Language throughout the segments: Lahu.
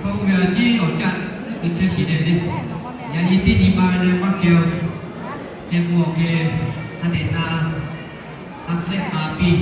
Hk'aw ve a ciˉ awˬ caˆ tcuhˉ kuiˬ chehˇ shiˍ leh le. Yaꞈ nyi teˇ nyi ma leh maˇ kehˬ-oˬ. Kehˬ k'o awˬ hk'e hk'a dehꞈ na, hk'a dehꞈ na piˇ.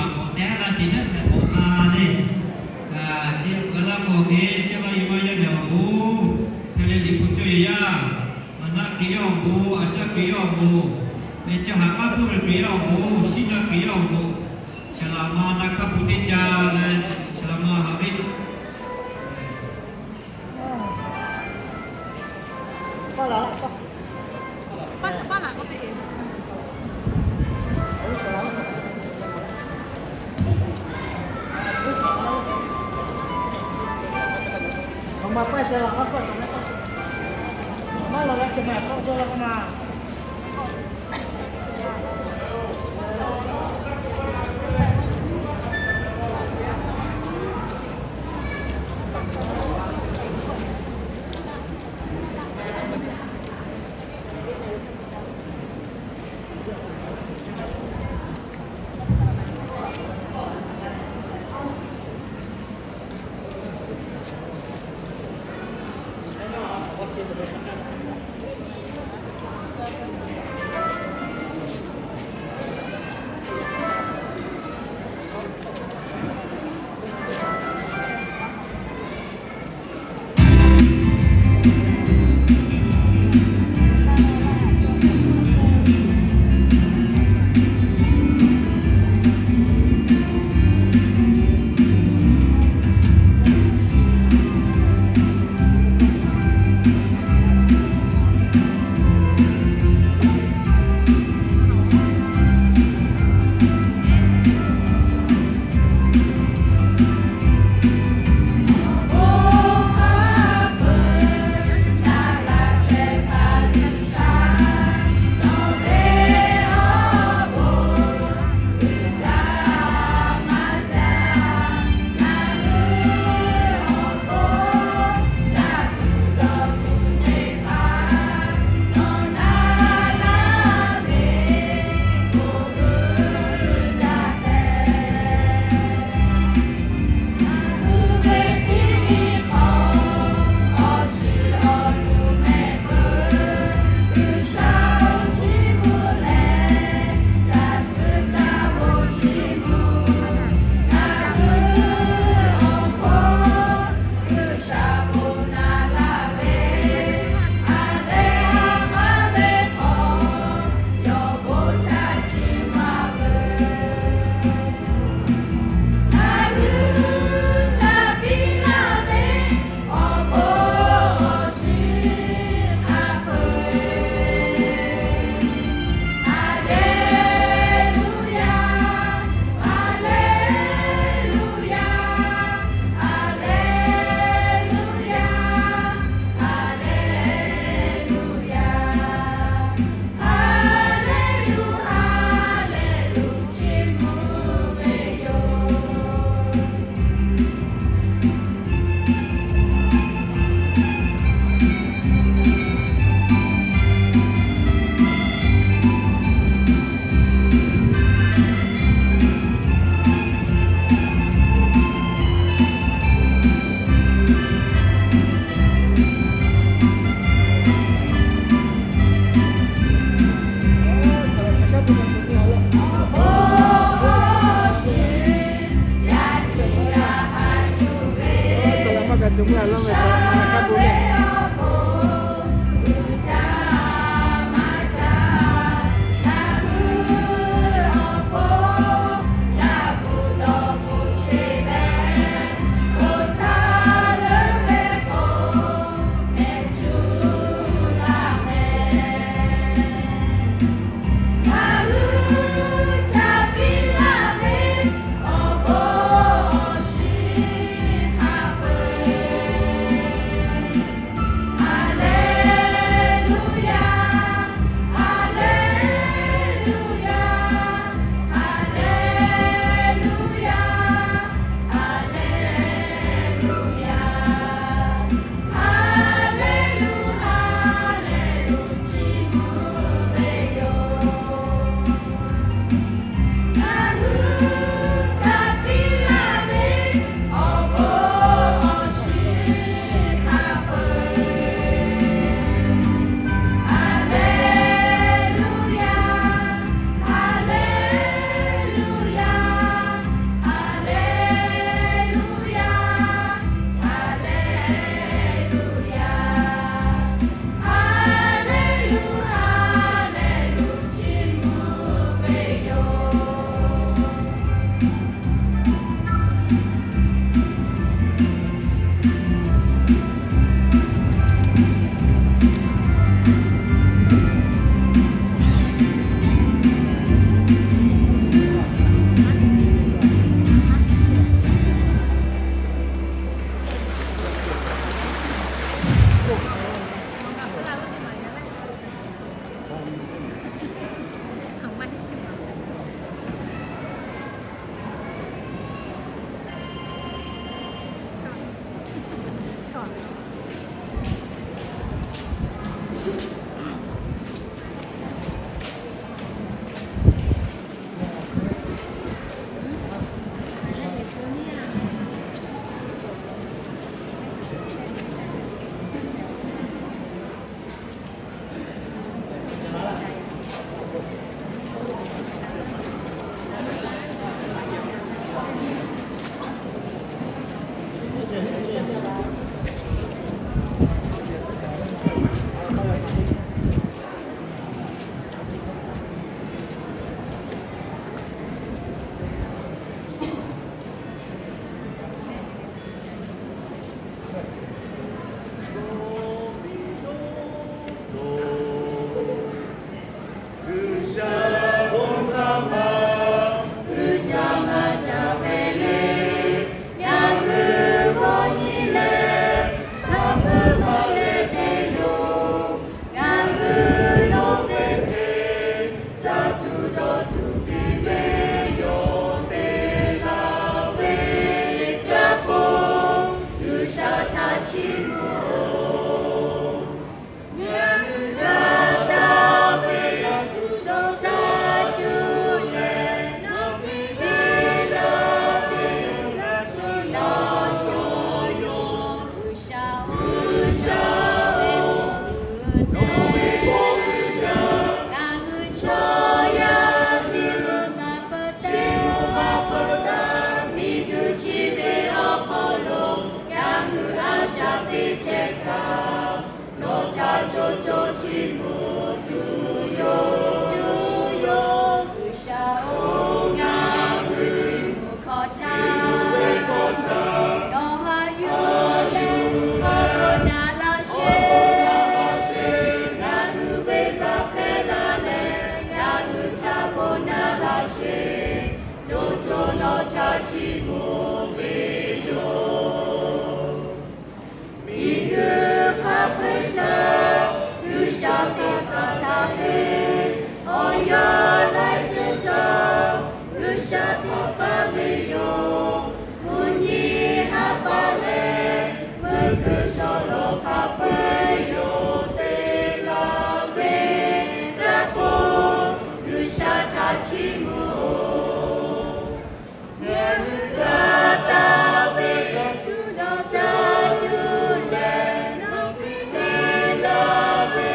Awˬ tehˬ la sheˍ naˉ hpehꞈ hpawꞈ k'a le. Chi uiˍ la k'awꞈ hk'e cawˇ laˇ ve maˇ yaˇ nehˬ awˬ bon, hk'e leh liꞈ hpu cawˇ yehˬ yaˇ, maˍ naˆ Hkriꞈ yaˇ awˬ bon, Aˍsaˆ Hkriꞈ yaˇ awˬ bon, mehˬ chi haˍ k'aˉ puiˉ ve Hkriꞈ yaˇ awˬ bon, Shiˉ naˆ Hkriꞈ yaˇ awˬ bon, Saˍ laꞈ ma na hk'aˇ pu teˇ ca leh Saˍ laꞈ ma haˍ ve Awˬ yanˇ laiˉ ceuˬ htaꞈ G'uiˬsha htaꞈ taˇ ve yoˬ. Mvuhˇ nyi haˉ paˍ leh meuˇ kuiˬ shawˍ lawˬ hk'a peu-eˬ yoˬ te laˇ ve, kaˇ pawˆ G'uiˬsha htaꞈ chiˇ mvuh-oˬ. Ngaˬ hui g'a taˍ ve tuˬ dawˇ caˇ tuˬ leh, nawˬ piˇ te laˇ ve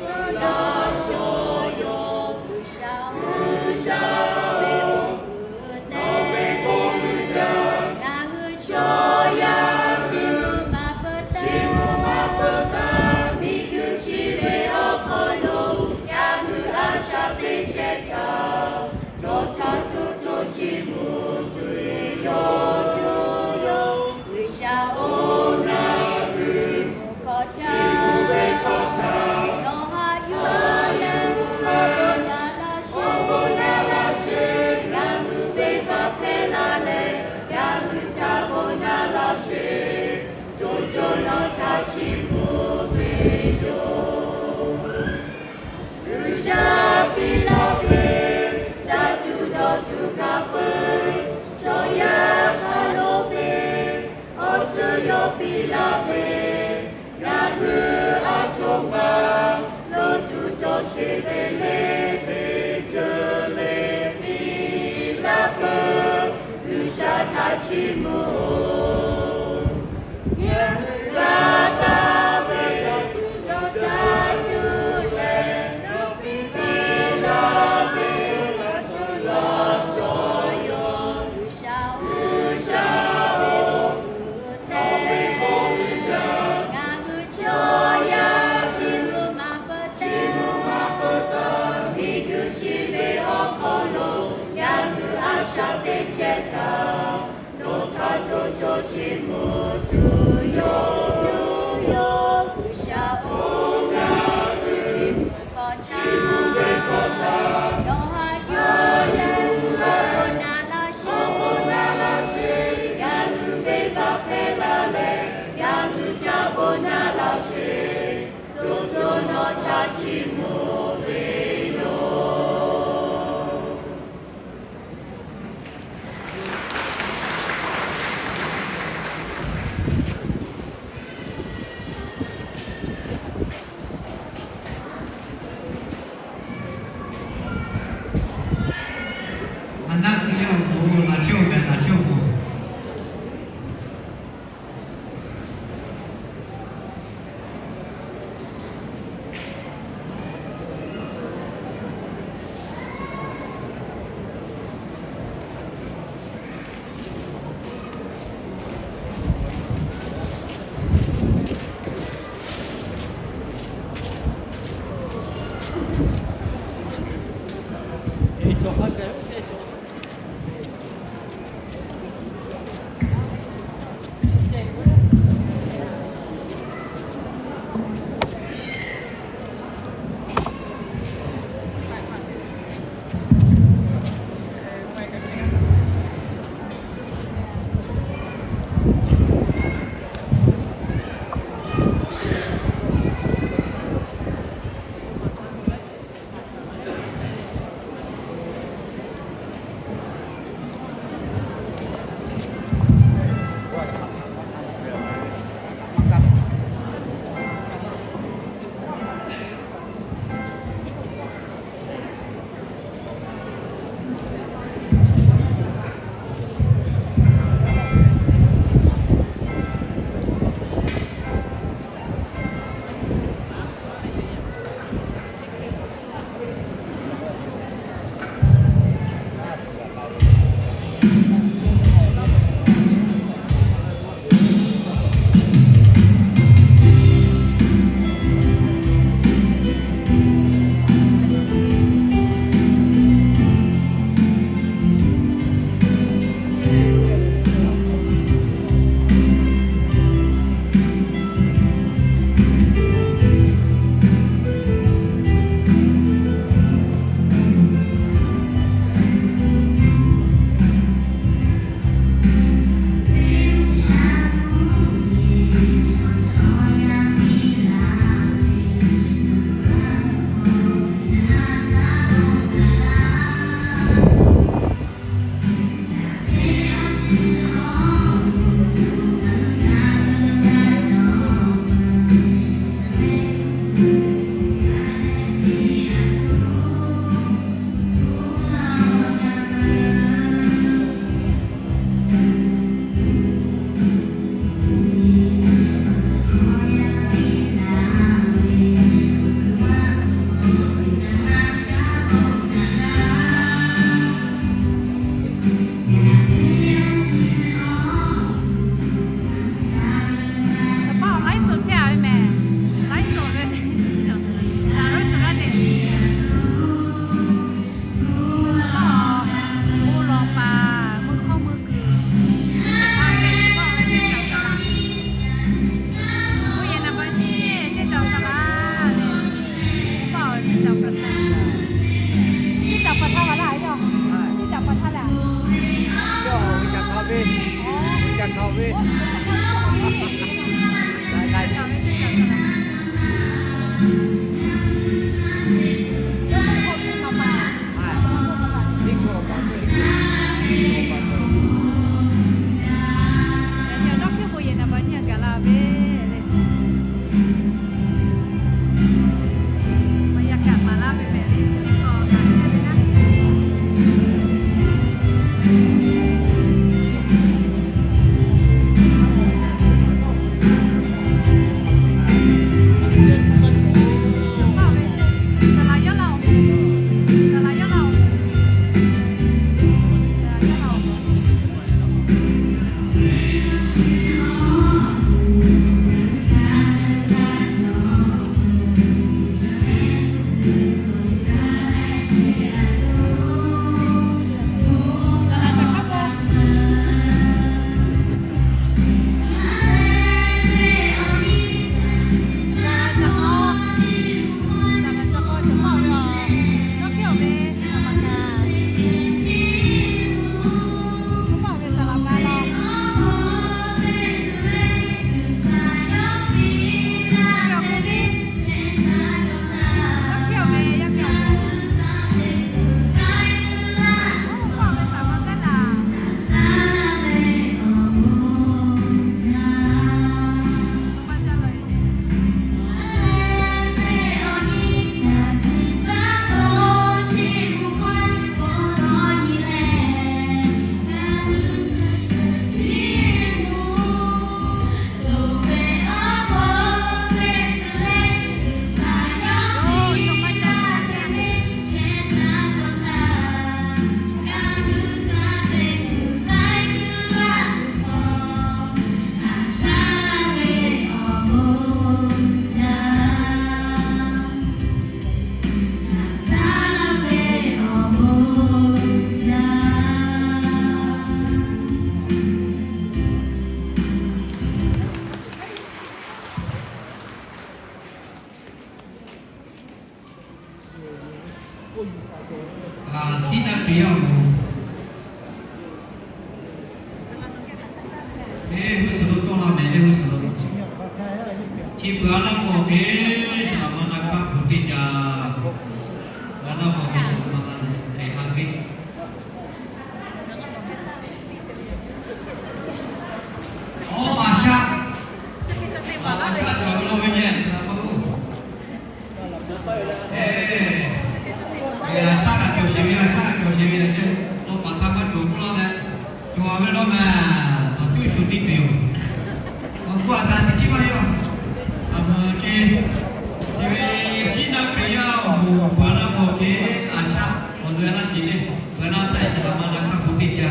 shuˍ daꞈ shawˍ yoˬ. G'uiˬsha-oˬ, G'uiˬsha-oˬ, nawˬ ve bon uiˍ jaˇ. Ngaˬ hui chaw yaˇ chiˇ mvuh maˇ peuˬ taˇ, chiˇ mvuh maˇ peuˬ taˇ, miˬguiˬ chi ve awˬ hk'aw lo ngaˬ hui a shaꞈ teꞈ chehˇ htaˇ, dawˇ htaˇ co co chiˇ mvuh tuˬ ve yoˬ, tuˬ yoˬ. G'uiˬsha-oˬ, ngaˬ hui chiˇ mvuh hkawˇ htaˇ, nawˬ haꞈ yuˬ leh awˬ bon naˆ laˇ sheˍ. Ngaˬ hui venˇbaˆ hpehˇ laˇ leh, ngaˬ hui htaꞈ bon naˆ laˇ sheˍ. Co co nawˬ htaꞈ chiˇ mvuh ve yoˬ. G'uiˬsha piˇ laˇ ve caˇ tuˬ dawˇ tuˬ hk'a peu-eˬ, chaw yaˇ hk'a lo ve awˬ ceuˬ yawˇ piˇ laˇ ve, ngaˬ hui a htoꞈ ma lo tuˬ cawˬ sheˍ ve le, teˇ ceuˬ le piˇ laˇ peuˬ. G'uiˬsha htaꞈ chiˇ mvuh-oˬ. G'a taˍ ve dawˇ caˇ tuˬ leh, nawˬ piˇ te laˇ ve shuˍ daꞈ shawˍ yoˬ. G'uiˬsha-oˬ, G'uiˬsha-oˬ, nawˬ ve bon uiˍ jaˇ. Ngaˬ hui chaw yaˇ chiˇ mvuh maˇ peuˬ taˇ, chiˇ mvuh maˇ peuˬ taˇ, miˬguiˬ chi ve awˬ hk'aw lo ngaˬ hui a shaꞈ teꞈ chehˇ htaˇ, dawˇ htaˇ co co chiˇ mvuh tuˬ yoˬ, tuˬ yoˬ. G'uiˬsha-oˬ, ngaˬ hui chiˇ mvuh hkawˇ htaˇ, nawˬ haꞈ yuˬ leh awˬ bon naˆ laˇ sheˍ, awˬ bon naˆ laˇ sheˍ. Ngaˬ hui venˇbaˆ hpehˇ laˇ leh, ngaˬ hui htaꞈ bon naˆ laˇ sheˍ. Co co nawˬ htaꞈ chiˇ mvuh ve yoˬ. Aˬ naˆ hk'e le awˬ bon laꞈ shawˉ mehˍ laꞈ shawˉ bon. Siˉ naˆ Hkriꞈ yaˇ awˬ moˍ, eˇ, g'uˇ suhˍ lo tawˆ la mehˍ le, g'uˇ suhˍ lo. Chi beuꞈ a laˇ k'o hk'e, Saˍ laꞈ ma na hkaˇ hpu teˇ ca, a laˇ k'o hk'e Saˍ laꞈ ma la leh ha ve. Awˬ, a shaˆ, a shaˆ cawˬ ve la ve nyi Saˍ laꞈ ma k'o. Eˇ, a shaˆ kaꞈ cawˬ sheˍ ve, a shaˆ kaꞈ cawˬ sheˍ ve, a shaˆ, tawˇ paˍ htaˇ maˇ cawˬ k'oˆ laˇ leh, cawˬ ve law mehˍ, awˬ tuˉ shu tiˇ tuˬ yoˬ. Awˬ hkuˇ a htaꞈ teˇ chiˉ maˇ heˆ a. A meuꞈ ce, chi ve Siˉ naˆ Hkriꞈ yaˇ awˬ moˍ beuꞈ a laˇ k'o hk'e, a shaˆ awˬ lo e laˇ sheˍ le. Beuꞈ a laˇ htaˇ Saˍ laꞈ ma na hkaˇ hpu teˇ ca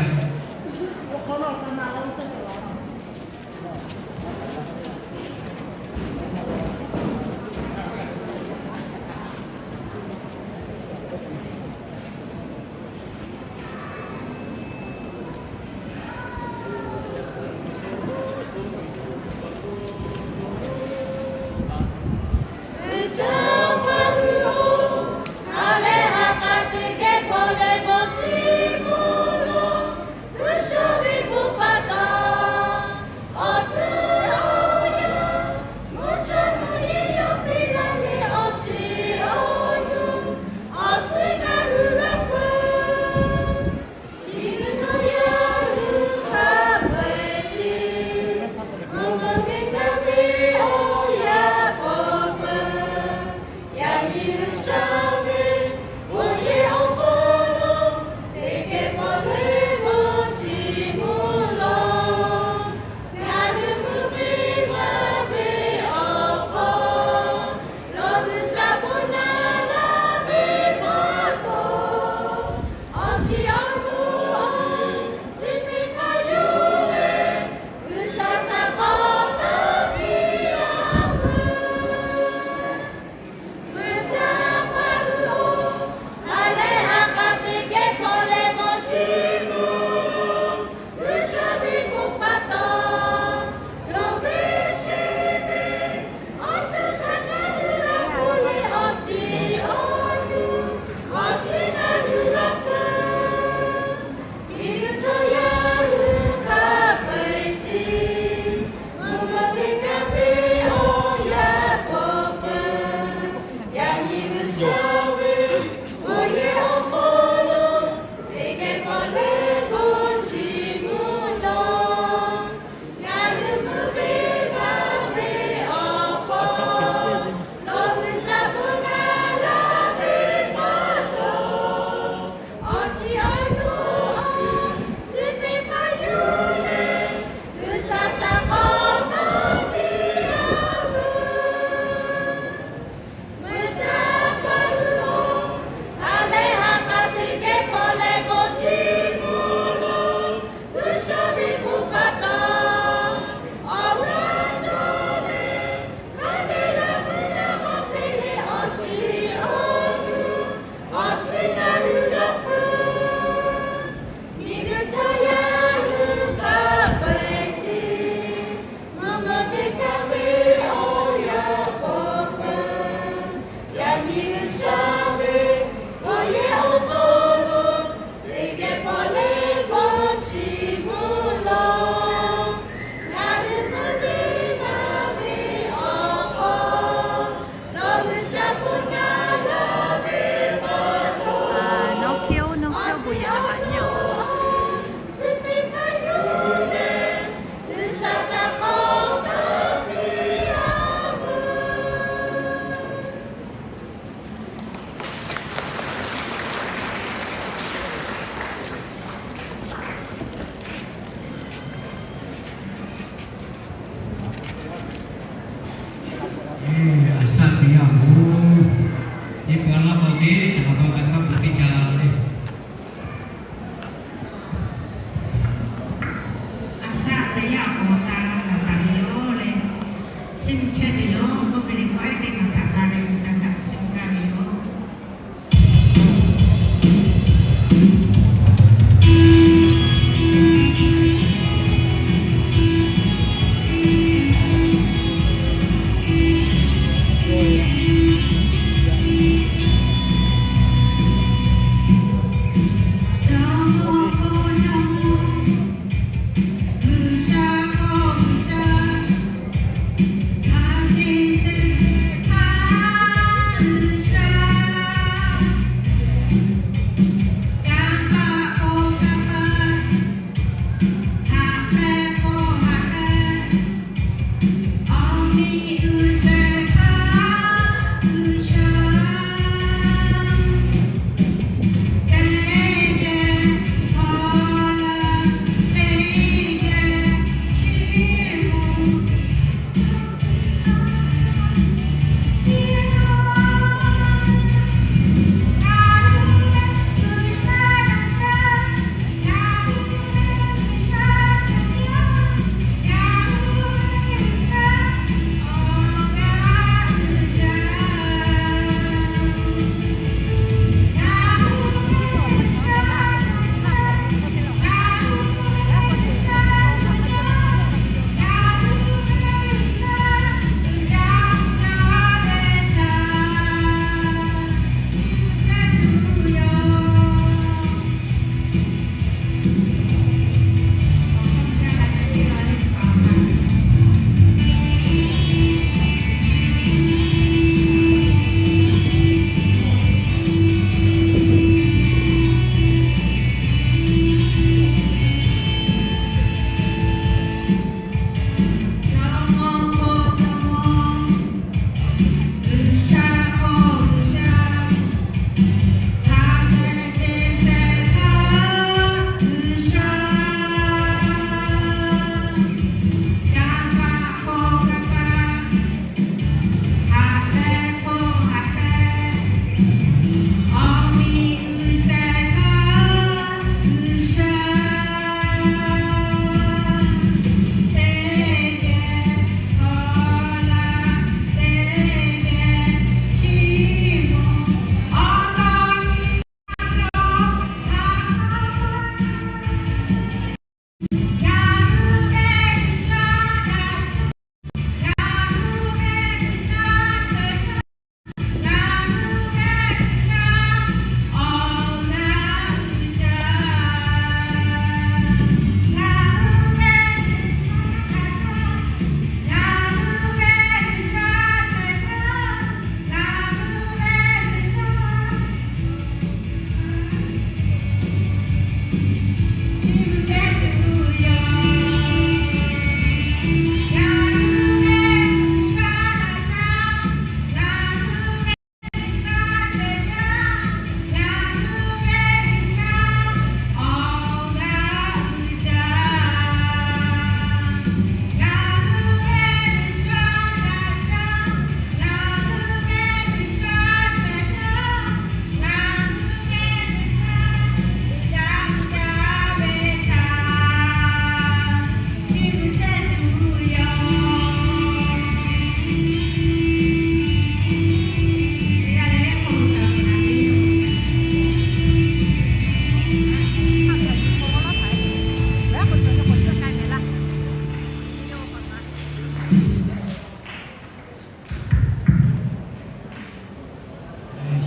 Awˬ lawn k'o, saˍ laꞈ ma htaꞈ hk'a peu-eˬ teˇ ca le. A shaꞈ teˇ yanˇ awˬ taˍ laˬ taˍ ve yoˬ le. Chiˇ mvuh chehˇ ve yoˬ. Oˇ ve le k'o, ehˉ teˇ maˬ htaꞈ ka leh G'uiˬsha htaꞈ chiˇ mvuh gaˇ ve yoˬ.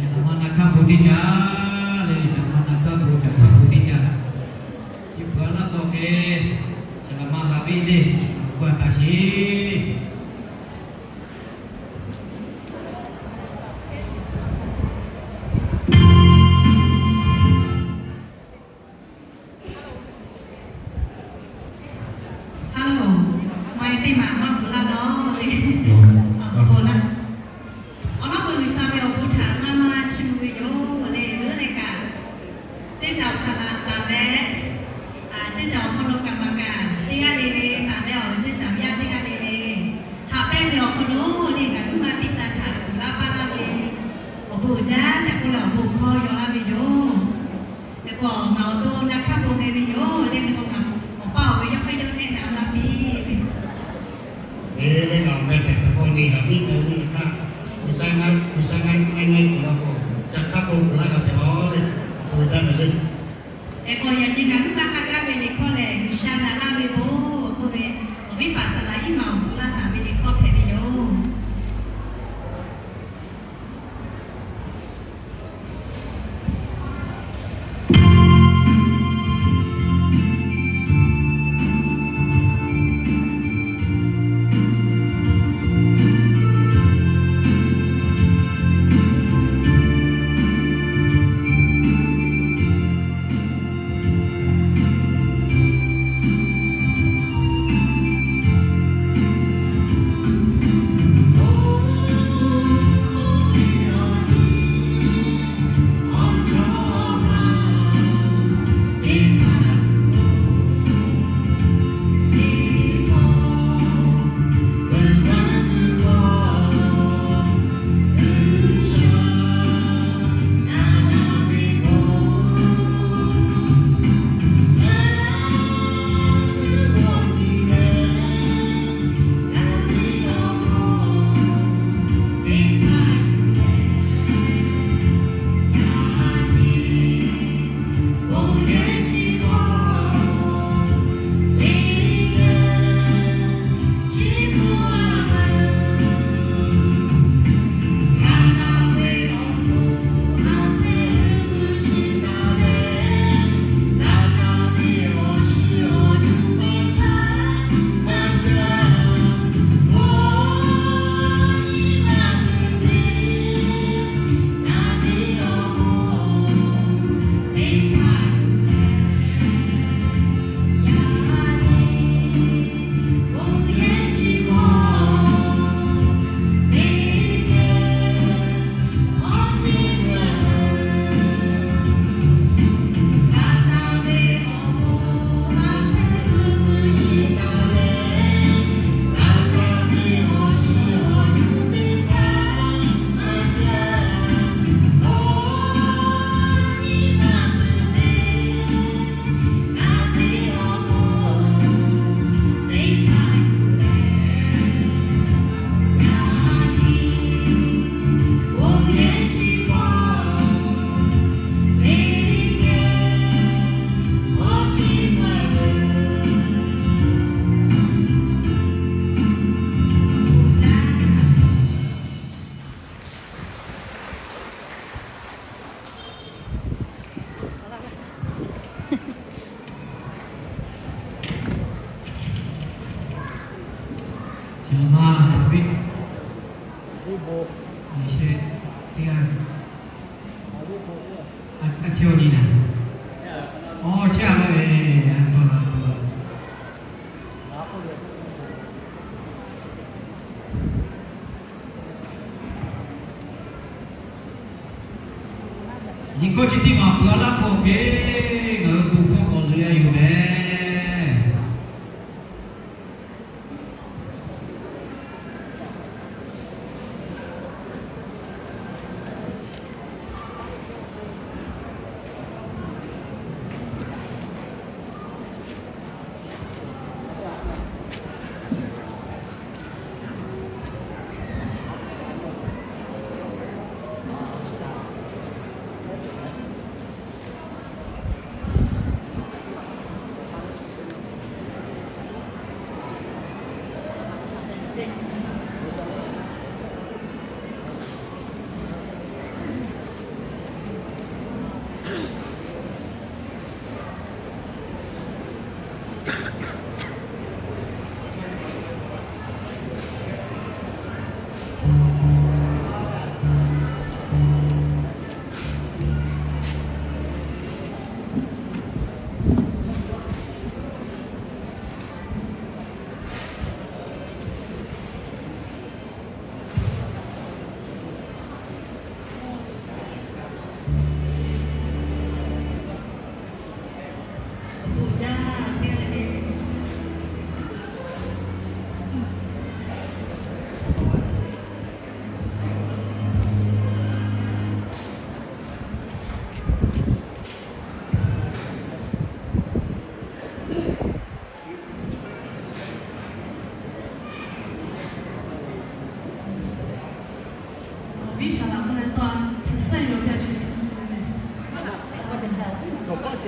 Saˍ laꞈ ma na hkaˇ bon teˇ ca le, saˍ laꞈ ma na hkaˇ bon caꞈ hkaˇ bon teˇ ca. Chi beuꞈ a laˇ k'o hk'e, saˍ laꞈ ma haꞈ ve le, awˬ bon a taˍ sheˍ. Hello, maˇ heˆ teˇ maˬ maˇ bvuhꞈ laˇ nawˬ le. Awˬ lawn k'o, G'uiˬsha ve awˬ bon htaꞈ maˇ maˇ chiˇ mvuh ve yoˬ le. Leuˉ leh kaꞈ, ceˇ caˬ awˬ saˍ laꞈ taˍ leh, ceˇ caˬ awˬ hk'aw lo kaꞈ maˍ kaꞈ teˇ g'aˇ le le taˍ leh, awˬ ceˇ caˬ awˬ yaˇ teˇ g'aˇ le le Leh awˬ bon hkawˇ yaw laˇ ve yoˬ. Hk'e k'o, ngaˬ awˬ to na hk'aˇ bon hk'e ve yoˬ. Leh hk'e k'o, ngaˬ awˬ pa awˬ ve yawˇ hk'aˇ yawˇ ehˉ na laˇ piˇ ve. Eˬ, leh ngaˬ awˬ meh tehꞈ hk'e k'o, neˇ haiˬ viˉ hk'e ve htaˇ, G'uiˬsha ngaˇ, G'uiˬsha ngaˇ, ngaˇ ngaˇ kuiˬ la k'o, ca hk'aˇ bon kuˬ laˇ g'a hpehꞈ a leh, bon jaˇ ve le. Hk'e k'o, yaꞈ nyi ngaˬ hui maˇ hk'a gaˇ ve liꞈ hkawˇ lehˬ, G'uiˬsha na laˇ ve bon k'oˆ ve, awˬ viˉ paˍ Saˍlaꞈ Iˉmaˍ awˬ hpu laˇ taˍ ve liꞈ hkawˇ hpehꞈ ve yoˬ. Nyi hkawˇ chi teˇ maˬ peuˬ a laˇ k'o hk'e, ngaˬ hui bon hkawˇ k'awꞈ leuˬ a yoˬ mehˍ.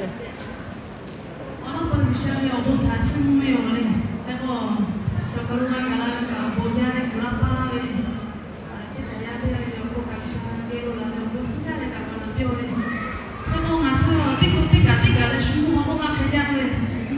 Awˬ lawn k'o, G'uiˬsha ve awˬ bon htaꞈ chiˇ mvuh ve yoˬ le. Hk'e k'o, cawˬ kaˬ lo g'a gaˬ la ve kaꞈ, awˬ bon jaˇ leh kuˬ laˇ paˇ laˇ ve, chehˇ caˬ yaˇ teˇ g'aˇ le le awˬ bon kaꞈ G'uiˬsha geh lo laˬ ve awˬ bon suhˉ jaˇ leh kaꞈ gaˬ la piˇ-oˬ le. Hk'e k'o, ngaˬ chi teˇ hkui teˇ kaꞈ teˇ kaꞈ leh shu mvuhˇ haw k'oˆ maˇ hk'e jaˇ ve,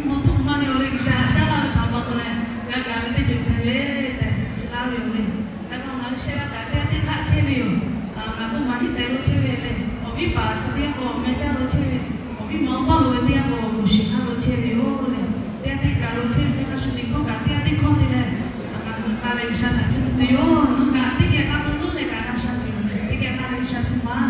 mvuhˇ haw htoˆ maˇ ve awˬ le, G'uiˬsha haꞈ shaˉ laˇ ve htaꞈ pa taw leh, g'a gaˬ ve teˇ ceuˬ hpehꞈ ve tehꞈ shiˍ laˇ ve yoˬ le. Hk'e k'o, ngaˬ hui shehˆ g'aˇ kaꞈ teˇ g'aˇ teˇ hk'aˆ chehˇ ve yoˬ. Ngaˬ k'oˆ maˍ hiˉ tehꞈ lo chehˇ ve le. Awˬ viˉ paˍ chi teˇ g'aˇ k'o awˬ meh caˇ lo chehˇ ve, awˬ viˉ ma awˬ paˇ lo ve teˇ g'aˇ k'o awˬ moˍ shiˍ hk'aˇ lo chehˇ ve yoˬ le. Teˇ g'aˇ teˇ kaꞈ lo chehˇ ve teˇ hk'aˇ shu teˇ hkawˇ kaꞈ teˇ g'aˇ teˇ hkawˇ te leh, ngaˬ hui k'a leh G'uiˬsha htaꞈ chiˇ mvuh tuˬ yoˬ. Nawˬ kaꞈ teˇ geh k'a k'o leuˉ leh kaꞈ g'a sha tuˬ yoˬ. Teˇ geh k'a leh G'uiˬsha chiˇ mvuh-a.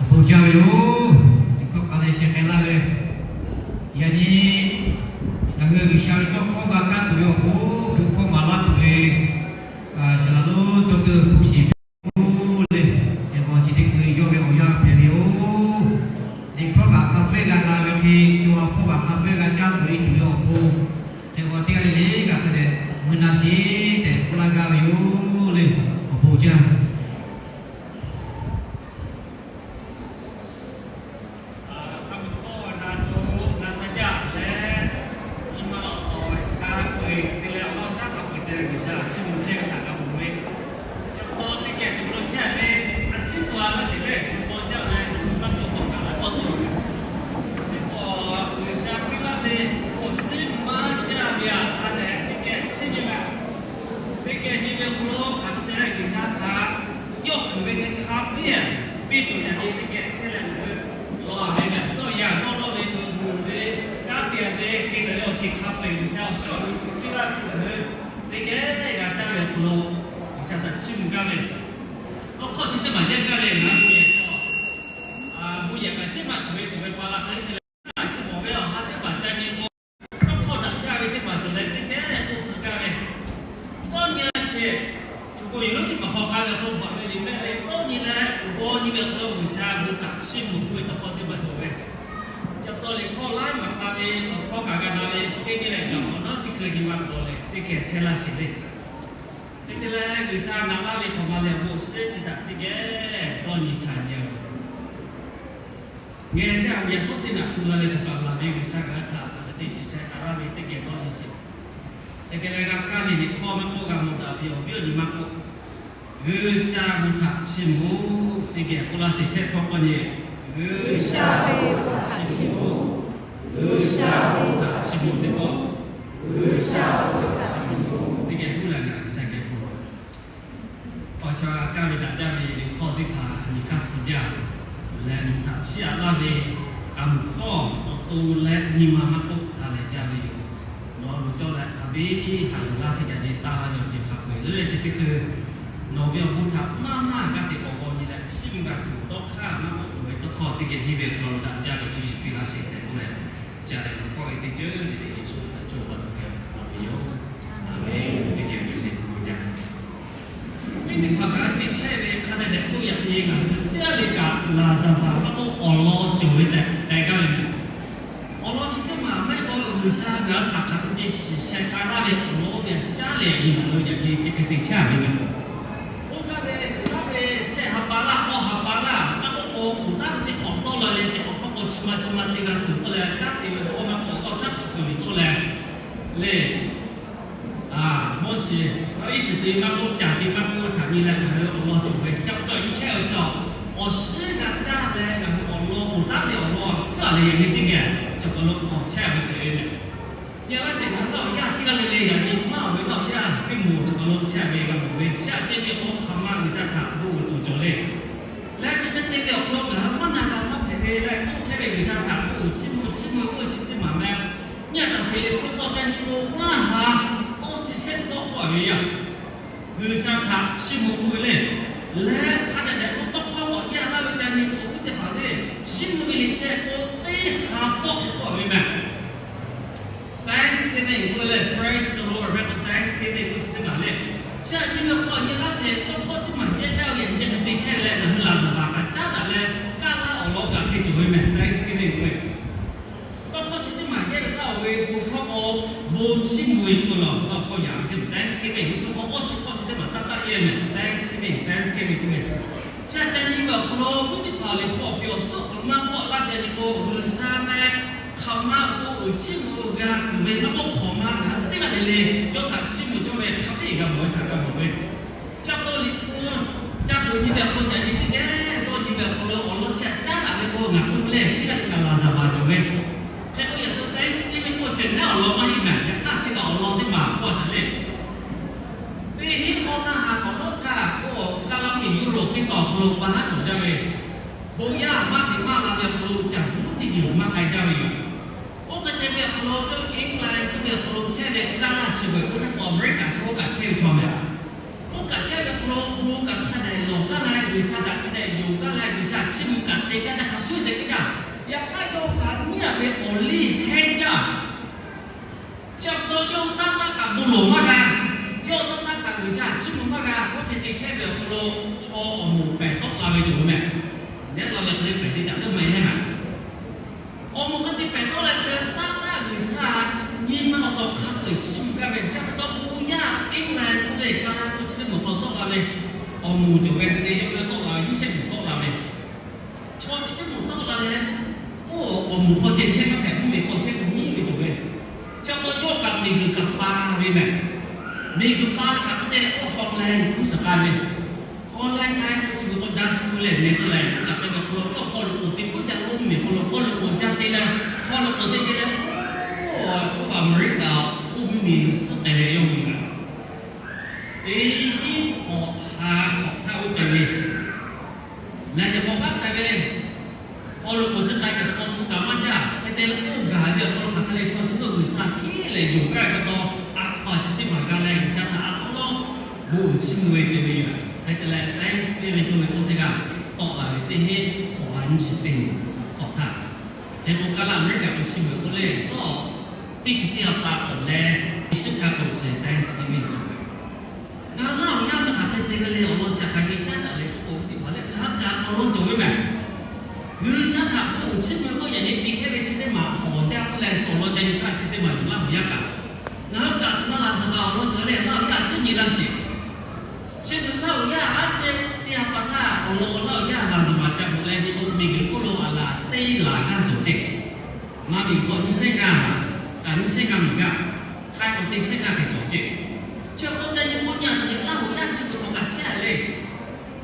Awˬ bon jaˇ ve yoˬ. Teˇ hkawˇ hk'a leh sheh k'ai laˇ ve, yaꞈ nyi ngaˬ hui G'uiˬsha ve tawˇ hkawˇ g'a kaˇ tuˬ ve awˬ pon, bon hkawˇ maˍ laˇ tuˬ ve, saˍ laꞈ lonˉ dawˇ dawˇ hpu shiˍ ve yoˬ le. Yaꞈ k'aw chi teˇ hkui yawˇ ve awˬ yanˇ hpehꞈ ve yoˬ. Teˇ hkawˇ kaꞈ hk'a pehˇ g'a na ve hk'e, co ha hpawˇ kaꞈ hk'a pehˇ g'a caˇ tuˬ ve tuˬ ve awˬ pon, yaꞈ k'aw teˇ g'aˇ le le kaꞈ Mui na sheˍ tehꞈ k'oˆ laˇ gaˇ ve yoˬ le. Awˬ bon jaˇ. Aˬ, hk'a mui hkawˇ na to na sha jaˇ leh, nyi ma awˬ hk'aw hk'a peu-eˬ te leh awˬ lawn shaˉ hk'a peu-eˬ te leh G'uiˬsha chiˇ mvuh chehˇ ve htaꞈ g'a mawˬ ve. Chi pa taw teˇ geh cawˬ lo chehˇ ve, a ciˉ pa laˇ sheˍ leh, paw jaˇ leh maˇ cawˬ k'awꞈ kaꞈ laˇ k'awꞈ tuˬ ve. Teˇ pawˆ G'uiˬsha piˇ laˇ ve, awˬ shiˉ maˇ jaˇ ve aꞈ hk'a dehꞈ teˇ geh chiˇ nyi ve, teˇ geh nyi ve awˬ hk'aw lo hk'aˬ hk'e te leh G'uiˬsha htaꞈ yawˇ kuˬ ve hk'e hk'a piˇ, piˇ tuˬ yaꞈ nyi teˇ geh chehˇ leh ngaˬ hui lawˬ ve kaꞈ cawˇ yaꞈ dawˇ dawˇ ve, tuˬ tuˬ ve, kanˉ te ve, te ve awˬ ceuˬ hk'a peu-eˬ G'uiˬsha awˬ suhˉ awˬ nu piˇ laˇ ve ngaˬ hui teˇ geh g'a caˇ ve awˬ hk'aw lo G'uiˬsha htaꞈ chiˇ mvuh gaˇ ve. Tawˇ hkawˇ chi teˇ maˬ yehˇ gaˇ ve ngaˬ hui bon yehˬ chaw, bon yehˬ kaꞈ ceˉ maˇ shuˍ ve shuˍ ve pa la hk'a te leh, a ciˉ mawˬ ve awˬ ha teˇ maˬ ca nyi k'o, tawˇ hkawˇ daꞈ jaˇ ve teˇ maˬ cawˬ leh teˇ geh k'oˆ tcuh gaˇ ve, tawˇ nyi sheˍ. Choˬ bon yehˬ lonˉ teˇ hpaˍ hk'aw k'ai ve hk'aw lo baˬ ve liꞈ mehˆ leh tawˇ nyi leh g'aw nyi ve awˬ hk'aw lo G'uiˬsha bon htaꞈ chiˇ mvuh k'oˆ ve tawˇ hkawˇ teˇ maˬ cawˬ ve. Ca taw liꞈ hkawˇ laiˉ maˬ k'a ve awˬ hkawˇ kaꞈ g'a na ve teˇ geh leh gaˬ awˬ naˉ teˇ hkui nyi ma k'awꞈ lehˬ teˇ geh chehˇ laˇ sheˍ le. Hk'e te leh G'uiˬsha naꞈ laˇ ve hk'awꞈ ma leh awˬ bon awˬ suhˉ chi htaꞈ teˇ geh dawˇ nyi chaꞈ nyi-a ve. Ngeh jaˇ ve yaꞈ shawˉ teˇ naꞈ tu la leh cawˬ kaꞈ laˬ ve G'uiˬsha ngaˬ hui htaꞈ hk'aˬ hk'e te shiˍ sheh taˍ laˇ ve teˇ geh dawˇ nyi sheˍ. Hk'e te leh g'a kaˇ ve liꞈ hkawˇ maˇ k'oˆ, g'a mawˬ daꞈ ve awˬ viˉ awˬ nyi maˇ k'oˆ, G'uiˬsha bon htaꞈ chiˇ mvuh teˇ geh k'oˆ laˇ sheˍ. Shehˆ hkawˇ k'awꞈ nyi, G'uiˬsha ve bon htaꞈ chiˇ mvuh, G'uiˬsha ve bon htaꞈ chiˇ mvuh teˇ pawˆ, G'uiˬsha ve bon htaꞈ chiˇ mvuh teˇ geh k'oˆ leh ngaˬ G'uiˬsha geh bon awˬ sha kaˇ ve daꞈ jaˇ ve liꞈ hkawˇ teˇ hpaˍ nyi hk'aˇ suh jaˇ leh nawˬ htaꞈ chiˇ aꞈ laˇ ve k'a muiˬ hkawˇ awˬ to leh nyi ma maˇ k'oˆ ha lehˬ jaˇ ve yoˬ. Nawˬ loˍ cawˇ leh hk'a biˇ haꞈ yuˬ laˇ sheˍ. Yaꞈ nyi taˇ laˇ ve awˬ ceuˬ hk'a peu-eˬ leuˉ leh chi teˇ hkui nawˬ ve awˬ bon htaꞈ maˇ maˇ g'aˇ hteꞈ k'awꞈ g'aw nyi leh chiˇ mvuh g'a tuˬ dawˇ hk'aˇ maˇ k'awꞈ tuˬ ve tawˇ hkawˇ teˇ geh henˇ ve hk'aw lo daꞈ jaˇ ve chi yuˬ piˇ laˇ sheˍ tehꞈ k'oˆ leh, ca leh nawˬ hkawˇ ve teˇ ceuˬ le le Yeˍsuˆ htaꞈ cawˬ pa taw g'a ve yoˬ. Aˬ menˍ. Teˇ geh ve sheˍ k'oˆ jaˇ. Teˇ teˇ hpaˍ kaꞈ te chehˇ ve hk'a dehꞈ dehꞈ k'oˆ yaꞈ ve, ngaˬ hui teˇ g'aˇ le kaꞈ laˍzaˍvaˍ maˇ k'oˆ awˬ lawn cawˬ ve tehꞈ teh gaˇ ve meh. Awˬ lawn chi teˇ maˬ maˇ heˆ k'o G'uiˬsha ngaˬ hui htaꞈ hk'aˬ hk'e te shiˍ sheh k'ai laˇ ve awˬ lawn ve caˉ lehˬ, ngaˬ hui yaꞈ nyi teˇ hk'e te chehˇ ve meh. Oˇ gaˇ ve, oˇ gaˇ ve shehˆ ha pa laˇ, awˇ ha pa laˇ, maˇ k'oˆ k'o uˍ taˉ ve teˇ hk'awꞈ dawˇ la leh chi hk'awꞈ hk'aw k'o chi ma chi ma te g'a tuˬ k'oˆ leh, kanˉ te ve awˬ lawn maˇ k'oˆ, awˬ shaˉ hk'a peu-eˬ ve tawˆ leh le. Moˉseˍ, Iˉsaˍreˍlaˆ maˇ k'oˆ, caˬ te maˇ k'oˆ htaꞈ nyi leh ngaˬ hui awˬ lawn cawˬ ve, chi pa taw nyi chehˇ ve chi, awˬ shiˉ g'a caˇ leh ngaˬ hui awˬ lawn uˍ taˉ ve awˬ lawn hk'aˇ lehˬ yaꞈ nyi teˇ geh cawˬ pa lo hk'awꞈ chehˇ ve hk'e le meh. Yaꞈ hk'aˇ sheˍ ngaˬ hui laˇ awˬ yaˇ teˇ g'aˇ le le yaꞈ nyi maˇ awˬ ve laˇ awˬ yaˇ teˇ moˍ cawˬ pa lo chehˇ ve g'a mawˬ ve, chi aꞈ kehˉ ve k'o hk'aˬ ma G'uiˬsha htaꞈ bon uiˍ tuˬ cawˬ le. Leh chi hk'e te ve awˬ hk'aw lo ngaˬ hui maˇ na g'a maˇ hpehꞈ ve leh k'oˆ chehˇ ve G'uiˬsha htaꞈ bon uiˍ chiˇ mvuh chiˇ mvuh k'oˆ ve chi teˇ maˬ meh. Nyi a taˍ sheˍ le, hpu k'awꞈ ca nyi k'o maˇ ha, tawˇ chi shehˆ tawˇ k'oˆ ve yaˇ G'uiˬsha htaꞈ chiˇ mvuh k'oˆ ve le. Leh hk'a dehꞈ dehꞈ k'o tawˇ hkawˇ k'awꞈ yaˇ laˇ ve ca nyi k'o awˬ viˉ teˇ hpaˍ le, chiˇ mvuh ve liꞈ ceh k'o teˇ ha tawˇ hk'e k'oˆ ve meh. Thanksgiving k'oˆ ve le, praise the Lord, ve k'o Thanksgiving k'oˆ chi teˇ maˬ le. Chi aꞈ nyi ve hk'aw nyi laˇ sheˍ, tawˇ hkawˇ teˇ maˬ yehˇ gaˇ ve yaꞈ nyi ca hk'e te chehˇ leh ngaˬ hui laˍzaˍvaˍ kaꞈ caˉ daꞈ leh kaˇ laˇ awˬ lawn kaꞈ hk'e cawˬ ve meh, Thanksgiving k'oˆ ve. Tawˇ hkawˇ chi teˇ maˬ yehˇ ve taˇ oˬ ve bon hkawˇ k'o, bon chiˇ mvuh ve k'oˆ ve law, tawˇ hkawˇ yaꞈ ve Thanksgiving, tawˇ hkawˇ awˇ chi hkawˇ chi teˇ maˬ taˇ taˇ yehˇ meh, Thanksgiving, Thanksgiving k'oˆ ve. Chi aꞈ ca nyi ve awˬ hk'aw lo, oˇ teˇ hpaˍ liꞈ hpu awˬ piˍ awˬ suhˉ hk'aˬ lo maˇ k'awꞈ laˇ ca nyi k'o, G'uiˬsha meh hk'aˬ ma bon uiˍ chiˇ mvuh g'a kuˬ ve maˇ k'oˆ hk'awꞈ ma ngaˬ hui teˇ g'aˇ le le yawˇ htaꞈ chiˇ mvuh cawˇ ve hk'a teˇ g'a mawˬ ve htaꞈ g'a mawˬ ve. Ca taw liꞈ hpu, ca tuˬ nyi ve awˬ hk'aw lo yaꞈ nyi teˇ geh dawˇ nyi ve awˬ hk'aw lo awˬ lawn chi aꞈ caˉ daꞈ ve k'o ngaˬ k'oˆ leh teˇ g'aˇ le kaꞈ laˍzaˍvaˍ cawˬ ve. Hk'e k'o yaꞈ shu Thanksgiving k'oˆ chi neˉ awˬ lawn maˇ heˆ meh, yaꞈ hk'aˇ chi kaꞈ awˬ lawn teˇ maˬ k'oˆ a shaˍ le. Teˇ hinˉ awˇ naˇ ha k'awꞈ nawˉ htaˇ k'o, kaˇ laˇ mvuhˇ miˬ Europe teˇ tawn awˬ hk'aw lo pa haˉ cawˬ jaˇ ve, bon yaˇ maˇ hteꞈ maˇ la ve awˬ hk'aw lo caˬ bvuhˉ teˇ ceuˬ maˇ k'ai jaˇ ve yoˬ. Oˇ hk'e te ve awˬ hk'aw lo cawˇ England k'oˆ ve awˬ hk'aw lo chehˇ ve kaˇ laˇ chi beuꞈ k'oˆ htaˇ k'o America chi oˇ kaꞈ chehˇ ve chaw meh. Oˇ kaꞈ chehˇ ve awˬ hk'aw lo bon kaꞈ hk'a dehꞈ lawˬ gaˇ leh G'uiˬsha htaꞈ hk'a dehꞈ yonˍ gaˇ leh G'uiˬsha chiˇ mvuh kaꞈ te gaˇ ca hk'a shuˍ te teˇ kaꞈ, yaꞈ hk'aˇ yawˇ kaꞈ nyiˉ a ve awˬ liˇ hehnˇ jaˇ. Chi pa taw yawˇ taˇ taˇ kaꞈ bon lawˬ maˇ g'a. Yawˇ taˇ taˇ kaꞈ G'uiˬsha chiˇ mvuh maˇ g'a. Oˇ hk'e te chehˇ ve awˬ hk'aw lo chaw awˬ moˍ pehˬ tawˆ la ve cawˬ ve meh. Neˉ law leh hk'e le pehˬ teˇ caꞈ teˇ maˇ heˆ meh. Awˬ moˍ hk'e te pehˬ tawˆ leh hk'e taˇ taˇ G'uiˬsha nyi ma awˬ taw hk'a peu-eˬ chiˇ mvuh gaˇ ve chi pa taw bon yaˇ England k'oˆ ve Kaˇlaˇ k'oˆ chi teˇ moˍ hk'aw tawˆ la ve, awˬ moˍ cawˬ ve hk'e te yawˇ hui tawˆ la ve, Yoˇsehꞈ moˍ tawˆ la ve, chaw chi teˇ moˍ tawˆ la leh, oˇ awˬ moˍ hk'aw ceh chehˇ maˇ hpehꞈ, mvuhˇmiˬ hk'aw chehˇ k'o mvuhˇmiˬ cawˬ ve, chi pa taw yawˇ kaꞈ miˬguiˬ kaꞈ pa ve mehˍ. Miˬguiˬ pa ve hk'aˬ hk'e te leh k'o Holland g'uˇ suhˍ k'ai ve, Holland k'ai k'o chi beuꞈ k'o daꞈ chi beuꞈ leh neh tawˆ leh, k'oˆ kaꞈ hpehꞈ ve hk'aw lo yawˇ haw loꞈ k'oˍ te k'oˆ jaˇ, oˇ mvuhˇmiˬ hk'aw lo haw loꞈ k'oˍ jaˇ te leh, haw loꞈ k'oˍ te te leh, oˇ America oˇ mvuhˇmiˬ suhˉ k'ai ve yawˇ hui kaꞈ teˇ hinˉ hk'awꞈ ha hk'awꞈ htaˇ oˇ k'ai ve, lehˬ yaꞈ k'aw k'aˉ k'ai ve, haw loꞈ k'oˍ chi k'ai kaꞈ chaw suh kaꞈ maˇ jaˇ. Hk'e te leh oˇ gaˬ ve awˬ hk'aw lo hk'aˬ hk'e le chaw chi teˇ g'uiˬsha hteˇ lehˬ yonˍ gaˇ ve pa taw, a hkaw a chi teˇ maˬ ga leh G'uiˬsha htaꞈ a hk'aw lo bon uiˍ chiˇ mvuh ve te ve yoˬ. Hk'e te leh Thanksgiving k'oˆ ve k'oˆ teˇ g'aˇ tawˆ la ve teˇ hinˉ hk'awꞈ ha nyiˇ chi teˇ moˍ hk'awꞈ htaˇ, hk'e k'o Kaˇlaˇ America k'o chi beuꞈ k'oˆ leh sawˉ teˇ chi teˇ ha pa k'awꞈ leh, Easter k'o chi Thanksgiving cawˬ ve. Ngaˬ hui Laˇ huˍ yaˇ mehˍ hk'aˬ hk'e te ve le, awˬ lawn chi hk'aˬ hk'e caˉ daꞈ leh k'oˆ k'o ve teˇ hpaˍ leh ngaˬ hui kaꞈ awˬ lawn cawˬ ve mehˍ. G'uiˬsha htaꞈ bon uiˍ chiˇ mvuh ve k'oˆ yaꞈ nyi te chehˇ ve chi teˇ maˬ awˬ jaˇ k'oˆ leh shu awˬ lawn ca nyi htaˇ chi teˇ maˬ yoˬ Laˇ huˍ yaˇ kaꞈ. Ngaˬ hui kaꞈ a htoꞈ ma laˬ zaˍ kaꞈ awˬ lawn cawˬ leh Laˇ huˍ yaˇ a ciˉ nyi laˇ sheˍ. Chi beuꞈ Laˇ huˍ yaˇ a ciˉ teˇ ha pa htaˇ awˬ lawn Laˇ huˍ yaˇ laˬ zaˍ maˬ ca bvuhꞈ leh ve k'o miˬguiˬ hk'oˆ lo a laˬ teˇ laˬ g'aˇ cawˬ ceˇ. Maˇ miˬguiˬ hk'aw nyiˇ shehˉ ngaˇ laˬ, a nyiˇ shehˉ ngaˇ miˬ g'aˇ, Htaiˇ k'o teˇ shehˉ ngaˇ hk'e cawˬ ceˇ. Chi hk'aw ca nyi k'o nyi a htaꞈ sheˍ Laˇ huˍ yaˇ chi beuꞈ hk'aˬ kaꞈ chehˇ a le.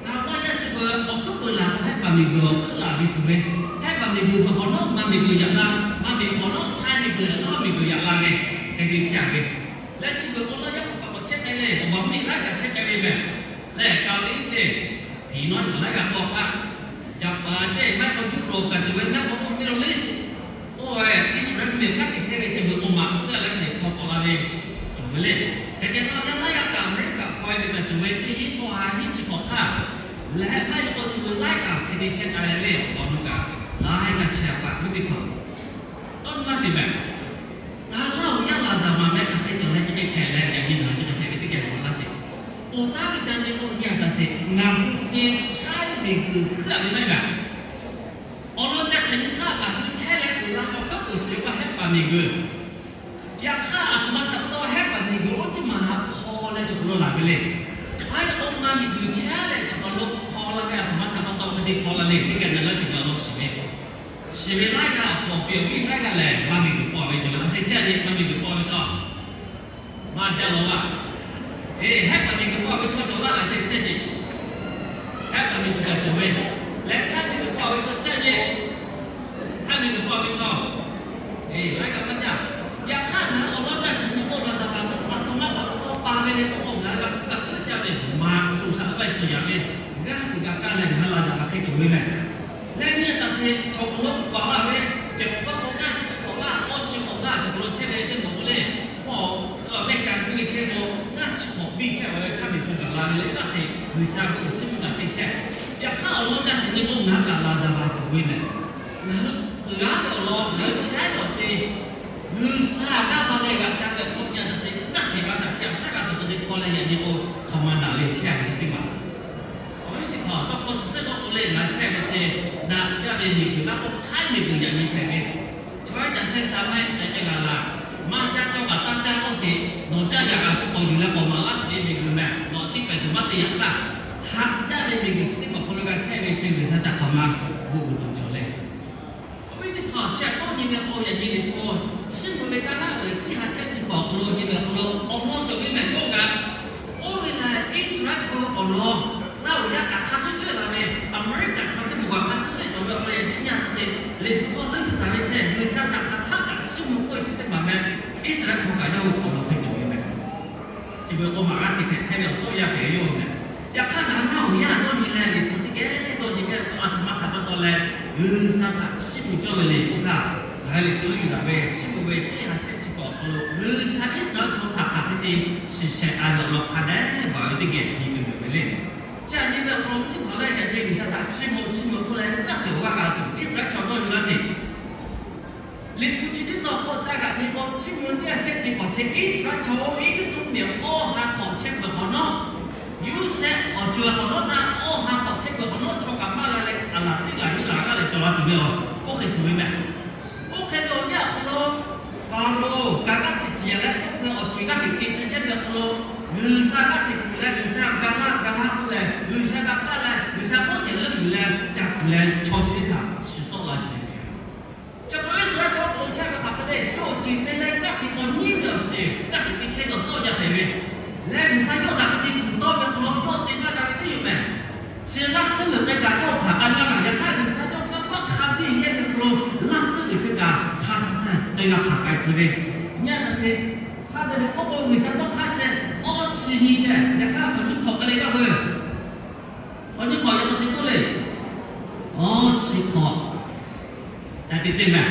Ngaˬ hui Laˇ huˍ yaˇ chi beuꞈ awˬ hkuiˉ peuˬ laˬ k'o Hehˆ paˍ miˬguiˬ awˬ hkuiˉ laˬ ve shuˍ ve, Hehˆ paˍ miˬguiˬ beuꞈ hk'awꞈ nawˉ maˇ miˬguiˬ yaꞈ la, maˇ miˬguiˬ hk'awꞈ nawˉ Htaiˇ miˬguiˬ Laˇ huˍ miˬguiˬ yaꞈ la ve, hk'e te chehˇ a ve. Leh chi beuꞈ k'o Laˇ yaˇ k'awꞈ k'awꞈ chehˇ k'ai ve, awˬ baˬ mvuhˇmiˬ laiˉ kaꞈ chehˇ k'ai ve mehˍ. Leh ka ve ceˇ, hpiˍ nawˉ laiˉ g'aˇ k'o a hpaˇ, Jaˍpaˍ ceˇ, maˇ heˆ k'o Europe kaꞈ cawˬ ve, maˇ heˆ k'o Middle East, oˇ ve Iˉsaˍreˍlaˆ mvuhˇmiˬ kanˉ te chehˇ ve chi beuꞈ k'o maꞈ k'oˆ laˇ hk'e te hk'aw k'awꞈ la ve cawˬ ve le. Hk'e te Laˇ huˍ yaˇ laiˉ g'aˇ kaꞈ America hk'aw ve kaꞈ cawˬ ve teˇ hinˉ hk'awꞈ ha hinˉ chi hk'awꞈ htaˇ, lehˬ maˇ heˆ k'o chi beuꞈ laiˉ kaꞈ hk'e te chehˇ k'ai le, awˬ lawn k'o kaꞈ laiˉ g'aˇ chehˇ a paˍ mvuhˇ teˇ hpaˍ tawˇ nu laˇ sheˍ mehˍ. Ngaˬ hui Laˇ huˍ yaˇ laˬ zaˍ maˬ mehˍ hk'aˬ hk'e cawˬ leh chi hk'e hpehꞈ leh yaꞈ nyi ngaˬ hui chi hk'e hpehꞈ ve teˇ geh awˬ lawn laˇ sheˍ. Oˇ taˉ ve ca nyi k'o nyi a kaꞈ sheˍ, ngaˬ hui chi Htaiˇ miˬguiˬ hkuiˉ a ve maˇ heˆ kaꞈ, awˬ lawn ca chehˇ nyi htaˇ ngaˬ hui chehˇ leh uiˍ la awˬ hkuiˉ peuˬ shiˍ ve Hehˆ paˍ miˬguiˬ. Yaꞈ hk'aˇ a htoꞈ ma htaꞈ pa taw Hehˆ paˍ miˬguiˬ oˇ teˇ maˬ haꞈ hpaw leh cawˬ k'aw lo laˬ ve le. Maˇ heˆ k'o maˇ miˬguiˬ chehˇ leh cawˬ k'aw lo hpaw la ve a htoꞈ ma htaꞈ pa taw hk'e te hpaw la le teˇ geh na laˇ sheˍ ve awˬ lawn shiˍ ve. Shiˍ ve laiˉ g'aˇ awˬ pawˍ piˇ awˬ viˉ laiˉ g'aˇ lehˬ maˇ miˬguiˬ paw ve cawˬ ve a sheh chehˇ ve, maˇ miˬguiˬ paw ve chaw maˇ jaˇ law a. Eˬ, Hehˆ paˍ miˬguiˬ paw ve chaw cawˬ laˇ a sheh chehˇ ve. Hehˆ paˍ miˬguiˬ kaꞈ cawˬ ve, leh Htaiˇ miˬguiˬ paw ve chaw chehˇ ve. Htaiˇ miˬguiˬ paw ve chaw, eˬ, laiˉ g'aˇ maˇ jaˇ. Yaꞈ hk'aˇ ngaˬ hui awˬ lawn ca chehˇ nyi k'o laˬ zaˍ kaꞈ a htoꞈ ma htaꞈ pa taw pa ve le k'o k'o ngaˬ hui g'a hkuiˉ g'a hkuiˉ jaˇ ve maꞈ shuˍ shaꞈ ve ciˍ yaꞈ ve g'aˇ tuˬ g'a kaˇ leh ngaˬ hui laˬ zaˍ kaꞈ hk'e cawˬ ve mehˍ. Leh nyi a taꞈ sheˍ chaw k'aw lo paˍ laˇ ve, cehˬ k'o k'o ngaˇ chi hk'awꞈ laˇ, awˇ chi hk'awꞈ laˇ, cehˬ k'aw lo chehˇ ve teˇ moˍ k'o le, k'o mehˆ ca tuˬ ve chehˇ k'o ngaˇ chi hk'awꞈ biˇ chehˇ ve Htaiˇ miˬguiˬ kaꞈ la ve le, g'aˇ hteꞈ G'uiˬsha ve awˬ chiˇ mvuh kaꞈ te chehˇ. Yaꞈ hk'aˇ awˬ lawn ca shiˍ nyi k'o ngaˬ hui kaꞈ laˬ zaˍ kaꞈ cawˬ ve mehˍ. Ngaˬ hui g'aˇ ve awˬ lawn ngaˬ hui chehˇ ve awˬ te G'uiˬsha g'aˇ ma leh g'aꞈ ca ve hk'aw lo nyi a taꞈ sheˍ g'aˇ hteꞈ g'a shaꞈ chehˇ a shaˉ g'a tuˬ k'o te hk'aw leh yaꞈ nyi k'o hk'aˬ ma daꞈ leh chehˇ a ve chi teˇ maˬ. Awˬ viˉ teˇ hpaˍ tawˇ hkawˇ chi suhˉ k'oˆ k'o leh ngaˬ chehˇ ve chi daꞈ jaˇ ve miˬguiˬ laˇ k'o Htaiˇ miˬguiˬ yaꞈ nyi hpehꞈ ve. Chaw haiˉ ca shehˇ sha maˇ heˆ tehꞈ k'ai g'a laˬ. Maˇ caˇ cawˇ kaꞈ taˇ caˇ k'oˆ sheˍ, nawˬ caˇ yaꞈ kaꞈ shu k'awꞈ yuˬ leh k'awꞈ maˍ laˇ sheˍ ve miˬguiˬ mehˍ. Nawˬ teˇ pehˍ tuˬ maˇ te yaꞈ hk'aˇ, haꞈ jaˇ ve miˬguiˬ chi teˇ hpaˍ hk'aw lo g'a chehˇ ve chi G'uiˬsha htaꞈ hk'aˬ ma bon uiˍ tuˬ cawˬ le. Awˬ viˉ teˇ hpaˍ chi a k'oˆ nyi ve k'o yaꞈ nyi liꞈ hpu, Chiˇ mvuh ve kaˇ naˉ uiˍ teˇ ha shehˆ chi hk'awꞈ awˬ hk'aw lo nyi ve awˬ hk'aw lo awˬ lawn cawˬ ve mehˍ k'oˆ kaꞈ, oˇ ve lehˬ Iˉsaˍreˍlaˆ chaw awˬ lawn Laˇ huˍ yaˇ kaꞈ hk'a shuˍ shuˍ la ve, Aˍmeˍriˆkaꞈ chaw teˇ moˍ kaꞈ hk'a shuˍ shuˍ cawˬ ve awˬ hk'aw lo yaꞈ nyi a taꞈ sheˍ liꞈ hpu k'oˆ leuˉ tuˬ taˍ ve chehˇ G'uiˬsha htaꞈ hk'aˬ htaˆ kaꞈ chiˇ mvuh k'oˆ ve chi teˇ maˬ meh, Iˉsaˍreˍlaˆ chaw kaꞈ yawˇ hui awˬ lawn hk'e cawˬ ve mehˍ. Chi beuꞈ k'o maꞈ g'aˇ hteꞈ hpehꞈ chehˇ ve awˬ cawˇ yaˇ hpehꞈ ve yoˬ mehˍ. Yaꞈ hk'aˇ ngaˬ hui Laˇ huˍ yaˇ dawˇ nyi leh liꞈ hpu teˇ geh dawˇ nyi ve a htoꞈ ma htaꞈ pa taw leh G'uiˬsha htaꞈ chiˇ mvuh cawˇ ve le k'oˆ htaˇ, ngaˬ hui liꞈ hpu lo yuˬ daꞈ ve Chiˇ mvuh ve teˇ ha shehˆ chi hk'awꞈ awˬ hk'aw lo G'uiˬsha Iˉsaˍreˍlaˆ chaw htaꞈ hk'aˬ hk'e te shiˍ shehˍ k'ai ve awˬ lawn hk'a dehꞈ baˬ ve teˇ geh nyi tuˬ yoˬ ve le. Chi a nyi ve awˬ hk'aw lo teˇ hpaˍ lehˬ yaꞈ nyi G'uiˬsha htaꞈ chiˇ mvuh chiˇ mvuh k'oˆ leh g'aˇ hteꞈ awˬ g'aˇ g'a tuˬ Iˉsaˍreˍlaˆ chaw dawˇ nyi laˇ sheˍ. Liꞈ hpu chi teˇ tawn hk'aw taˇ g'aꞈ ve k'o, Chiˇ mvuh teˇ ha shehˆ chi hk'awꞈ chi Iˉsaˍreˍlaˆ chaw oˇ Eˇjiˇtuꞈ mvuhˇmiˬ awˬ hk'aw ha hk'awꞈ chehˇ peuˬ hk'awꞈ nawˉ, Yoˇsehꞈ awˬ ceuˬ hk'awꞈ nawˉ htaˇ awˇ ha hk'awꞈ chehˇ peuˬ hk'awꞈ nawˉ chaw kaꞈ maˇ g'a leh, aˬ laˬ teˇ laˬ nyiˇ laˬ g'aˇ leh cawˬ la tuˬ ve awˬ, oˇ hk'e shuˍ ve mehˍ. Oˇ hk'e ve awˬ yanˇ awˬ hk'aw lo Faˍroˍ kaꞈ g'aˇ Chi hk'e leh k'oˆ ve awˬ ceuˬ g'aˇ hteꞈ te chehˇ ve hk'aw lo, G'uiˬsha g'aˇ hteꞈ kuˬ leh, G'uiˬsha ga laˇ ga laˇ k'oˆ leh, G'uiˬsha ga kaˇ leh, G'uiˬsha k'oˆ shehˍ leuˆ yuˬ leh ca kuˬ leh chaw chi teˇ hpaˍ shiˍ tawˆ la ce ve yoˬ. Chi hk'e ve suhˍ a chaw k'o chehˇ ve hk'aˬ hk'e le, shu awˬ ceuˬ te leh g'aˇ hteꞈ k'awꞈ nyiˉ ve awˬ ceuˬ g'aˇ hteꞈ te chehˇ ve awˬ cawˇ jaˇ hpehꞈ ve, leh G'uiˬsha yawˇ htaꞈ hk'e te kuˬ tawˆ ve hk'aw lo yawˇ te maˇ g'a ve teˇ yoˬ mehˍ. Chi laˇ tsuhˇ g'uiˬ k'ai kaꞈ yawˇ hpaˍ k'ai maˇ g'a. Yaꞈ hk'aˇ G'uiˬsha yawˇ kanˇ paˆ hk'a biˇ yehˇ ve hk'aw lo laˇ tsuhˇ g'uiˬ chi kaꞈ hk'a sha sha k'ai g'a hpaˍ k'ai tcuh ve, nyi a taꞈ sheˍ. Hk'a dehꞈ leh k'oˆ k'o, G'uiˬsha tawˇ hk'aˇ chi awˇ chi nyi ceh, yaꞈ hk'aˇ hk'awꞈ nyiˇ hk'awꞈ k'ai leh yaˇ hui, hk'awꞈ nyiˇ hk'awꞈ yaꞈ k'aw te k'oˆ le, awˇ chi hk'awꞈ, a te te mehˍ.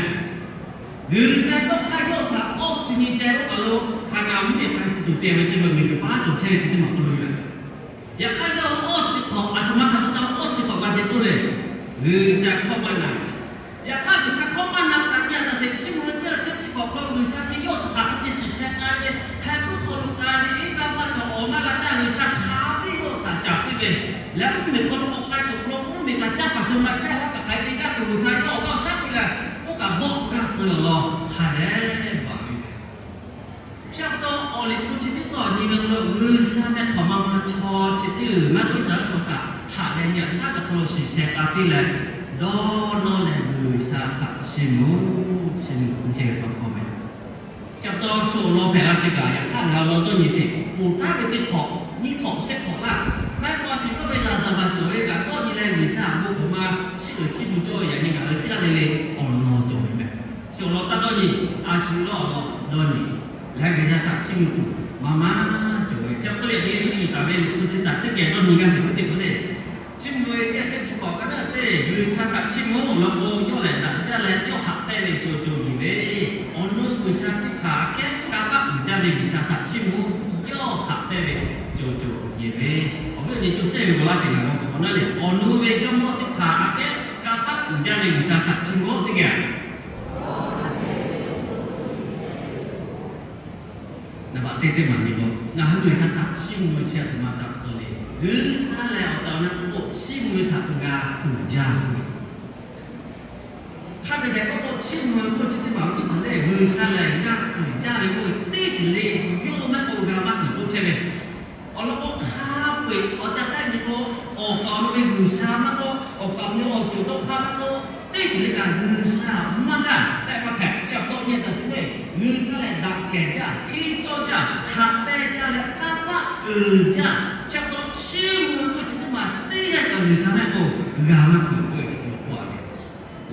G'uiˬsha tawˇ hk'aˇ yawˇ htaꞈ awˇ chi nyi ceh oˇ kaˬ lo hk'a ngaˬ mvuhˇ yeˬ k'ai tcuh tuˬ te ve chi beuꞈ miˬguiˬ paˉ cawˬ chehˇ ve chi teˇ maˬ hk'aw lo yoˬ. Yaꞈ hk'aˇ yawˇ awˇ chi hk'awꞈ, aˬ htoꞈ ma htaꞈ pa taw awˇ chi hk'awꞈ g'a te k'oˆ le, G'uiˬsha hkawˇ maˇ na. Yaꞈ hk'aˇ G'uiˬsha hkawˇ maˇ na kaꞈ nyi a taꞈ sheˍ, chi mvuhˇ ve teˇ chi chi hk'awꞈ hk'aw lo G'uiˬsha chi yawˇ htaꞈ hk'aˬ hk'e te shiˍ sheh k'ai ve, heh puiˉ hk'aw lo k'ai ve, iˉ kaˆ maˇ cawˬ awˬ maˇ g'a caˇ G'uiˬsha hk'a biˇ yawˇ htaꞈ caˍ piˇ ve, leh mvuhˇmiˬ hk'aw lo k'awꞈ k'ai tuˬ hk'aw lo mvuhˇmiˬ kaꞈ caˇ paˍ chi ma chehˇ laˇ kaꞈ hk'aˬ hk'e te g'aˇ tuˬ G'uiˬsha yawˇ awˬ g'aˇ shaˉ piˇ leh, oˇ kaꞈ bawˆ g'aˇ tcuh lawˬ law hk'a dehꞈ baˬ ve. Chi pa taw awˬ liꞈ hpu chi teˇ tawˇ nyi ve hk'aw lo G'uiˬsha meh hk'awꞈ ma ma chaw chi teˇ g'uiˬ maˇ k'oˆ Iˉsaˍreˍlaˆ chaw htaꞈ haꞈ leh nyi a shaˉ kaꞈ hk'aw lo shiˍ sheh k'a piˇ leh, dawˇ nawˇ leh G'uiˬsha htaꞈ chiˇ mvuh, chiˇ mvuh hk'oˆ chehˇ ve tawˇ hkawˇ meh. Chi pa taw shu awˬ lawn hpehꞈ la chi kaꞈ, yaꞈ hk'aˇ ngaˬ awˬ lawn dawˇ nyi sheˍ. Ponˬ taˉ ve teˇ hk'awꞈ nyiˇ hk'awꞈ shehˆ hk'awꞈ laˇ, maˇ heˆ k'o a shu yawˇ ve laˍzaˍvaˍ cawˬ ve kaꞈ dawˇ nyi leh G'uiˬsha awˬ bon hk'awꞈ ma chiˇ uiˍ chiˇ mvuh cawˇ ve yaꞈ nyi ngaˬ hui teˇ g'aˇ le le awˬ lawn cawˬ ve meh. Chi awˬ lawn taˇ dawˇ nyi, a shu yawˇ awˬ lawn dawˇ nyi leh G'uiˬsha htaꞈ chiˇ mvuh tuˬ maˇ maˇ cawˬ ve. Chi pa taw yaꞈ nyi Luˇ yuˬ taˍ ve liꞈ hpu chi htaꞈ teˇ geh dawˇ nyi g'aˇ shehˍ hpaˇ teˇ hpaˍ le. Chiˇ mvuh ve teˇ g'aˇ shehˆ chi hk'awꞈ hk'a naˉ teˇ G'uiˬsha htaꞈ chiˇ mvuh awˬ lawn k'o, yawˇ lehˬ daꞈ jaˇ leh yawˇ haꞈ pehnˇ ve co co yeˬ ve, awˬ nu G'uiˬsha teˇ hpaˍ aꞈ kehˉ kanˇ paˆ uiˍ jaˇ ve G'uiˬsha htaꞈ chiˇ mvuh, yawˇ haꞈ pehnˇ ve co co yeˬ ve. Awˬ viˉ awˬ nyi co shehˆ ve g'aw laˇ sheˍ ngaˬ g'a k'awꞈ k'awꞈ naˉ le, awˬ nu ve Jawˇmawˇ teˇ hpaˍ aꞈ kehˉ kanˇ paˆ uiˍ jaˇ ve G'uiˬsha htaꞈ chiˇ mvuh teˇ geh Naˍ baꞈ teˇ teˇ maˬ nyi k'o, ngaˬ hui G'uiˬsha htaꞈ chiˇ mvuh ve chi a htoꞈ ma htaꞈ pa taw le. G'uiˬsha lehˬ awˬ tehˬ awˬ na k'oˆ k'o, chiˇ mvuh ve htaꞈ g'a kuˬ jaˇ ve. Hk'a dehꞈ dehꞈ k'oˆ k'o, chiˇ mvuh ve k'oˆ chi teˇ maˬ ve teˇ hpaˍ lehˬ, G'uiˬsha lehˬ g'a kuˬ jaˇ ve k'oˆ ve teˇ ceuˬ le, yawˇ maˇ k'oˆ g'a maˇ kuˬ k'oˆ chehˇ ve. Awˬ lawn k'o, hk'a peu-eˬ awˬ ca taˆ nyi k'o, awˬ kaˍ awˬ nu ve G'uiˬsha maˇ k'oˆ, awˬ kaˍ awˬ nu ve awˬ ceuˬ dawˇ hk'aˇ maˇ k'oˆ, teˇ ceuˬ le kaꞈ G'uiˬsha maˇ g'a tehꞈ maˇ hpehꞈ. Chi pa taw nyi a taꞈ sheˍ le, G'uiˬsha lehˬ daꞈ kehˬ jaˇ, hteˇ cawˇ jaˇ, haꞈ pehnˇ jaˇ leh kanˇ paˆ uiˍ jaˇ. Chi pa taw chiˇ mvuh ve k'oˆ chi teˇ maˬ teˇ g'aˇ kaꞈ G'uiˬsha maˇ k'oˆ g'a maˇ kuˬ k'oˆ ve k'o k'oˆ a ve.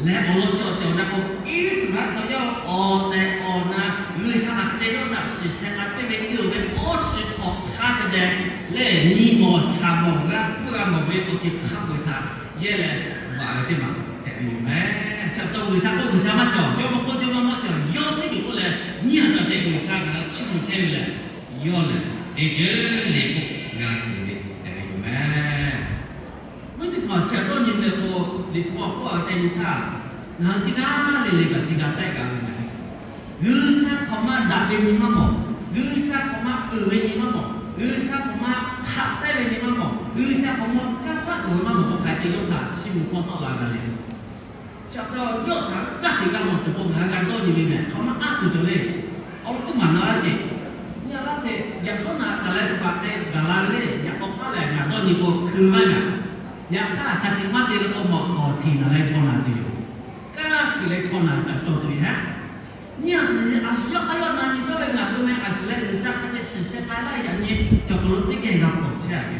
Leh awˬ lawn chi awˬ tehˬ awˬ na k'o, Iˉsaˍreˍlaˆ chaw yawˇ awˬ tehˬ awˬ na G'uiˬsha htaꞈ hk'e te yawˇ htaꞈ shiˍ sheh k'a piˇ ve, yawˇ ve awˇ chi hk'awꞈ hk'a dehꞈ dehꞈ lehˬ, nyi mawˬ chaꞈ mawˬ g'a hpuˇ g'a mawˬ ve awˬ ceuˬ hk'a peu-eˬ htaꞈ yehˇ leh baˬ ve teˇ maˬ hpehꞈ ve yoˬ meh. Chi pa taw G'uiˬsha k'oˆ G'uiˬsha maˇ cawˬ, Jawˇmawˇ k'oˆ Jawˇmawˇ maˇ cawˬ, yawˇ teˇ ceuˬ k'oˆ leh nyi a taꞈ sheˍ G'uiˬsha ngaˬ hui chiˇ mvuh chehˇ ve lehˬ, yawˇ lehˬ teˇ ceuˬ le k'oˆ g'a kuˬ ve hpehꞈ ve yoˬ meh. Mvuhˇ teˇ hpaˍ chi htaꞈ dawˇ nyi ve k'o, Liꞈ hpu awˬ hk'oˆ a ca nyi htaˇ, ngaˬ hui teˇ g'aˇ le le kaꞈ chi g'a tehˆ g'a ve meh. G'uiˬsha hk'awꞈ ma daꞈ ve nyi maˇ mawˬ, G'uiˬsha hk'awꞈ ma uiˍ ve nyi maˇ mawˬ, G'uiˬsha hk'awꞈ ma haꞈ pehnˇ ve nyi maˇ mawˬ, G'uiˬsha hk'awꞈ ma kanˇ paˆ tuˬ ve maˇ mawˬ k'o, hk'aˬ hk'e te yawˇ htaꞈ chiˇ mvuh hkawˇ tawˆ la g'a le. Chi pa taw yawˇ htaꞈ g'aˇ hteꞈ g'a mawˬ tuˬ k'o, ngaˬ hui g'a dawˇ nyi ve meh. Hk'awꞈ ma aˉ tuˬ cawˬ le. Awˬ lawn teˇ maˬ na laˇ sheˍ. Nyi a laˇ sheˍ, yaꞈ shawˉ naꞈ kaˬ leh chi paˍ te gaˬ la ve le. Yaꞈ k'aw hk'aˇ lehˬ ngaˬ dawˇ nyi k'o hkui maˇ gaˬ. Yaꞈ hk'aˇ a cha te maˇ te la k'o, mawˬ hk'awꞈ htiꞈ naˬ leh chaw naˬ tuˬ yoˬ. Kanˉ htiꞈ leh chaw naˬ kaꞈ cawˬ tuˬ ve haˉ. Nyi a sheˍ, a shu yawˇ hk'aˇ yawˇ na nyi cawˇ ve ngaˬ hui meh, a shu leh G'uiˬsha hk'a te shiˍ sheh k'ai laˇ yaꞈ nyi cawˬ hk'aw lo teˇ geh g'a pawˬ chehˇ a ve.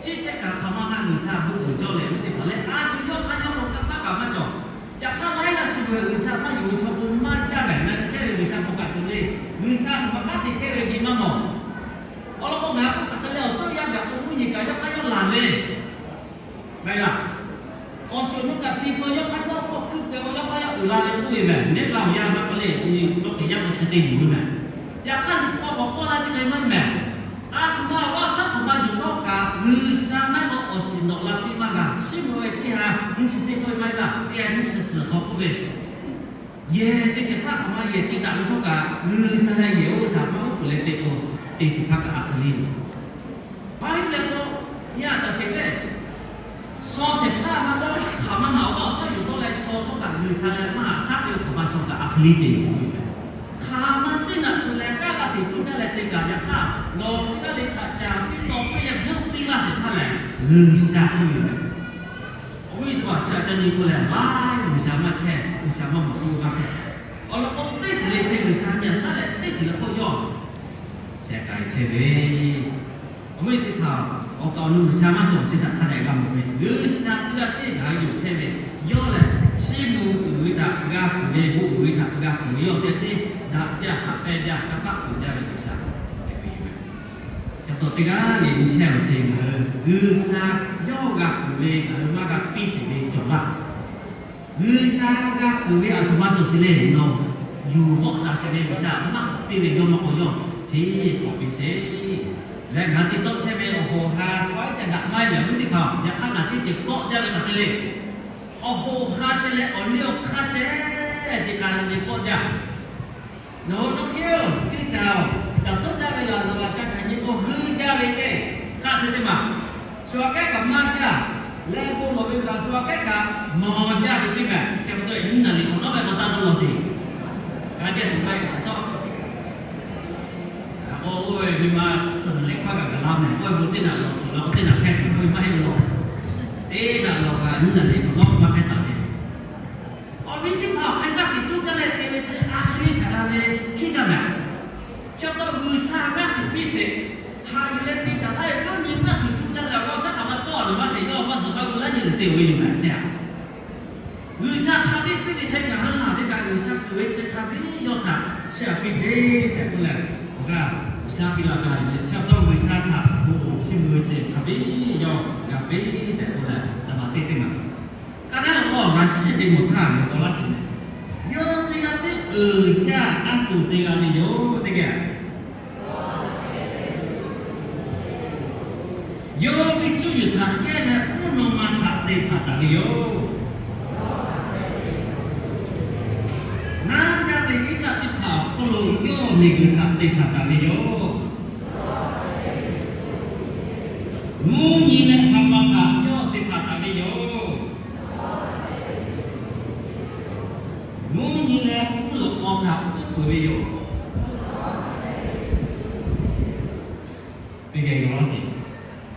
Chi ceh kaꞈ hk'aˬ ma na G'uiˬsha bon uiˍ cawˇ leh ve teˇ hpaˍ leh, a shu yawˇ hk'aˇ yawˇ k'o kanˇ paˆ kaꞈ maˇ cawˬ. Yaꞈ hk'aˇ laiˉ g'aˇ chi beuꞈ G'uiˬsha maˇ yonˍ ve chaw bon maˇ caˇ ve, na chehˇ ve G'uiˬsha bon kaꞈ tuˬ le. G'uiˬsha hk'aˬ ma kanˉ te chehˇ ve nyi maˇ mawˬ. Awˬ lawn k'o, ngaˬ hui k'oˆ hk'aˬ hk'e leh awˬ cawˇ yaˇ gaˬ k'o, mvuhˇ yeˬ kaꞈ yawˇ hk'aˇ yawˇ laˬ ve. Maˇ heˆ laˇ. Awˬ shuˍ awˬ nu kaꞈ ti hk'aw yawˇ hk'aˇ yawˇ k'awꞈ hkuiˇ k'ai k'o, yawˇ hk'aˇ yawˇ uiˍ la ve k'oˆ ve meh. Neˇ laˇ awˬ yanˇ maˇ k'oˆ le, k'o ni lawˇ hk'e yaˇ k'o chi hk'e te yuˬ ve meh. Yaꞈ hk'aˇ Liꞈ hpu awˬ hk'aw k'oˆ laˇ chi hk'e maˇ heˆ meh. A htoꞈ ma awˬ g'aˇ shaˉ hk'awꞈ ma yuˬ tawˆ kaꞈ, G'uiˬsha maˇ k'awꞈ shiˍ nawꞈ la piˇ maˇ g'a. Chiˇ mvuh ve teˇ ha, mvuhˇ chi teˇ k'oˆ ve maˇ heˆ laˇ, teˇ ha nyiˇ chi suhˍ hk'aw k'oˆ ve, yehˬ te shehˍ hpaˇ hk'awꞈ ma yehˬ te daꞈ ve htawˇ kaꞈ, G'uiˬsha leh yehˬ oˇ ve htaꞈ maˇ oˉ k'oˍ leh te k'o, te shehˍ hpaˇ kaꞈ a hk'e le yoˬ. Maˇ heˆ leh k'o, nyi a taꞈ sheˍ ve, shaw shehˍ hpaˇ maˇ k'oˆ, hk'aˬ ma naˬ awˬ g'aˇ awˬ shaˉ yuˬ tawˆ leh shaw htawˇ kaꞈ G'uiˬsha leh maˇ haꞈ shaˉ te ve hk'awꞈ ma shaw kaꞈ a hk'e le te yoˬ. Hk'aˬ ma teˇ tuˬ jaˇ leh te kaꞈ, yaꞈ hk'aˇ nawˬ teˇ g'aˇ le htaꞈ caˍ piˇ taw piˇ leh heuˆ piˇ laˇ sheˍ htaˇ lehˬ, G'uiˬsha k'oˆ ve yoˬ. Awˬ viˉ teˇ hpaˍ, chi htaꞈ ca nyi k'o lehˬ, laiˉ G'uiˬsha maˇ chehˇ, G'uiˬsha maˇ mawˬ k'oˆ ve maˇ hpehꞈ. Awˬ lawn k'o, teˇ ceuˬ le ceh G'uiˬsha nyi a shaˉ leh teˇ ceuˬ le k'oˆ yawˇ shehˍ k'ai chehˇ ve. Awˬ viˉ teˇ hpaˍ, awˬ kaˍ awˬ nu G'uiˬsha maˇ cawˬ chi htaꞈ hk'a dehꞈ g'a mawˬ ve, G'uiˬsha teˇ g'aˇ tiˉ ngaˬ hui yonˍ chehˇ ve, yawˇ lehˬ chiˇ mvuh uiˍ ve htaꞈ g'a kuˬ ve, bon uiˍ ve htaꞈ g'a kuˬ ve, yawˇ teˇ g'aˇ tiˉ daꞈ jaˇ, haꞈ pehnˇ jaˇ, kanˇ paˆ kuˬ jaˇ ve G'uiˬsha hpehꞈ ve yoˬ. Ca taw teˇ g'aˇ le nyi chehˇ ve chi ngaˬ hui G'uiˬsha yawˇ g'a kuˬ ve ngaˬ hui maˇ g'a piˇ sheˍ ve cawˬ laˇ. G'uiˬsha g'a kuˬ ve aˬ htoꞈ ma cawˬ sheˍ le, nawˬ yuˬ vawˆ taˍ sheˍ ve G'uiˬsha maˇ hk'awꞈ piˇ ve, yawˇ maˇ k'o yawˇ hteˇ hk'awꞈ piˇ sheˍ. Leh ngaˬ hui te tawˆ chehˇ ve awˬ hoꞈ ha chaw ceh daꞈ maˇ heˆ mehˍ, awˬ viˉ teˇ hpaˍ, yaꞈ hk'aˇ ngaˬ teˇ ceuˬ kawˆ jaˇ ve hk'aˬ hk'e le. Awˬ hoꞈ ha ceh leh awˬ liˇ awˬ hk'aˇ ceh te k'ai ve kawˆ jaˇ. Nawˬ hui nawˬ hk'e-oˬ, teˇ caˍ-oˬ, caˬ suhˉ jaˇ ve laˬ, laˬ laˬ ca htaꞈ nyi k'o, hui jaˇ ve ceh, hk'aˇ chi teˇ maˬ, shu aꞈ kehˉ kaꞈ maˇ jaˇ, leh bon lawˬ ve laˬ, shu aꞈ kehˉ kaꞈ mawˬ jaˇ ve ceh mehˍ, ca pa taw nyiˇ naˍ liꞈ hk'awꞈ nawˉ ve k'awꞈ taˇ dawˇ lawˬ sheˍ. G'a jaˇ tuˬ maˇ heˆ, a shaw. K'o, oˇ ve nyi ma suhˍ naˍ liꞈ hk'aˇ kaꞈ gaˬ la mehˍ, k'oˆ ve bon teˇ naꞈ lawˬ hk'awꞈ la, k'o teˇ naꞈ hpehˇ tuˬ k'oˆ ve maˇ heˆ ve lawˬ. Teˇ naꞈ lawˬ kaꞈ nyiˇ naˍ liꞈ hk'awꞈ nawˉ maˇ hpehˇ taˍ ve. Awˬ viˉ teˇ hpaˍ, hk'aˬ hk'e g'aˇ hteꞈ coˇ caˇ leh te ve chi a hk'e le hpehꞈ la ve hkiˉ gaˇ mehˍ. Chi pa taw G'uiˬsha g'aˇ hteꞈ piˇ sheˍ. Haꞈ yuˬ leh te caˍ laˇ ve, yawˇ nyi g'aˇ hteꞈ coˇ caˇ leh awˬ g'aˇ shaˉ hk'aˬ ma tawˆ a ve maˇ sheˍ, yawˇ maˇ zuhˬ maˇ g'uˇ laˇ nyi lehˬ te awˬ ve yoˬ mehˍ ceh. G'uiˬsha hk'a biˇ piˇ ve hk'e ngaˬ hui laˬ ve kaꞈ, G'uiˬsha kuˬ ve chi hk'a biˇ yawˇ htaꞈ chiˇ aꞈ piˇ sheˍ tehꞈ k'oˆ leh, awˬ g'aˇ G'uiˬsha piˇ la gaˇ ve, chi pa taw G'uiˬsha htaꞈ bon awˬ chiˇ mvuh ve chi hk'a biˇ yawˇ g'a piˇ tehꞈ k'oˆ leh, a ma teˇ teˇ maˬ. Ka naˉ lawˬ k'o, ngaˬ shiˉ ve mawˬ htaˇ ngaˬ k'awꞈ laˇ sheˍ. Yawˇ teˇ g'aˇ tiˉ uiˍ jaˇ, aˉ tuˬ te g'a ve yoˬ, teˇ geh. Yawˇ ve cuˇ yiˍ htaꞈ yehˇ leh mvuhˇ naw ma htaꞈ te hpanˍ taˍ ve yoˬ. Naˉ jaˇ ve iˉ kaˆ teˇ hpaˍ awˬ hk'oˆ lo yawˇ miˬguiˬ htaꞈ te hpanˍ taˍ ve yoˬ. Mvuhˇ nyi leh hk'aˬ ma htaꞈ yawˇ te hpanˍ taˍ ve yoˬ. Mvuhˇ nyi leh mvuhˇ loꞈ k'aw htaꞈ uˉ peunˍ ve yoˬ. Teˇ geh yoˬ laˇ sheˍ.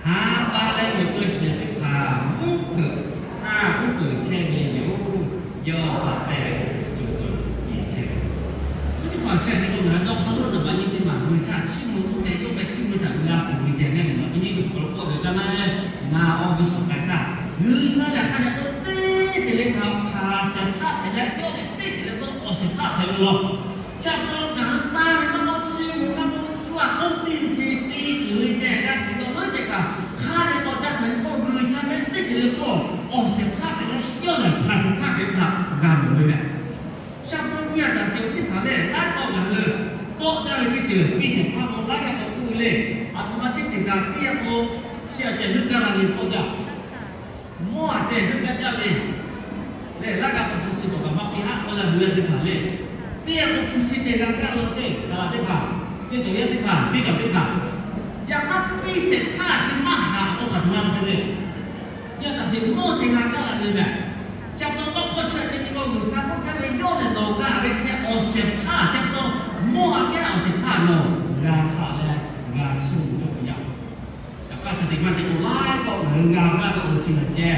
Ha pa leh meuꞈ keu shiˍ teˇ hpaˍ mvuhˇ hpeuꞈ htaˇ uˉ peunˍ chehˇ ve yoˬ. Yawˇ pa hpehꞈ ve cawˬ cawˬ yeˬ chehˇ ve. Teˇ hpaˍ chehˇ ve k'o, ngaˬ hui dawˇ hk'aˇ lo naˍ baꞈ nyi teˇ maˬ G'uiˬsha chiˇ mvuh k'oˆ ve, yawˇ hpehꞈ chiˇ mvuh htaꞈ g'a kuˬ ve ceh mehˆ ve laˬ. Teˇ nyi ve tuˬ hk'aw lo k'oˆ ve kaˇ naˉ leh, ngaˬ awˬ g'uˇ suhˍ k'ai htaˇ, G'uiˬsha lehˬ hk'a dehꞈ k'o teˇ ceuˬ le htaꞈ hpanˍ shehˍ hpaˇ hpehꞈ leh, yawˇ lehˬ teˇ ceuˬ le k'o awˬ shehˍ hpaˇ hpehꞈ ve law. Chi pa taw ngaˬ hui taˇ ve maˇ k'oˆ, chiˇ mvuh maˇ k'oˆ, tuˇ a k'oˆ piˇ ve ceh, te kuiˬ ve ceh, g'a shiˍ taw maˇ ceh kaꞈ, hk'a dehꞈ k'awꞈ ca htaꞈ nyi k'o, G'uiˬsha mehˆ teˇ ceuˬ le k'o awˬ shehˍ hpaˇ hpehꞈ leh, yawˇ lehˬ hpanˍ shehˍ hpaˇ hpehꞈ ve htaꞈ g'a mawˬ ve mehˍ. Sha paw nyi a taˍ sheˍ ve teˇ hpaˍ lehˬ, laiˉ pawˆ ngaˬ hui kawˆ jaˇ ve teˇ ceuˬ piˇ shehˍ hpaˇ k'o, laiˉ g'aˇ k'awꞈ k'oˆ ve le. Aˬ htoꞈ ma teˇ ceuˬ kaꞈ piˇ a k'o, chi a ceh heuˆ gaˇ la ve kawˆ jaˇ. Mawˇ a ceh heuˆ gaˇ jaˇ ve lehˬ, laiˉ g'aˇ k'awꞈ hpu shi k'awꞈ kaꞈ maˇ piˇ haˆ k'oˆ leh bu yaˇ teˇ hpaˍ le. Piˇ a k'o hpu shi ceh g'a gaˇ la ceh, saˍ laˍ teˇ hpaˍ, ceˇ cawˬ yaˇ teˇ hpaˍ, ceˇ cawˬ teˇ hpaˍ. Yaꞈ hk'aˇ piˇ shehˍ hpaˇ chi maˇ haꞈ k'o hk'aˬ htoꞈ ma hpehꞈ le. Yaꞈ hk'aˇ sheˍ mawˇ ceh g'a gaˇ la ve mehˍ. Chi pa taw tawˇ hkawˇ chi a ceh nyi k'o, G'uiˬsha k'oˆ chehˇ ve, yawˇ lehˬ nawˬ g'a ve chehˇ awˬ shehˍ hpaˇ chi pa taw, mawˇ a kehˉ awˬ shehˍ hpaˇ nawˬ g'a haꞈ leh g'a chiˇ mvuh cawˇ ve yaˇ. Yaꞈ hk'aˇ chi teˇ maˇ te k'o, laiˉ pawˆ ngaˬ hui g'a gaˇ ve awˬ ceuˬ lehˬ ceh,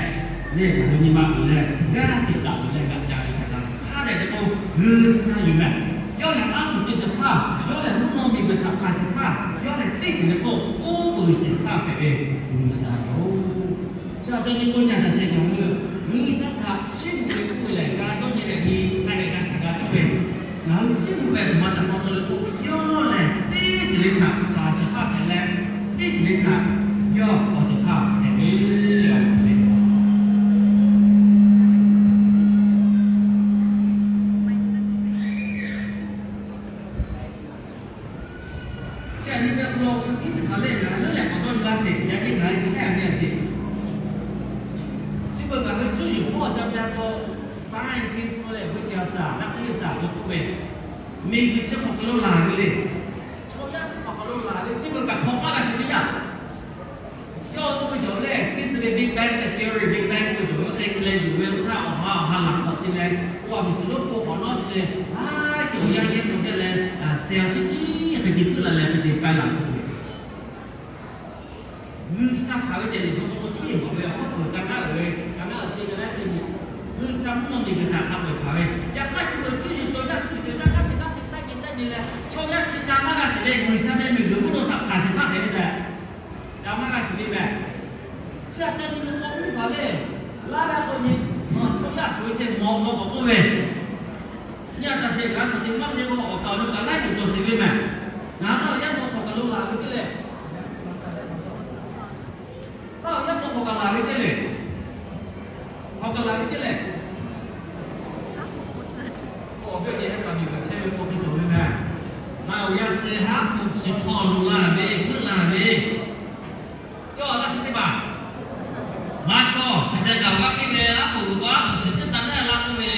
lehˬ ngaˬ hui nyi ma uiˍ leh g'aˇ hteꞈ daꞈ uiˍ leh g'aꞈ ca ve hk'a gaˬ hk'a dehꞈ te k'o, G'uiˬsha yoˬ mehˍ. Yawˇ lehˬ aˉ tuˬ te shehˍ hpaˇ, yawˇ lehˬ mvuhˇ naw miˬguiˬ htaꞈ hpanˍ shehˍ hpaˇ, yawˇ lehˬ teˇ ceuˬ le k'o oˇ peuˬ shehˍ hpaˇ hpehꞈ ve G'uiˬsha yoˬ. Chi a ceh nyi k'o, nyi a taˍ sheˍ ngaˬ hui G'uiˬsha htaꞈ chiˇ mvuh ve k'oˆ ve lehˬ, g'a dawˇ nyi leh nyi hk'a dehꞈ g'a htaꞈ g'a cawˇ ve, ngaˬ hui chiˇ mvuh ve a htoꞈ ma htaꞈ pa taw le k'o, yawˇ lehˬ teˇ ceuˬ le htaꞈ hpanˍ shehˍ hpaˇ hpehꞈ leh, teˇ ceuˬ le htaꞈ yawˇ hpanˍ shehˍ hpaˇ hpehꞈ ve yoˬ. Chi a nyi ve awˬ lawn k'o, teˇ hpaˍ lehˬ ngaˬ hui leuˉ leh k'awꞈ dawˇ nyi laˇ sheˍ, yaꞈ nyi ngaˬ hui chehˇ a ve a sheˍ. Chi beuꞈ ngaˬ hui cuˇ yiˍ hpawˇ ca ve a k'o, scientist k'oˆ leh, g'uˇ chi a shaˍ, naˆ piˇ shaˍ k'oˆ ve, miˬguiˬ chi hk'aw hk'aw lo laˬ ve le. Chaw yaˇ chi hk'aw hk'aw lo laˬ ve, chi beuꞈ kaꞈ hk'awꞈ maˇ g'a shiˍ ve yaˇ. Yawˇ oˇ ve cawˬ lehˬ, ทฤษฎี Big Bang leh theory Big Bang k'oˆ ve cawˬ ve, England yuˬ ve htaˇ awˬ ha awˬ ha laˬ hk'awꞈ ceh leh, oˇ a miˬ suhˍ lonˉ k'o k'awꞈ nawˉ ceh, a ceh awˬ yanˇ yehˇ k'o ceh leh, cell ceh ceh hk'e te puiˉ la leh hk'e te paiˇ la k'oˆ ve, G'uiˬsha hk'aˬ ve tehꞈ liꞈ hpu hk'aw lo hteˇ maˍ ve, awˬ hk'aw peuˬ ka naˉ uiˍ ve, ka naˉ uiˍ te ka naˉ te nyi, G'uiˬsha mvuhˇ naw miˬguiˬ htaꞈ hk'a peu-eˬ hpanˍ ve. Yaꞈ hk'aˇ chi beuꞈ cuˇ yiˍ cawˬ yaˇ cuˇ cawˬ yaˇ naˉ te naˉ te taˇ nyi taˇ nyi leh, chaw yaˇ chi ca maˇ g'a shiˍ ve, G'uiˬsha ve miˬguiˬ mvuhˇ naw htaꞈ hpanˍ shehˍ hpaˇ hpehꞈ ve tehꞈ, ca maˇ g'a shiˍ ve meh. Chi htaꞈ ca nyi ve k'o, mvuhˇ hpaˍ lehˬ, laˇ g'a k'o nyi, chaw yaˇ shuˍ ve ceh mawˬ law k'awꞈ k'oˆ ve, nyi a taˍ sheˍ kaꞈ shaˍ tiꞈ maˇ te k'o, awˬ kaˍ awˬ nu kaꞈ laiˉ ceuˬ cawˬ sheˍ ve meh. Ngaˬ hui taˇ awˬ yaˇ mawˬ hk'awꞈ kaꞈ lo laˬ ve ceˇ leh, taˇ awˬ yaˇ mawˬ hk'awꞈ kaꞈ laˬ ve ceˇ leh, hk'awꞈ kaꞈ laˬ ve ceˇ leh, awˬ ve hk'a miˬ kaꞈ chehˇ ve k'o te cawˬ ve meh. Ngaˬ awˬ yaˇ chi haˉ k'oˍ shiˍ hk'aw lo laˬ ve, heuˆ laˬ ve, cawˇ laˇ chi teˇ maˬ maˇ cawˇ. Hk'e te kaꞈ awˬ g'aˇ piˇ ve, aˉ poꞈ g'uiˬ k'o aˉ poꞈ shiˍ cuˇ taˍ leh laˇ k'oˆ ve,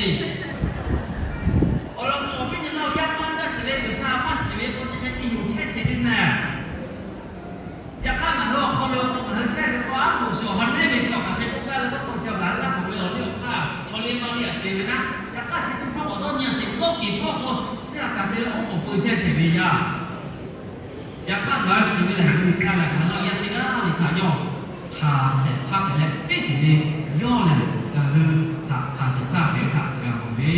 awˬ lawn k'o awˬ viˉ nyi laˇ awˬ yaˇ maˇ caˇ shiˍ ve, G'uiˬsha maˇ shiˍ ve k'o, chi hk'e te yonˍ chehˇ sheˍ ve meh. Yaꞈ hk'aˇ ngaˬ hui awˬ hk'aw lo k'o, ngaˬ hui chehˇ ve k'o, aˉ poꞈ shiˍ awˬ ha nehˉ ve chi awˬ hk'aˬ hk'e k'oˆ gaˇ leh k'oˆ k'o, chi awˬ gaˬ hui g'aˇ hk'awꞈ ve awˬ liˇ awˬ hk'aˇ chaw liˇ maˇ liˇ aꞈ te ve naˉ. Yaꞈ hk'aˇ chi teˇ hpawˇ k'awꞈ dawˇ nyi a sheˍ, lawˇ kiˍ hpawˇ k'o chi aꞈ kaꞈ te leh oˉ k'oˍ peu chehˇ sheˍ ve yaˇ. Yaꞈ hk'aˇ ngaˬ hui shiˍ ve lehˬ, G'uiˬsha lehˬ ngaˬ hui laˇ awˬ yaˇ teˇ g'aˇ le htaꞈ yawˇ hpanˍ shehˍ hpaˇ hpehꞈ leh, teˇ ceuˬ le yawˇ lehˬ ngaˬ hui htaꞈ hpanˍ shehˍ hpaˇ hpehꞈ ve htaꞈ g'a mawˬ ve.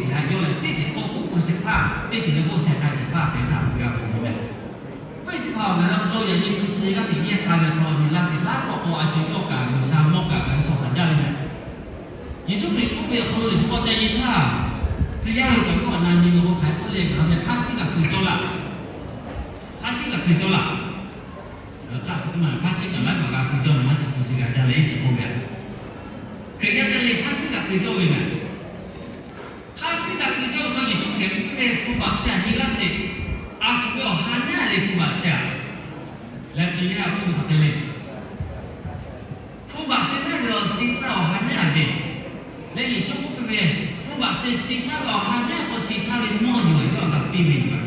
Lehˬ yawˇ lehˬ teˇ ceuˬ k'awꞈ k'oˆ k'oˆ shehˍ hpaˇ, teˇ ceuˬ le k'oˆ shehˍ hpaˇ shehˍ hpaˇ hpehꞈ ve htaꞈ g'a mawˬ ve meh. Oˇ ve teˇ hpaˍ ngaˬ hui hk'aw lo yaꞈ nyi hpu shi g'aˇ hteꞈ yehˇ k'a ve hk'aw lo nyi laˇ sheˍ, laˇ k'awꞈ k'o a shu yawˇ kaꞈ G'uiˬsha mawˇ kaꞈ ngaˬ hui shawˍ htaꞈ jaˇ ve meh. Yeˍsuˆ Hkriꞈ k'oˆ ve awˬ hk'aw lo liꞈ hpu k'awꞈ ca nyi htaˇ, tcuh yaˇ hui kaꞈ yawˇ htaꞈ na nyi ve k'o hk'aˬ hk'e k'oˆ le, ngaˬ hui meh hpaˇ shiˉ kaꞈ keu cawˇ laˇ. Hpaˇ shiˉ kaꞈ keu cawˇ laˇ. Hpaˇ shiˉ kaꞈ laiˉ maˬ g'a keu cawˇ ve maˇ shiˍ, hpu shi g'a jaˇ leh iˉ shiˍ k'oˆ ve, Hkriꞈ yaˇ teˇ g'aˇ le hpaˇ shiˉ kaꞈ keu cawˇ ve meh. Hpaˇ shiˉ kaꞈ keu cawˇ ve hk'aw Yeˍsuˆ Hkriꞈ k'oˆ ve, hpu baˬ chi htaꞈ nyi laˇ sheˍ. A shu ve awˬ ha nehˉ le hpu baˬ chi htaꞈ leh chi yaˇ k'oˆ ve hk'aˬ hk'e le. Hpu baˬ chi nehˉ ve awˬ Siˬsaˇ awˬ ha nehˉ a ve leh, Yeˍsuˆ k'oˆ ve, hpu baˬ chi Siˬsaˇ ve awˬ ha nehˉ k'o, Siˬsaˇ ve mawˇ yoˬ, yawˇ a ga piˇ ve yoˬ.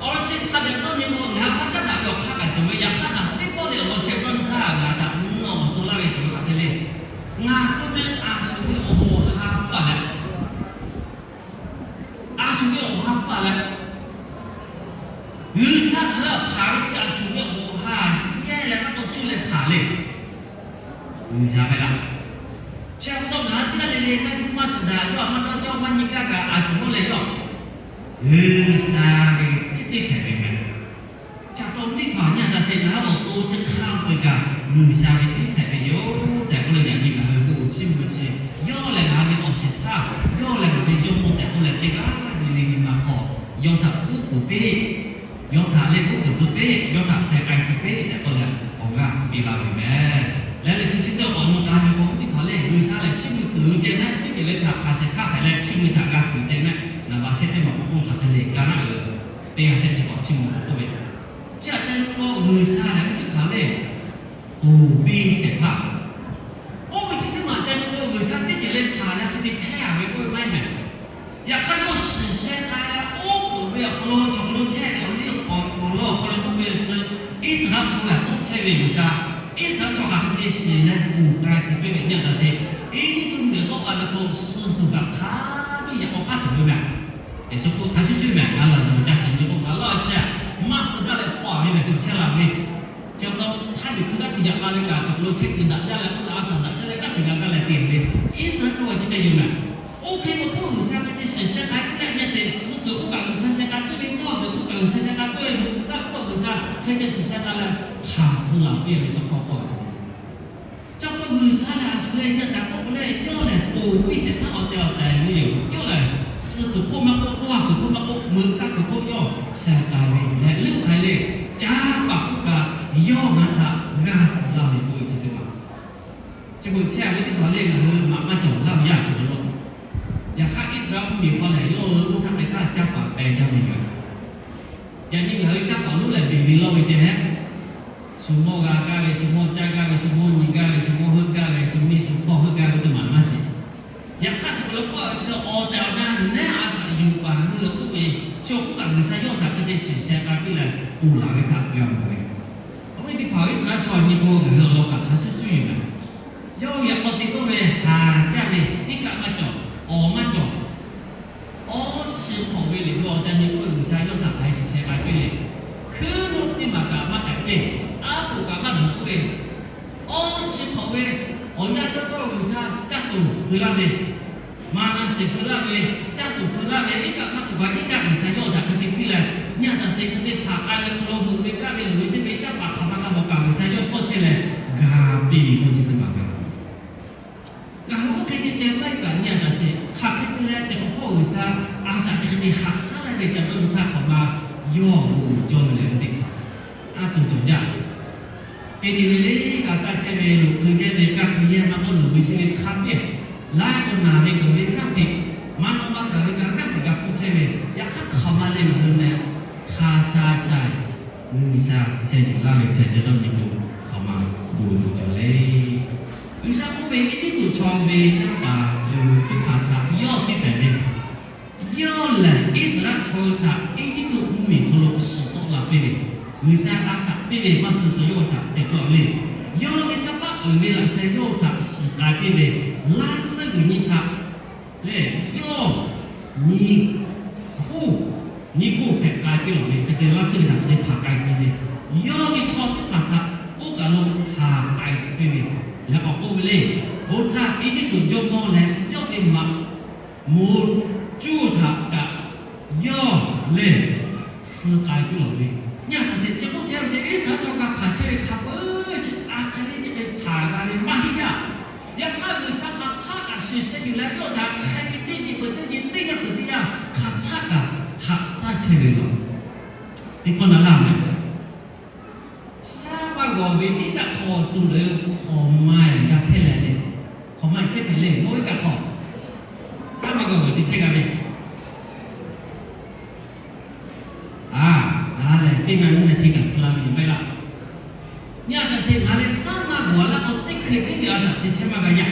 Awˬ lawn chi hk'a dehꞈ dawˇ nyi k'o, ngaˬ hui maˇ caˉ daꞈ ve awˬ hk'aˇ kaꞈ cawˬ ve, yaꞈ hk'aˇ naˬ teˇ pawˆ le awˬ lawn chehˇ dawˇ nyi htaˇ ngaˬ htaꞈ mvuhˇ naw awˬ to laˇ ve cawˬ ve hk'aˬ hk'e le. Ngaˬ hui ve a shu ve awˬ ha hpu a leh, a shu ve awˬ ha hpu a leh, G'uiˬsha ngaˬ hui htaꞈ hpanˍ ve chi a shu ve awˬ ha yehˇ leh maˇ k'awꞈ cuˇ leh hpanˍ le. G'uiˬsha ve laˇ. Chi pa taw ngaˬ hui teˇ g'aˇ le le maˇ cuˇ maˇ shuˍ daꞈ, yawˇ maˇ dawˇ cawˇ maˇ nyi gaˇ kaꞈ a shu mawˇ leh yawˇ G'uiˬsha ve teˇ teˇ hpehꞈ ve meh. Chi pa taw teˇ hpaˍ nyi a taꞈ sheˍ, ngaˬ hui awˬ to chi hk'aˇ peu kaꞈ G'uiˬsha ve teˇ hpehꞈ ve yoˬ tehꞈ k'oˆ leh, yaꞈ nyi ngaˬ hui k'o awˬ chiˇ mvuh chi, yawˇ lehˬ ngaˬ hui ve awˬ shehˍ hpaˇ, yawˇ lehˬ ngaˬ ve Jawˇmawˇ tehꞈ k'oˆ leh, teˇ g'aˇ le le nyi ma hk'aw yawˇ htaꞈ uˉ k'oˍ piˇ, yawˇ htaꞈ leh uˉ k'oˍ tcuh piˇ, yawˇ htaꞈ sheh k'ai tcuh piˇ tehꞈ k'oˆ leh awˬ g'aˇ piˇ laˇ ve meh. Leh liꞈ hpu chi teˇ awˬ nu ka ve k'o, teˇ hpaˍ lehˬ G'uiˬsha lehˬ chiˇ mvuh kuiˬ ve ceh meh, teˇ ceuˬ le htaꞈ hpanˍ shehˍ hpaˇ hpehꞈ leh chiˇ mvuh htaꞈ g'a kuiˬ ceh meh. Naˍ baˬ shehˆ teˇ maˬ k'oˆ k'oˆ hk'aˬ hk'e le, ka naˉ uiˍ teˇ g'aˇ shehˆ chi k'awꞈ chiˇ mvuh k'oˆ ve, chi htaꞈ ca nyi k'o G'uiˬsha lehˬ teˇ hpaˍ lehˬ ponˬ piˇ shehˍ hpaˇ. Oˇ ve chi teˇ maˬ ca nyi k'o G'uiˬsha teˇ ceuˬ le hpanˍ leh hk'e te hpehˇ a ve k'oˆ ve maˇ heˆ meh. Yaꞈ hk'aˇ yawˇ shiˍ sheh k'ai leh oˉ k'oˍ ve awˬ hk'aw lo cawˬ hk'aw lo chehˇ ve awˬ liˇ awˬ hk'aw lo awˬ hk'aw lo k'oˆ ve le tcuh, Iˉsaˍreˍlaˆ chaw htaꞈ tawˆ chehˇ ve G'uiˬsha, Iˉsaˍreˍlaˆ chaw hk'aˬ hk'e te shiˍ leh ponˬ k'ai tcuh piˇ ve nyi a taꞈ sheˍ. Eˇjiˇtuꞈ mvuhˇmiˬ tawˆ la ve k'o suh tuˬ kaꞈ hk'a biˇ yaꞈ k'aw k'aˉ tuˬ ve meh. Yeˍsuˆ k'oˆ hk'a shuˍ shuˍ meh, ngaˬ laˬ zuhˬ ca ceh nyi k'o ngaˬ laˇ chi a maˇ suh gaˇ leh hk'aw a ve mehˬ cawˬ chehˇ la ve. Chi pa taw htaˇ miˬ hkui g'aˇ hteꞈ yaꞈ la ve kaꞈ cawˬ lo chehˇ kuiˬ daꞈ jaˇ leh k'oˆ leh a shaꞈ daꞈ jaˇ leh g'aˇ hteꞈ g'a gaˇ leh te ve, Iˉsaˍreˍlaˆ chaw g'aˇ chi teˇ yoˬ meh. Oˇ hk'e ve hk'oˆ G'uiˬsha hk'e te shiˍ sheh k'ai piˇ leh nyi a ceh suh kuiˬ k'oˆ kaꞈ G'uiˬsha sheh k'ai piˇ ve, dawˇ kuiˬ k'oˆ kaꞈ G'uiˬsha sheh k'ai piˇ ve, mvuhˇ kaˆ k'oˆ kaꞈ G'uiˬsha hk'e te shiˍ sheh k'ai leh hpanˍ tcuh laˬ piˇ ve tawˇ hkawˇ k'oˆ ve Chi pa taw G'uiˬsha lehˬ a shu leh nyi a taꞈ k'oˆ k'o leh, yawˇ lehˬ ponˬ piˇ shehˍ hpaˇ awˬ tehˬ awˬ tehˬ ve yoˬ. Yawˇ lehˬ suh kuiˬ hk'oˆ maˇ k'oˆ, dawˇ kuiˬ hk'oˆ maˇ k'oˆ, meuꞈ kaˆ kuiˬ hk'oˆ yawˇ sheh k'ai ve lehˬ, leuˆ hk'ai le, caˇ paˍ k'oˆ kaꞈ yawˇ ngaˬ htaꞈ g'a tcuh laˇ ve k'oˆ ve chi teˇ maˬ. Chi beuꞈ chehˇ a ve teˇ hpaˍ lehˬ ngaˬ hui maꞈ maˇ cawˬ laˇ ve yaˇ cawˬ ve lo. Yaꞈ hk'aˇ Iˉsaˍreˍlaˆ mvuhˇmiˬ hk'aw lehˬ yawˇ hui oˇ htaˇ k'ai htaˇ caˇ paˍ peh jaˇ ve yoˬ. Yaꞈ nyi ngaˬ hui caˇ paˍ lonˉ lehˬ beˬ ve lawˇ ve ceh hehˉ, shu mawˇ g'a gaˇ ve, shu mawˇ caˇ gaˇ ve, shu mawˇ nyi gaˇ ve, shu mawˇ heuˆ gaˇ ve, shu miˇ shu hpawˇ heuˆ gaˇ ve teˇ maˬ maˇ shiˍ. Yaꞈ hk'aˇ chi k'o leh paˆ chi awˬ tehˬ awˬ na nehˉ a shaꞈ yuˬ paˍ hui k'oˆ ve, chi awˬ k'oˆ kaꞈ G'uiˬsha yawˇ htaꞈ hk'e te shiˍ sheh k'ai piˇ leh ponˬ laˬ ve htaꞈ g'a mawˬ ve. Awˬ viˉ teˇ hpaˍ, Iˉsaˍreˍlaˆ chaw nyi k'o ngaˬ hui awˬ lawn kaꞈ hk'a shuˍ shuˍ yoˬ meh. Yawˇ hui yaꞈ k'aw te tawˆ ve haˍ jaˇ ve iˉ kaˆ maˇ cawˬ, awˬ maˇ cawˬ. Awˬ chi hk'awꞈ ve liꞈ hpu awˬ ca nyi k'oˆ ve G'uiˬsha yawˇ htaꞈ hk'aˬ hk'e shiˍ sheh k'ai Awˬ yanˇ cawˇ tawˇ G'uiˬsha caˇ tuˬ hpeu laˇ ve, maˍ na shiˍ hpeu laˇ ve, caˇ tuˬ hpeu laˇ ve, iˉ kaˆ maˇ tuˬ kaꞈ iˉ kaˆ G'uiˬsha yawˇ htaꞈ hk'e te piˇ leh, nyi a taˍ sheˍ hk'e te hpanˍ k'ai ve hk'aw lo beuꞈ ve kaˇ ve luˬ ve sheˆ ve caˇ paˍ hk'aˬ ma g'a bawˬ kaꞈ G'uiˬsha yawˇ tawˇ chehˇ leh, ga piˇ ve k'oˆ chi teˇ maˬ kaꞈ Ngaˬ hui oˇ hk'e te ceh laiˉ kaꞈ nyi a taˍ sheˍ. Hk'aˬ hk'e te leh ceh k'awꞈ hpawˇ G'uiˬsha a shaꞈ chi hk'e te haꞈ shaˉ laˇ ve ca dawˇ nyi htaˇ hk'awꞈ ma yawˇ g'oꞈ cawˇ ve leh ve teˇ hpaˍ a tuˬ cawˬ jaˇ. Teˇ nyi le le kaꞈ kaˇ chehˇ ve, loꞈ hk'eu chehˇ ve, kaˇ hk'e yehˇ maˇ k'oˆ luˬ ve sheˆ ve hk'a piˇ laiˉ k'o naˬ ve k'oˍ ve g'aˇ hteꞈ, maˇ nawˇ maˇ gaˬ ve kaꞈ g'aˇ hteꞈ g'a hpuˇ chehˇ ve, yaꞈ hk'aˇ hk'aˬ ma leh ngaˬ hui meh hk'a sha sha G'uiˬsha sheh yuˬ laˇ ve ceh ceh dawˇ nyi k'o, hk'aˬ ma g'oꞈ tuˬ cawˬ le. G'uiˬsha k'oˆ ve, Eˇjiˇtuꞈ chaw ve yaˇ paˍ uiˍ teˇ hpaˍ htaꞈ yawˇ tiˇ pehˍ ve, yawˇ lehˬ Iˉsaˍreˍlaˆ chaw hui htaꞈ Eˇjiˇtuꞈ mvuhˇmiˬ hk'aw lo suhˍ tawˆ la piˇ ve, G'uiˬsha a shaꞈ piˇ ve maˇ suh cawˬ yawˇ htaꞈ ceh k'oˆ le. Yawˇ ve kanˇ paˆ uiˍ ve laꞈ sheh yawˇ htaꞈ shiˍ k'ai piˇ ve, laˇ tsuhˇ g'uiˬ nyi htaꞈ lehˬ yawˇ nyi hkoˇ, nyi hkoˇ hpehꞈ k'ai piˇ lawˬ ve, hk'e te laˇ tsuhˇ ve htaꞈ hk'e te hpanˍ k'ai tcuh ve, yawˇ ve chaw teˇ hpaˍ htaꞈ oˇ kaˬ lo haˍ k'ai tcuh piˇ ve, leh k'awꞈ k'oˆ ve le, Oˇ htaˇ Eˇjiˇtuꞈ jawˇmawˇ leh yawˇ ve maꞈ moˍ cuˇ htaꞈ kaꞈ yawˇ lehˬ suh k'ai piˇ lawˬ ve. Nyi a taˍ sheˍ, chi k'oˆ chehˇ ve chi Iˉsaˍreˍlaˆ chaw g'a hpanˍ chehˇ ve hk'a peu-eˬ chi a hk'e le chi hk'e hpanˍ g'a ve maˇ heˆ yaˇ. Yaꞈ hk'aˇ G'uiˬsha hk'aˬ htaˆ kaꞈ shiˍ sheh yuˬ leh yawˇ htaꞈ hk'a te teˇ nyi peuˬ teˇ nyi teˇ yanˇ peuˬ teˇ yanˇ hk'aˬ htaˆ kaꞈ haꞈ shaˉ chehˇ ve yoˬ. Teˇ hkawˇ na laˇ meh, shaˉ maˇ g'awˬ ve iˉ kaˆ hk'aw tuˬ leh hk'awꞈ ma g'a chehˇ leh le, hk'awꞈ ma chehˇ hpehꞈ le, mawˇ iˉ kaˆ hk'aw shaˉ maˇ g'awˬ ve te chehˇ g'a ve A, ngaˬ lehˬ teˇ na nyiˇ na hteˇ kaꞈ suh la ve yoˬ maˇ heˆ laˇ. Nyi a taˍ sheˍ, ngaˬ lehˬ shaˉ maˇ g'awˬ laˇ k'o teˇ hkui teˇ ve a shaꞈ chi chehˇ maˇ g'a yaˇ.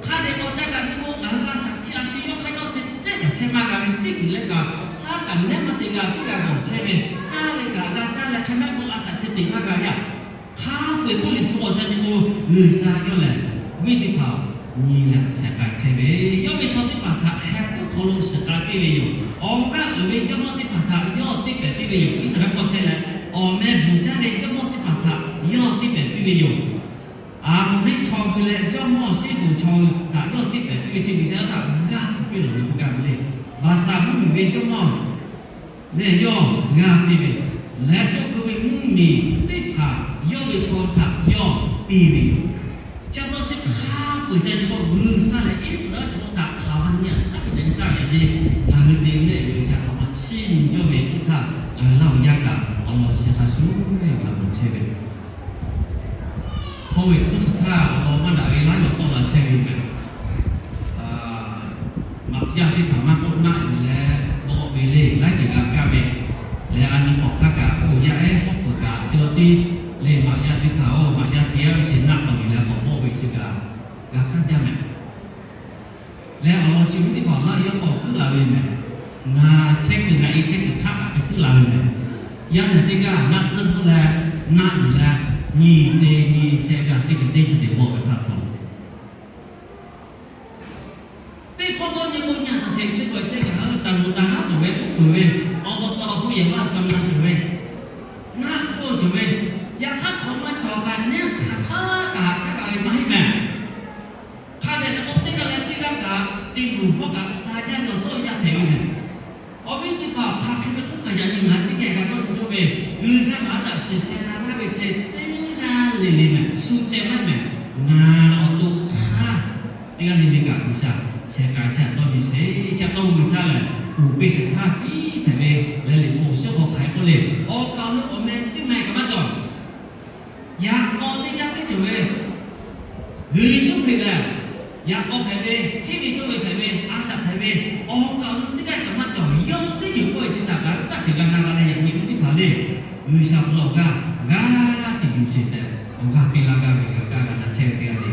Hk'a dehꞈ k'awꞈ ca kaꞈ nyi k'o, ngaˬ hui a shaꞈ chi a shu yawˇ hk'aˇ yawˇ chi cehˉ kaꞈ chehˇ maˇ g'a ve, teˇ hkui leh kaꞈ shaˉ kaꞈ nehˉ maˇ te g'a teˇ g'a g'awˬ chehˇ ve, caˇ leh kaꞈ g'a caˇ leh hk'e maˇ k'o a shaꞈ chi teꞈ maˇ g'a yaˇ. Hk'a peu-eˬ k'oˆ liꞈ hpu k'awꞈ ca nyi k'o, G'uiˬsha yawˇ lehˬ viˉ teˇ hpaˍ nyi leh sheh k'ai chehˇ ve, yawˇ ve chaw teˇ hpaˍ htaꞈ heh puiˉ hk'aw lo shiˍ k'ai piˇ ve yoˬ. Awˬ g'aˇ uiˍ ve jawˇmawˇ teˇ hpaˍ htaꞈ yawˇ teˇ pehˍ piˇ ve yoˬ. Iˉsaˍreˍlaˆ hk'aw chehˇ leh awˬ meh bvuhˬ jaˇ ve jawˇmawˇ teˇ hpaˍ htaꞈ yawˇ teˇ pehˍ piˇ ve yoˬ. Aˍmoˍriˆ chaw hui leh jawˇmawˇ Siˉhonˍ chaw hui htaꞈ yawˇ teˇ pehˍ piˇ ve chi G'uiˬsha yawˇ htaꞈ g'aˇ tcuh piˇ lawˬ ve k'oˆ gaˇ ve le. Baˍsaˍ mvuhˇmiˬ ve jawˇmawˇ lehˬ yawˇ g'aˇ piˇ ve, leh dawˇ hui ve mvuhˇmiˬ teˇ hpaˍ yawˇ ve chaw htaꞈ yawˇ piˇ ve yoˬ. Chi pa taw chi hk'a peu-eˬ ca nyi k'o, G'uiˬsha lehˬ Iˉsaˍreˍlaˆ chaw htaꞈ hk'aˬ ma nyi a shaˉ ve ca nyi htaˇ yaꞈ nyi, ngaˬ hui te ve lehˬ G'uiˬsha hk'aˬ ma chiˇ nyi cawˇ ve teˇ htaˇ ngaˬ hui laˇ awˬ yanˇ kaꞈ awˬ lawn chi hk'a shuˍ ve g'a mawˬ chehˇ ve. Hk'aw ve k'o suhˍ htaˇ awˬ lawn maˇ daꞈ ve laiˉ law tawˆ la chehˇ ve yoˬ meh. Maꞈ yaˇ teˇ hpaˍ maˇ k'oˆ naˆ yuˬ leh k'awꞈ ve le laiˉ ceuˬ g'a kaˇ ve, leh a nyi hk'awꞈ hk'aˇ kaꞈ oˇ yaˇ ehˉ hawˉ peuˬ kaꞈ te aw tiˉ le maꞈ yaˇ teˇ hpaˍ oˬ, maꞈ yaˇ te yaˇ ve chi naˆ k'awꞈ yuˬ leh k'awꞈ k'oˆ ve chi kaꞈ g'a kaˇ jaˇ meh. Leh awˬ lawn chi ve teˇ hpaˍ laˇ yaˇ k'awꞈ kuiˉ la ve meh. Ngaˬ chehˇ kuiˬ ngaˬ e chehˇ kuiˬ htaˇ kaꞈ hk'e kuiˉ la ve meh. Yaˇ nehˬ teˇ g'aˇ naˆ tcuhˇ hpfuhˇ leh naˆ yuˬ leh nyi te nyi sheh g'a teˇ hk'e teˇ hk'e te bawˆ ve htaꞈ hk'aw teˇ hpawˇ dawˇ nyi k'o, nyi a htaꞈ sheˍ chi beuꞈ chehˇ kaꞈ ha taˍ loˍ taˍ haˉ tuˬ ve k'oˆ peuˬ ve, awˬ pa taw awˬ hk'oˆ yehˬ maˇ ka ma tuˬ ve, naˆ k'oˆ tuˬ ve, yaꞈ hk'aˇ hk'awꞈ maˇ cawˬ kaꞈ nehˉ hk'aˬ htaˇ kaꞈ haꞈ shaˉ g'a ve maˇ heˆ meh. Hk'a dehꞈ k'o teˇ g'aˇ leh teˇ g'aˇ kaꞈ te luˬ hpawˇ kaꞈ sha jaˇ ve awˬ cawˇ yaˇ hpehꞈ ve meh. Awˬ viˉ teˇ hpaˍ, hk'aˬ hk'e ve k'oˆ kaꞈ yaꞈ nyi ngaˬ hui teˇ geh g'a dawˇ nyi cawˇ ve, G'uiˬsha ngaˬ hui htaꞈ shiˍ sheh g'a laˇ ve chi teˇ g'aˇ le le meh, shu ceh maˇ meh. Ngaˬ awˬ to hk'aˇ teˇ g'aˇ le le kaꞈ G'uiˬsha sheh k'ai chehˇ dawˇ nyi sheˍ. Chi pa taw G'uiˬsha lehˬ uˍ peˇ shehˍ hpaˇ tiˉ hpehꞈ ve leh liꞈ hpu shehˆ hk'aw hk'aˬ hk'e k'oˆ le, awˬ kaˍ awˬ nu awˬ meh teˇ meh kaꞈ maˇ cawˬ. Yaꞈ k'aw teˇ caˉ teˇ ceuˬ ve, Yeˍsuˆ Hkriꞈ lehˬ, yaꞈ k'aw hpehꞈ ve, hteˇ ve cawˇ ve hpehꞈ ve, a shaꞈ hpehꞈ ve, awˬ kaˍ awˬ nu teˇ g'aˇ kaꞈ maˇ cawˬ. Yawˇ teˇ yoˬ k'oˆ ve chi htaꞈ ngaˬ hui g'aˇ hteꞈ g'a na g'a leh yaꞈ nyi ve teˇ hpaˍ le, G'uiˬsha hk'aw lo awˬ g'aˇ g'aˇ hteꞈ yuˬ sheˍ tehꞈ, awˬ g'aˇ piˇ laˇ gaˇ ve g'a kaˇ g'a na chehˇ ve teˇ g'aˇ le.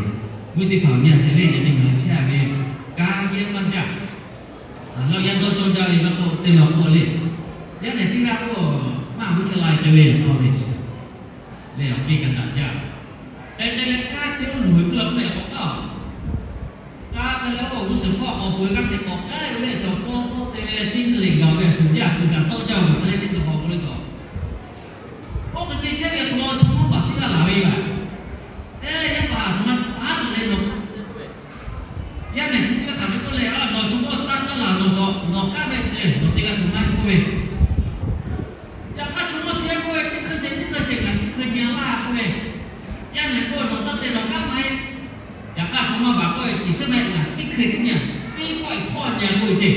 Viˉ teˇ hpaˍ awˬ nyi a sheˍ le, yaꞈ nyi ngaˬ hui chehˇ ve kanˉ yehˇ maˇ jaˇ. Laˇ yaˇ dawˇ cawˇ jaˇ ve maˇ k'oˆ, teˇ law k'oˆ le. Yaˇ nehˬ teˇ g'aˇ k'o, maˇ awˬ viˉ chehˇ la cawˬ ve college leh awˬ piˇ ka daꞈ jaˇ. Te te leh kaˇ chi oˇ luˬ ve k'oˆ la k'oˆ ve k'awꞈ k'aˇ, kaˇ hk'e leh oˇ g'uˇ suhˍ hpawˇ k'awꞈ peuˬ ve g'aˇ hteꞈ k'awꞈ k'ai ve le, cawˬ pawˇ pawˇ te ve tiˉ le gaˬ ve a shuˍ jaˇ kuiˬ kaꞈ tawˇ jaˇ ve hk'e le teˇ hk'awꞈ k'oˆ le cawˬ. Oˇ hk'e te chehˇ ve hk'aw lo chaw mawˇ paˍ teˇ g'aˇ laˬ ve yoˬ. Ehˉ, yaˇ paˍ aˬ htoꞈ ma paˉ ve, yaˇ nehˬ k'oˆ ve, nawˬ taˇ te nawˬ kanˉ maˇ heˆ. Yaꞈ hk'aˇ chaw maˇ baˬ k'oˆ ve, tiꞈ chehˇ maˇ heˆ, teˇ hkui teˇ nyi teˇ pawˆ htawˇ nyi k'oˆ ve ceˇ.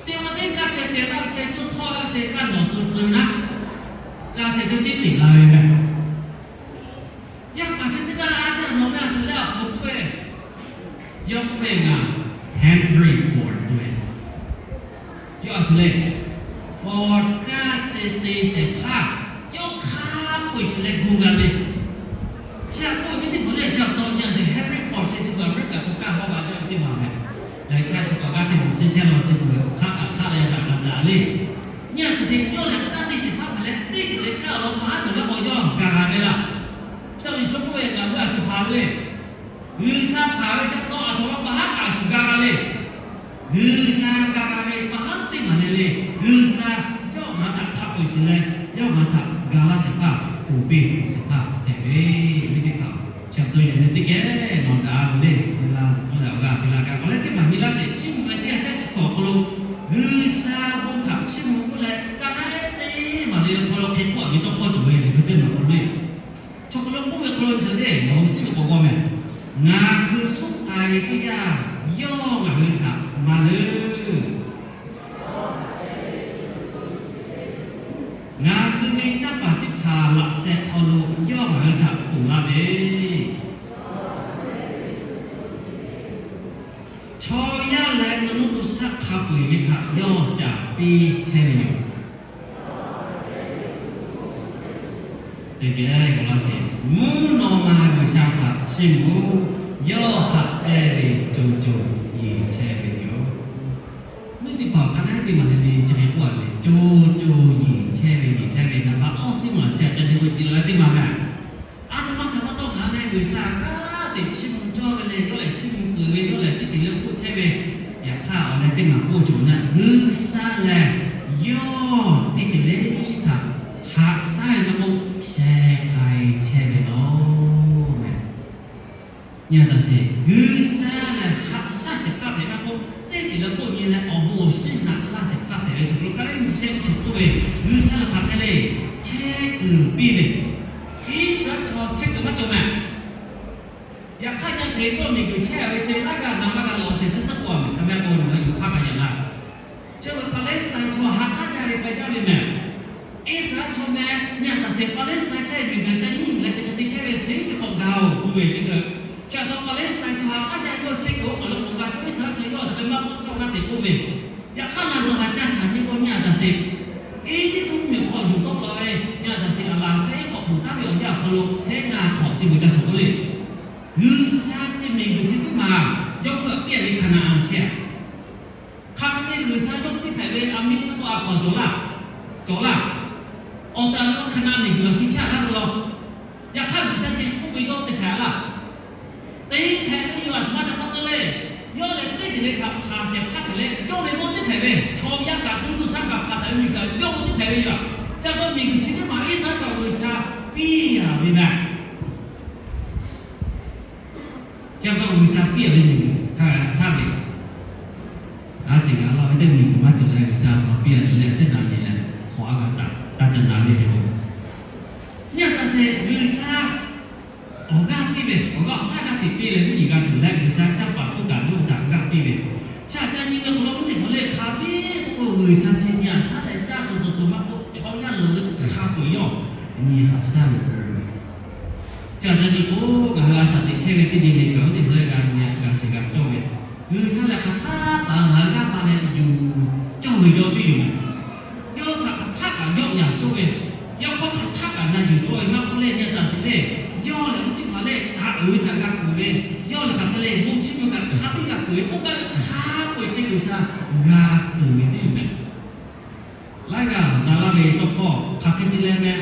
Teˇ maˇ teˇ kaˇ chehˇ te laˇ ve chehˇ, coˇ htawˇ laˇ ve chehˇ, kaˇ nawˬ tu tcuh naˉ, g'a chehˇ teˇ teˇ teꞈ la ve meh. Yaˇ paˍ chi teˇ g'aˇ a caˇ nawˬ ve a shuˍ leh a hpu k'oˆ ve, yawˇ k'oˆ ve ngaˬ Henry Ford k'oˆ ve, yawˇ a shuˍ leh Ford kaˇ chi te shehˍ hpaˇ yawˇ hk'a peu-eˬ shiˍ leh gu g'a ve. Chi a k'oˆ ve teˇ hpaˍ lehˬ, chi a taw nyi a sheˍ, Henry Ford chi chi beuꞈ America k'o kaˇ hawˉ g'a jaˇ ve teˇ maˬ meh. Laiˬ htaˇ chi k'awꞈ g'aˇ teˇ maˬ chi chehˇ la chi beuꞈ hk'aˆ kaꞈ hk'aˆ leh daꞈ kaꞈ daꞈ le. Nyi a taꞈ sheˍ, yawˇ lehˬ kaˇ teˇ shehˍ hpaˇ hpehꞈ leh teˇ ceuˬ leh kaˇ awˬ lawn pa haˉ cawˬ laˇ k'o yawˇ ga g'a ve laˇ. Sha ve sho k'oˆ ve, ngaˬ hui a shuˍ hpaˍ ve le. G'uiˬsha hpaˍ ve chi pa taw a htoꞈ ma pa haˉ kaꞈ a shuˍ ga g'a le. G'uiˬsha ga g'a ve pa haˉ teˇ maˬ le le. G'uiˬsha yawˇ ngaˬ htaꞈ hk'a peu-eˬ shiˍ leh, yawˇ ngaˬ htaꞈ ga laˇ shehˍ hpaˇ, ponˬ piˇ shehˍ hpaˇ hpehꞈ ve, ve teˇ hpaˍ. Chi pa taw yaꞈ nyi teˇ geh nawˬ daꞈ ve le, te la, awˬ g'aˇ te la gaˇ k'awꞈ leh teˇ maˬ nyi laˇ sheˍ. Chiˇ mvuh ve teˇ yanˇ chehˇ chi hk'awꞈ hk'aw lo, G'uiˬsha bon htaꞈ chiˇ mvuh k'oˆ leh, ka naˉ ehˉ teˇ maˬ le hk'aw lo hk'e k'oˆ a ve tawˇ hkawˇ cawˬ ve le, ve teˇ maˬ k'awꞈ le. Chaw hk'aw lo k'oˆ ve hk'aw lo chi le, nawˬ hui shiˉ ve k'awꞈ g'aw meh. Ngaˬ hui suhˉ k'ai ve teˇ yanˇ, yawˇ ngaˬ hui htaꞈ maˇ leuˉ. Ngaˬ hui ve canˇ paˍ teˇ hpaˍ laꞈ sheh hk'aw lo yawˇ ngaˬ hui htaꞈ ponˬ laˇ ve, chaw yaˇ leh to nuˇ to shaˆ hk'a peu-eˬ ve htaꞈ yawˇ caˍ piˇ chehˇ ve yoˬ. Teˇ geh k'awꞈ laˇ sheˍ. Mvuhˇ naw ma G'uiˬsha htaꞈ chiˇ mvuh-oˬ. Yawˇ haꞈ pehnˇ ve co co yeˬ chehˇ ve yoˬ. Mvuhˇ teˇ hpaˍ awˬ hk'aˇ naˉ teˇ maˬ le le chi hk'e k'oˆ a ve, co co yeˬ chehˇ ve, yeˬ chehˇ ve, naˍ baꞈ awˇ teˇ maˬ chi a ca nyi ve piˇ laˬ leh teˇ maˬ meh. A htoꞈ ma htaꞈ pa taw ngaˬ meh G'uiˬsha g'aˇ teꞈ chiˇ mvuh cawˇ ve le, yawˇ lehˬ chiˇ mvuh kuiˬ ve, yawˇ lehˬ teˇ ceuˬ leh k'oˆ chehˇ ve. Yaꞈ hk'aˇ awˬ leh teˇ maˬ k'oˆ cawˬ naˆ, G'uiˬsha lehˬ yawˇ teˇ ceuˬ le htaꞈ haꞈ shaˉ ve maˇ k'oˆ, sheh k'ai chehˇ ve laˬ meh. Nyi a taꞈ sheˍ, G'uiˬsha lehˬ haꞈ shaˉ shehˍ hpaˇ hpehꞈ maˇ k'oˆ, teˇ ceuˬ leh k'oˆ nyi leh awˬ bon awˬ shinˉ naꞈ laˇ shehˍ hpaˇ hpehꞈ ve. Chaw hk'aw lo ka lehˬ nyi chi sheh chi k'oˆ ve, G'uiˬsha lehˬ hk'aˬ hk'e le chehˇ kuiˬ piˇ ve, Iˉsaˍreˍlaˆ chaw chehˇ kuiˬ maˇ cawˬ meh. Yaꞈ hk'aˇ nyi a hteꞈ yawˇ miˬguiˬ chehˇ a ve chi laˇ g'a na maˇ g'a lawˬ ceh chi suhˉ k'oˆ a meh. Ka meh k'o nawˬ hui yuˬ hk'aˇ kaꞈ yaꞈ la. Chi ve Paˍlehˇsaˍtanˍ chaw ha k'aˉ jaˇ ve k'ai jaˇ ve meh. Iˉsaˍreˍlaˆ chaw meh nyi a taꞈ sheˍ, Paˍlehˇsaˍtanˍ chehˇ miˬguiˬ ca nyiˇ miˬ leh chi hk'e te chehˇ ve shiˍ chi k'awꞈ gaˬ-oˬ k'oˆ ve teˇ hkui, chi a taw Paˍlehˇsaˍtanˍ chaw ha k'aˉ jaˇ yawˇ chehˇ kuiˬ oˉ k'awꞈ lo k'oꞈ g'a cawˇ Iˉsaˍreˍlaˆ chaw yawˇ htaꞈ hk'e maˇ k'oˆ cawˇ naˆ te k'oˆ ve. Yaꞈ hk'aˇ Laˍzaˍruˆ ca caꞈ nyi k'o nyi a taꞈ sheˍ, Eˇjiˇtuꞈ mvuhˇmiˬ hk'aw yuˬ tawˆ la ve nyi a taꞈ sheˍ, a laˬ shehˆ k'awꞈ ponˬ taˉ ve awˬ yanˇ awˬ hk'aw lo chehˇ ngaˬ hk'awꞈ chi beuꞈ ca shawˍ k'oˆ le. G'uiˬsha chi miˬguiˬ chi teˇ maˬ yawˇ hui htaꞈ piˇ a ve Hkaˍnaˍanˍ chehˇ a. Hk'aˬ hk'e te G'uiˬsha yawˇ teˇ hpehꞈ ve a miˇ k'o a hk'awꞈ cawˬ laˇ, cawˬ laˇ. Awˬ taˍ lo Hkaˍnaˍanˍ miˬguiˬ a shu chehˇ a laˇ ve law. Yaꞈ hk'aˇ G'uiˬsha chi k'oˆ ve yawˇ teˇ hpehꞈ laˇ. Teˇ hpehꞈ ve yoˬ, a htoꞈ ma ca pa taw le. Yawˇ lehˬ teˇ ceuˬ le htaꞈ hpanˍ shehˍ hpaˇ hpehꞈ leh, yawˇ ve mawˇ teˇ hpehꞈ ve chaw yaˇ kaꞈ tuˇ tuˇ shaˉ kaꞈ hpanˍ taˍ ve miˬguiˬ kaꞈ yawˇ ve teˇ hpehꞈ ve yoˬ. Chi a taw miˬguiˬ chi teˇ maˬ Iˉsaˍreˍlaˆ chaw G'uiˬsha piˇ a ve meh. Chi pa taw G'uiˬsha piˇ a ve miˬguiˬ hk'a g'a shaˉ ve. Aˉ shiˍ g'a laˇ ve teˇ miˬguiˬ maˇ cawˬ leh G'uiˬsha htaꞈ piˇ a ve leh chehˇ na ve leh hk'awꞈ a g'a taꞈ taˇ ca na ve yoˬ. Nyi a taꞈ sheˍ, G'uiˬsha awˬ g'aˇ piˇ ve, awˬ g'aˇ awˬ shaˉ g'aˇ teꞈ piˇ leh mvuhˇ yeˬ g'a tuˬ leh G'uiˬsha caˇ paˍ hk'oˆ kaꞈ yawˇ htaꞈ g'aˇ piˇ ve. Chi a ca nyi ve hk'aw lo mvuhˇ teˇ hpaˍ lehˬ hk'a biˇ k'oˆ k'o G'uiˬsha chi nyi a shaˉ leh caˇ tuˬ tuˬ maˇ k'oˆ, chaw yaˇ loˍ ve hk'a peu-eˬ yawˇ nyi haꞈ shaˉ ve k'oˆ ve. Chi a ca nyi k'o, ngaˬ hui a shaꞈ teꞈ chehˇ ve teˇ nyi le kaꞈ oˇ teˇ hpaˍ lehˬ g'a nyi a g'a shiˍ g'a cawˇ ve. G'uiˬsha lehˬ hk'aˬ htaˇ kaꞈ ngaˬ hui g'aˇ pa leh yuˬ cawˇ ve yawˇ teˇ yoˬ meh. Yawˇ htaꞈ hk'aˬ htaˇ kaꞈ yawˆ yan cawˇ ve, yawˇ hkawˇ hk'aˬ htaˇ kaꞈ na yuˬ cawˇ ve maˇ k'oˆ leh nyi a taꞈ sheˍ le. Yawˇ lehˬ oˇ teˇ hpaˍ lehˬ daꞈ uiˍ ve htaꞈ g'a kuˬ ve, yawˇ lehˬ hk'aˬ hk'e le bon chiˇ mvuh kaꞈ hk'a biˇ g'a kuˬ ve k'oˆ gaˇ ve hk'a peu-eˬ chi G'uiˬsha g'a kuˬ ve teˇ yoˬ meh. Laiˉ g'aˇ na laˇ ve tawˇ hkawˇ hk'aˬ hk'e te leh meh,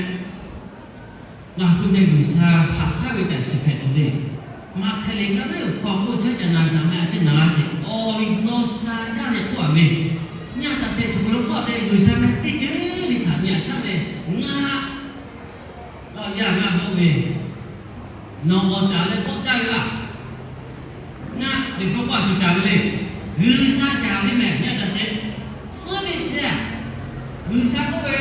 ngaˬ hui meh G'uiˬsha haꞈ shaˉ ve tehꞈ shiˍ hpehꞈ tuˬ le. Maꞈhtehˍ liꞈ ka naˉ uˬ hk'aw k'oˆ chehˇ ca na shaˍ meh a ciˉ na laˇ sheˍ. Awˬ viˉ nawˬ sha yaˇ leh k'oˆ a ve, nyi a taꞈ sheˍ htaꞈ pa lo k'oˆ a ve G'uiˬsha meh teˇ ceuˬ le htaꞈ nyi a shaˉ ve ngaˬ, yaˇ ngaˇ bawˆ ve, nawˬ awˬ caˍ leh bawˆ caˇ ve laˇ. Ngaˬ liꞈ hpu k'oˆ a shu caˍ ve le. G'uiˬsha caˍ ve meh nyi a taꞈ sheˍ. Suhˉ ve chehˇ a, G'uiˬsha k'oˆ ve,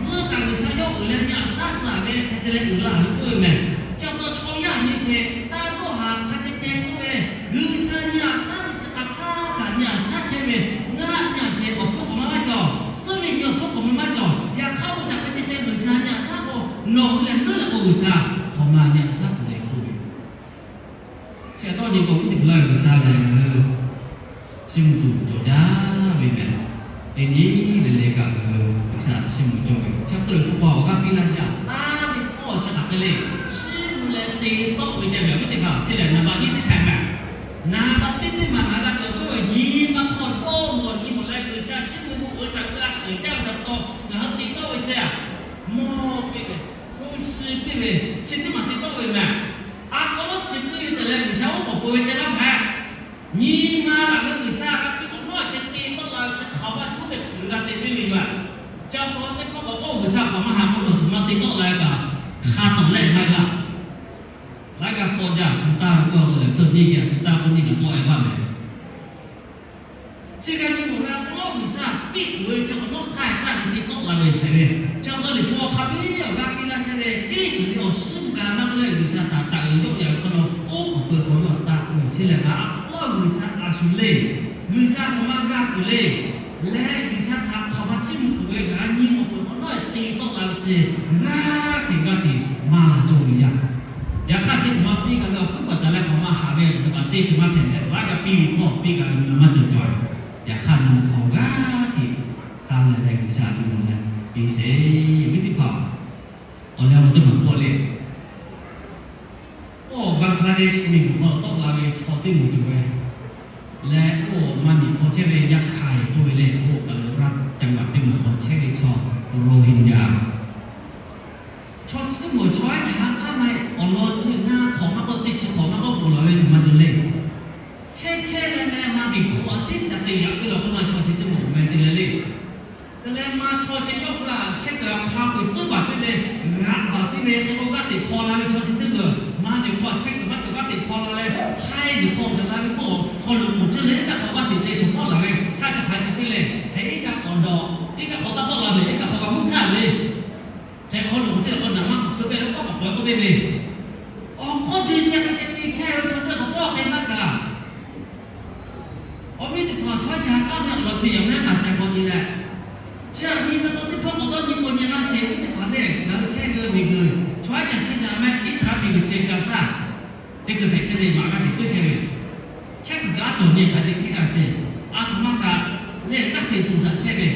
zuhˆ kaꞈ G'uiˬsha yawˇ uiˍ leh nyi aꞈ shaˉ tcuh ve hk'e te leh uiˍ la ve k'oˆ ve mehˬ. Chi pa taw chaw yaˇ nyi sheˍ taˇ dawˇ haˍ hk'a ceh ceh k'oˆ ve, G'uiˬsha nyi aꞈ shaˉ ve chi hk'aˬ htaˇ kaꞈ nyi aꞈ shaˉ chehˇ ve, ngaˬ nyi aꞈ sheˍ awˬ hpfuhˇ k'awꞈ ma maˇ cawˬ, suhˉ ve nyi awˬ hpfuhˇ k'awꞈ ma maˇ cawˬ. Yaꞈ hk'aˇ oˇ htaꞈ hk'a ceh ceh G'uiˬsha nyi aꞈ shaˉ k'o, nawˬ hui lehˬ nuˉ leh k'o G'uiˬsha hk'awꞈ ma nyi aꞈ shaˉ tuˬ leh k'oˆ ve, chi htaꞈ dawˇ nyi k'o, viˉ teˇ hpaˍ laˇ G'uiˬsha lehˬ ngaˬ hui chiˇ mvuh tuˬ cawˬ jaˇ ve mehˬ. Teˇ nyi le le kaꞈ ngaˬ hui G'uiˬsha chiˇ mvuh cawˇ ve, chi pa taw lehˬ hpu k'aw awˬ g'aˇ piˇ laˇ jaˇ. Taˇ ve hpawˇ chi hk'aˬ hk'e le, chiˇ mvuh leh te tawˆ ve ceh mehˬ. Viˉ teˇ hpaˍ chi lehˬ naˍ baꞈ nyiˇ teˇ htaꞈ mehˬ. Naˍ baꞈ teˇ teˇ maˬ ngaˬ hui g'a cawˬ cawˇ ve nyi ma hk'aw dawˇ mawˬ nyi mawˬ leh G'uiˬsha chiˇ mvuh ve oˇ htaꞈ g'a k'oˍ jaˇ ve htaꞈ pa taw, ngaˬ hui te tawˆ ve chi a, mawˇ piˇ ve, hpu shi piˇ ve, chi teˇ maˬ te tawˆ ve mehˬ. A k'aw lawˉ chi piˇ ve tehꞈ leh G'uiˬsha oˉ k'awꞈ peu ve te maˇ hpehꞈ. Nyi ma laˬ ve G'uiˬsha g'a piˇ k'o, nawˬ a ceh te tawˆ la ve chi hk'aˬ ma chi oˇ ve hk'aˬ g'a te piˇ ve yoˬ. Ca taw teˇ hkawˇ k'awꞈ k'oˆ, G'uiˬsha hk'aˬ ma haꞈ k'oˆ dawˬ tuˬ ma te tawˆ la ve kaꞈ, hk'a tawˍ leh maˇ heˆ laˇ. Laiˉ g'aˇ k'awꞈ jaˇ, hpu taˇ ve k'oˆ a k'o lehˬ, tawˇ nyiˇ geh hpu taˇ k'oˆ nyiˇ g'aˇ tawˆ e baˆ mehˬ. Chi g'a nyi mawˬ leh, k'o lawˉ G'uiˬsha piˇ tuˬ ve chi awˬ nawˉ htaˇ htaˇ ve te tawˆ la ve hpehꞈ ve. Chi pa taw lehˬ, chaw hk'a biˇ awˬ g'aˇ piˇ laˇ chehˇ ve, teˇ ceuˬ ve awˬ suhˉ g'a naˇ leh G'uiˬsha htaꞈ taꞈ uiˍ yawˆ ya ve hk'aw lo, oˉ k'awꞈ peu k'awꞈ yawˇ htaꞈ taˇ uiˍ chehˇ leh, ngaˬ lawˉ G'uiˬsha a shu le, G'uiˬsha hk'aˬ ma g'a kuiˬ le, leh G'uiˬsha htaꞈ hk'aˬ ma chiˇ mvuh kuiˬ ve ngaˬ nyi mawˬ peuˬ hk'awꞈ nawˉ te tawˆ la ve chi, g'aˇ hteꞈ g'aˇ hteꞈ maˇ la cawˇ ve yaˇ. Yaꞈ hk'aˇ chi hk'aˬ ma piˇ kaꞈ ve awˬ hkuiˉ paˍ taˍ leh hk'aˬ ma haꞈ ve teˇ hpaˍ teˇ hk'e maˇ hpehꞈ leh, laiˉ g'aˇ piˇ ve hpawˇ piˇ kaꞈ ve nyi ma maˇ cawˬ cawˬ. Yaꞈ hk'aˇ nyi ma hk'aw g'aˇ hteꞈ taˇ leh leh G'uiˬsha nyi mawˬ leh piˇ sheˍ. Viˉ teˇ hpaˍ, awˬ leh awˬ teˇ maˬ k'oˆ le, oˇ Bangladesh miˬguiˬ hk'aw tawˆ la ve chaw teˇ moˍ cawˬ ve leh, oˇ ma miˬ hk'aw chehˇ ve yaˇ hk'a yehˬ k'oˆ ve le, oˇ kaˬ lo raˇ ca maˬ teˇ moˍ hk'aw chehˇ ve chaw Rohingya chaw chi teˇ moˍ chaw aˉ ca ha k'aˉ ma awˬ lawn nyi ngaˇ hk'awꞈ maˇ k'oˆ, teˇ chi hk'awꞈ maˇ k'oˆ, ponˬ laˬ ve tuˬ ma cawˬ le. Chehˇ chehˇ leh meh ma miˬ hk'aw a ciˉ ca te yaꞈ piˇ law k'oˆ ma, chaw chi teˇ moˍ meh te leh le. Te leh ma chaw chi yawˇ hui a chehˇ kuiˬ a hk'a peu-eˬ tuˉ baˬ piˇ ve, g'aꞈ baˬ piˇ ve hk'e k'o, g'aˇ hteꞈ hpaw la ve chaw chi teˇ moˍ, ma miˬ hk'aw chehˇ kuiˬ maˇ cawˬ g'aˇ hteꞈ hpaw la leh, htaiˇ miˬ hk'aw gaˬ la ve k'o, hk'aw lo moˍ ceuˬ leh iˉ kaˆ hk'aw g'aˇ hteꞈ te chaw hpawˇ laˬ ve htaˇ ca hk'a te piˇ leh, hk'e iˉ kaˆ k'awꞈ dawˬ, iˉ kaˆ k'awꞈ taˇ tawˆ la ve, iˉ kaˆ hk'aw g'a huˉ hkaˆ ve, hk'e k'o hk'aw lo moˍ ceuˬ k'awꞈ naˬ maˇ k'awꞈ hkeu pehˇ ve k'awꞈ k'awꞈ k'oˆ piˇ ve, awˬ hk'aw ceuˬ ceh hk'a ceh te chehˇ ve chaw teˇ hk'awꞈ pawˆ te maˇ kaꞈ Awˬ viˉ teˇ hpaˍ, chaw aˉ ca k'aˉ meh awˬ lawn chi yaꞈ mehˉ maˬ ca k'awꞈ nyi leh, chi aꞈ nyi ve k'o teˇ hpawˇ k'awꞈ dawˇ nyi k'awꞈ nyi laˇ sheˍ. Viˉ teˇ hpaˍ lehˬ, ngaˬ hui chehˇ ve miˬguiˬ chaw aˉ ca chehˇ ca mehˉ, Iˉsaˍreˍlaˆ miˬguiˬ chi Gaˍzaˇ teˇ hkui hpehꞈ chehˇ ve, maꞈ g'aˇ hteꞈ keuˆ chehˇ ve, chehˇ kuiˬ kaꞈ aˉ cawˬ nyi hk'aˬ hk'e te chehˇ g'a ceh, a htoꞈ ma kaꞈ lehˬ g'aˇ hteꞈ suˍ zaꞈ chehˇ ve,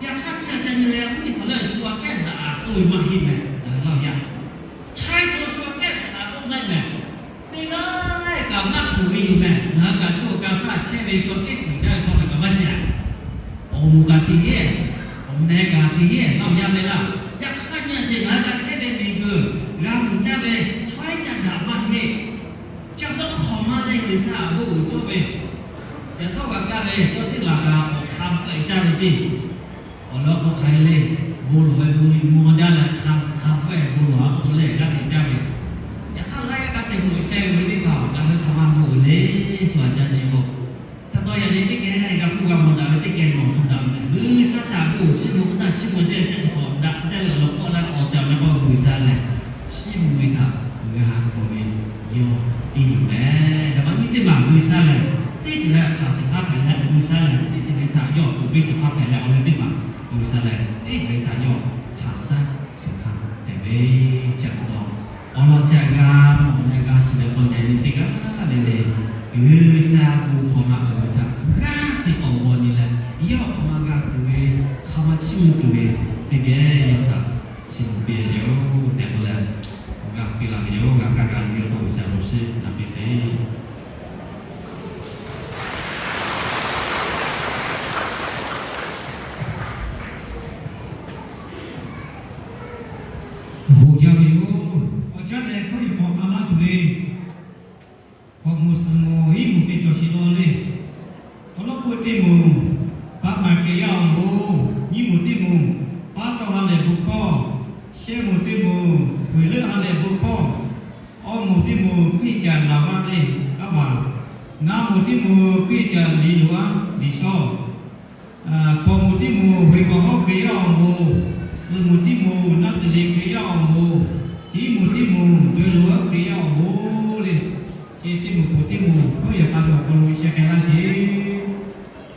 yaꞈ hk'aˇ chi aꞈ ca nyi leh, viˉ teˇ hpaˍ lehˬ, shu aꞈ kehˉ daꞈ k'oˆ ve maˇ heˆ mehˬ. Ngaˬ hui laˇ yaˇ htaiˇ chaw shu aꞈ kehˉ daꞈ k'oˆ mehˆ mehˬ. Teˇ g'aˇ kaꞈ maˇ kuˬ ve yoˬ mehˬ. Ngaˬ hui kaꞈ co Gaˍzaˇ chehˇ ve shu aꞈ kehˉ kuˬ jaˇ ve chaw kaꞈ maˇ shiˍ. Awˬ moˍ kaꞈ hteˇ heˆ, awˬ meh kaꞈ hteˇ heˆ, laˇ yaˇ mehˬ laˇ. Yaꞈ hk'aˇ nyi a sheˍ, ngaˬ hui kaꞈ chehˇ ve miˬguiˬ g'a muiˬ jaˇ ve chaw aˉ ca daꞈ maˇ heˆ. Chi pa taw hk'awꞈ ma leh G'uiˬsha awˬ bon uiˍ cawˇ ve, yaꞈ shawˉ g'a kaˇ ve yawˇ teˇ laˬ kaꞈ awˬ hk'a bvuhˆ e caˇ ve ceˇ. Awˬ lawn k'o hk'aˬ hk'e le, bon lawˬ ve bon yuˬ mvuh jaˇ leh hk'a hk'a hpfuhˇ e bon lawˬ a k'oˆ leh g'aˇ hteꞈ caˇ ve. Yaꞈ hk'aˇ laiˉ g'aˇ kaꞈ te mvuh chehˇ ve teˇ hpaˍ ngaˬ hui hk'aˬ ma mvuh le, shu aꞈ ca nyi k'o, ca taw yaꞈ nyi teˇ geh g'a hpuˇ g'a mawˬ daꞈ ve teˇ geh nawˬ tuˬ daꞈ ve tehꞈ G'uiˬsha htaꞈ bon uiˍ chiˇ mvuh k'oˆ htaˇ chiˇ mvuh teˇ g'aˇ chehˇ chi hk'awꞈ daꞈ jaˇ ve awˬ lawn k'oˆ leh awˬ tehˬ awˬ na k'o G'uiˬsha lehˬ, chiˇ mvuh ve htaꞈ g'a k'awꞈ ve yawˇ tiˇ yuˬ mehˬ. Daꞈ maˇ nyiˇ teˇ maˬ G'uiˬsha lehˬ, teˇ ceuˬ leh hpanˍ shehˍ hpaˇ hpehꞈ leh G'uiˬsha lehˬ, teˇ ceuˬ leh htaꞈ yawˇ awˬ to piˇ shehˍ hpaˇ hpehꞈ leh awˬ leh teˇ maˬ G'uiˬsha lehˬ, teˇ ceuˬ leh htaꞈ yawˇ haꞈ shaˉ shehˍ hpaˇ hpehꞈ ve. Chi pa taw awˬ lawn chi aꞈ g'a mawˬ leh g'a shiˍ leh k'awꞈ nyi a nyi teˇ g'aˇ le le, G'uiˬsha bon hk'awꞈ ma uiˍ ve htaꞈ g'aˇ hteꞈ k'awꞈ g'aw nyi leh, yawˇ hk'aˬ ma g'a kuˬ ve, hk'aˬ ma chiˇ mvuh kuiˬ ve teˇ geh yawˇ htaꞈ chiˇ mvuh piˇ ve yoˬ tehꞈ k'oˆ leh, awˬ g'aˇ piˇ laˇ ve yoˬ. G'a kaˇ g'a nyi ve k'o G'uiˬsha awˬ shiˉ naˍ piˇ sheˍ. Awˬ bon jaˇ ve yoˬ. Awˬ caˉ leh hkawˇ yehˬ k'awꞈ k'ai laˇ tuˬ ve, k'awꞈ mvuhˇ suhˍ mvuhˇ hiˉ mvuhˇ hk'e cawˬ sheˍ law le. K'awꞈ nawˉ k'oˆ teˇ moˍ, paˉ maˍ kehˬ yaˇ awˬ moˍ, nyiˇ moˍ teˇ moˍ, paˉ tawˆ ha lehˬ bon hkawˇ, shehˆ moˍ teˇ moˍ, peuˬ leuˆ ha lehˬ bon hkawˇ, awˇ moˍ teˇ moˍ, hkui caꞈ laˬ maˇ le, aˉ baˬ, ngaˇ moˍ teˇ moˍ, hkui caꞈ liꞈ loˍ aˉ liꞈ shawˇ Hkaw moˍ tiˇ moˍ, Heˍ paˍ hawˉ Hkriꞈ yaˇ awˬ moˍ, suhˍ moˍ tiˇ moˍ, naˆ suhˍ le Hkriꞈ yaˇ awˬ moˍ, hiˉ moˍ tiˇ moˍ, dui lo hawˉ Hkriꞈ yaˇ awˬ moˍ le. Chi teˇ moˍ peuˬ teˇ moˍ hawˉ yaꞈ k'a ve awˬ hk'aw lo sheh k'ai laˇ sheˍ.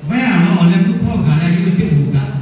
Vaˇ a law awˬ leh mvuhˇ hpawˇ gaˬ leh yawˇ teˇ moˍ kaꞈ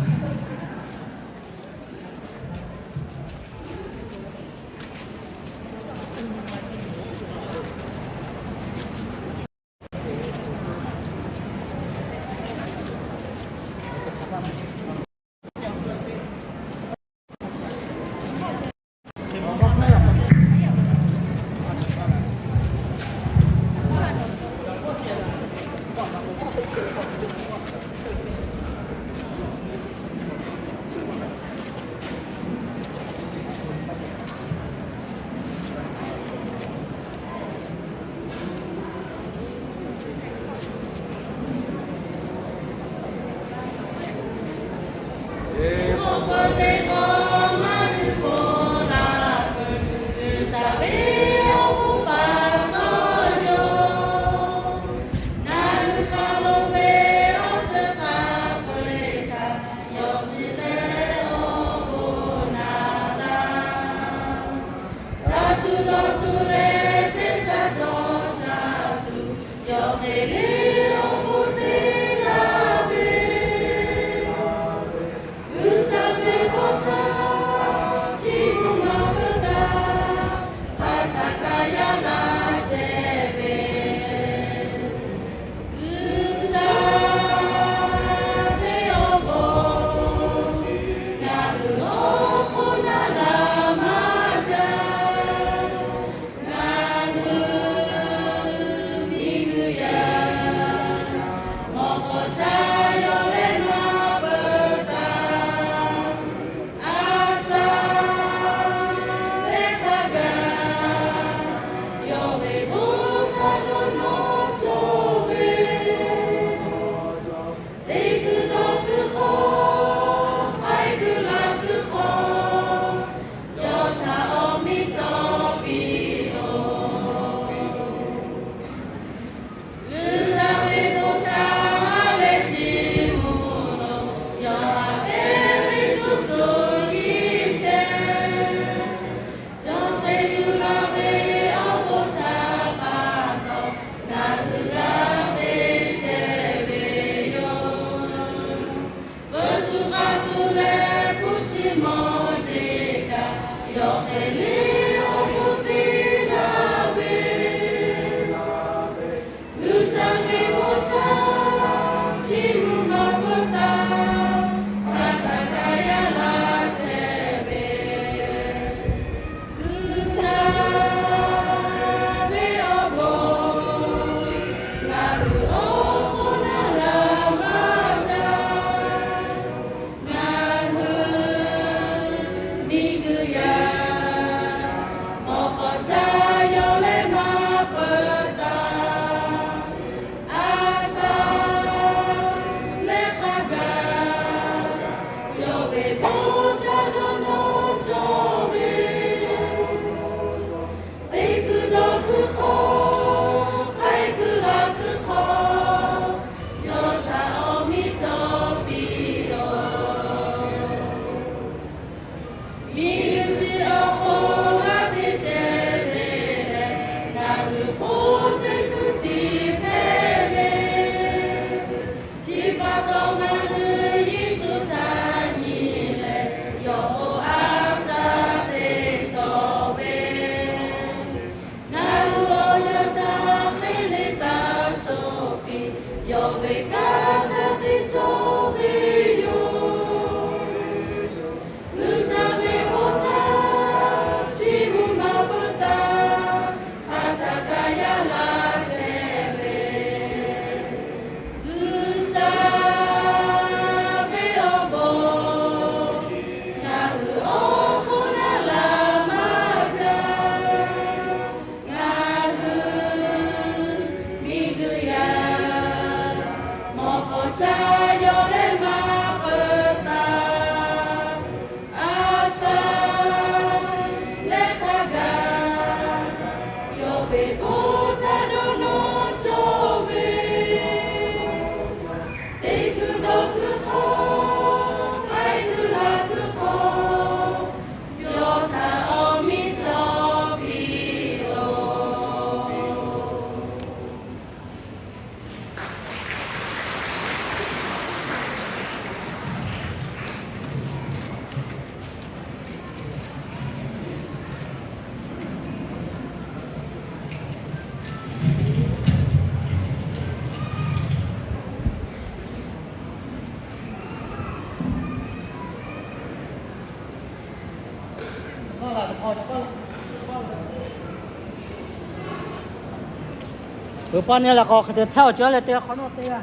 Peuˬ pa ni lehˬ k'awꞈ hk'e te htaˇ awˬ cawˬ leh te hk'awꞈ nawˉ te g'a,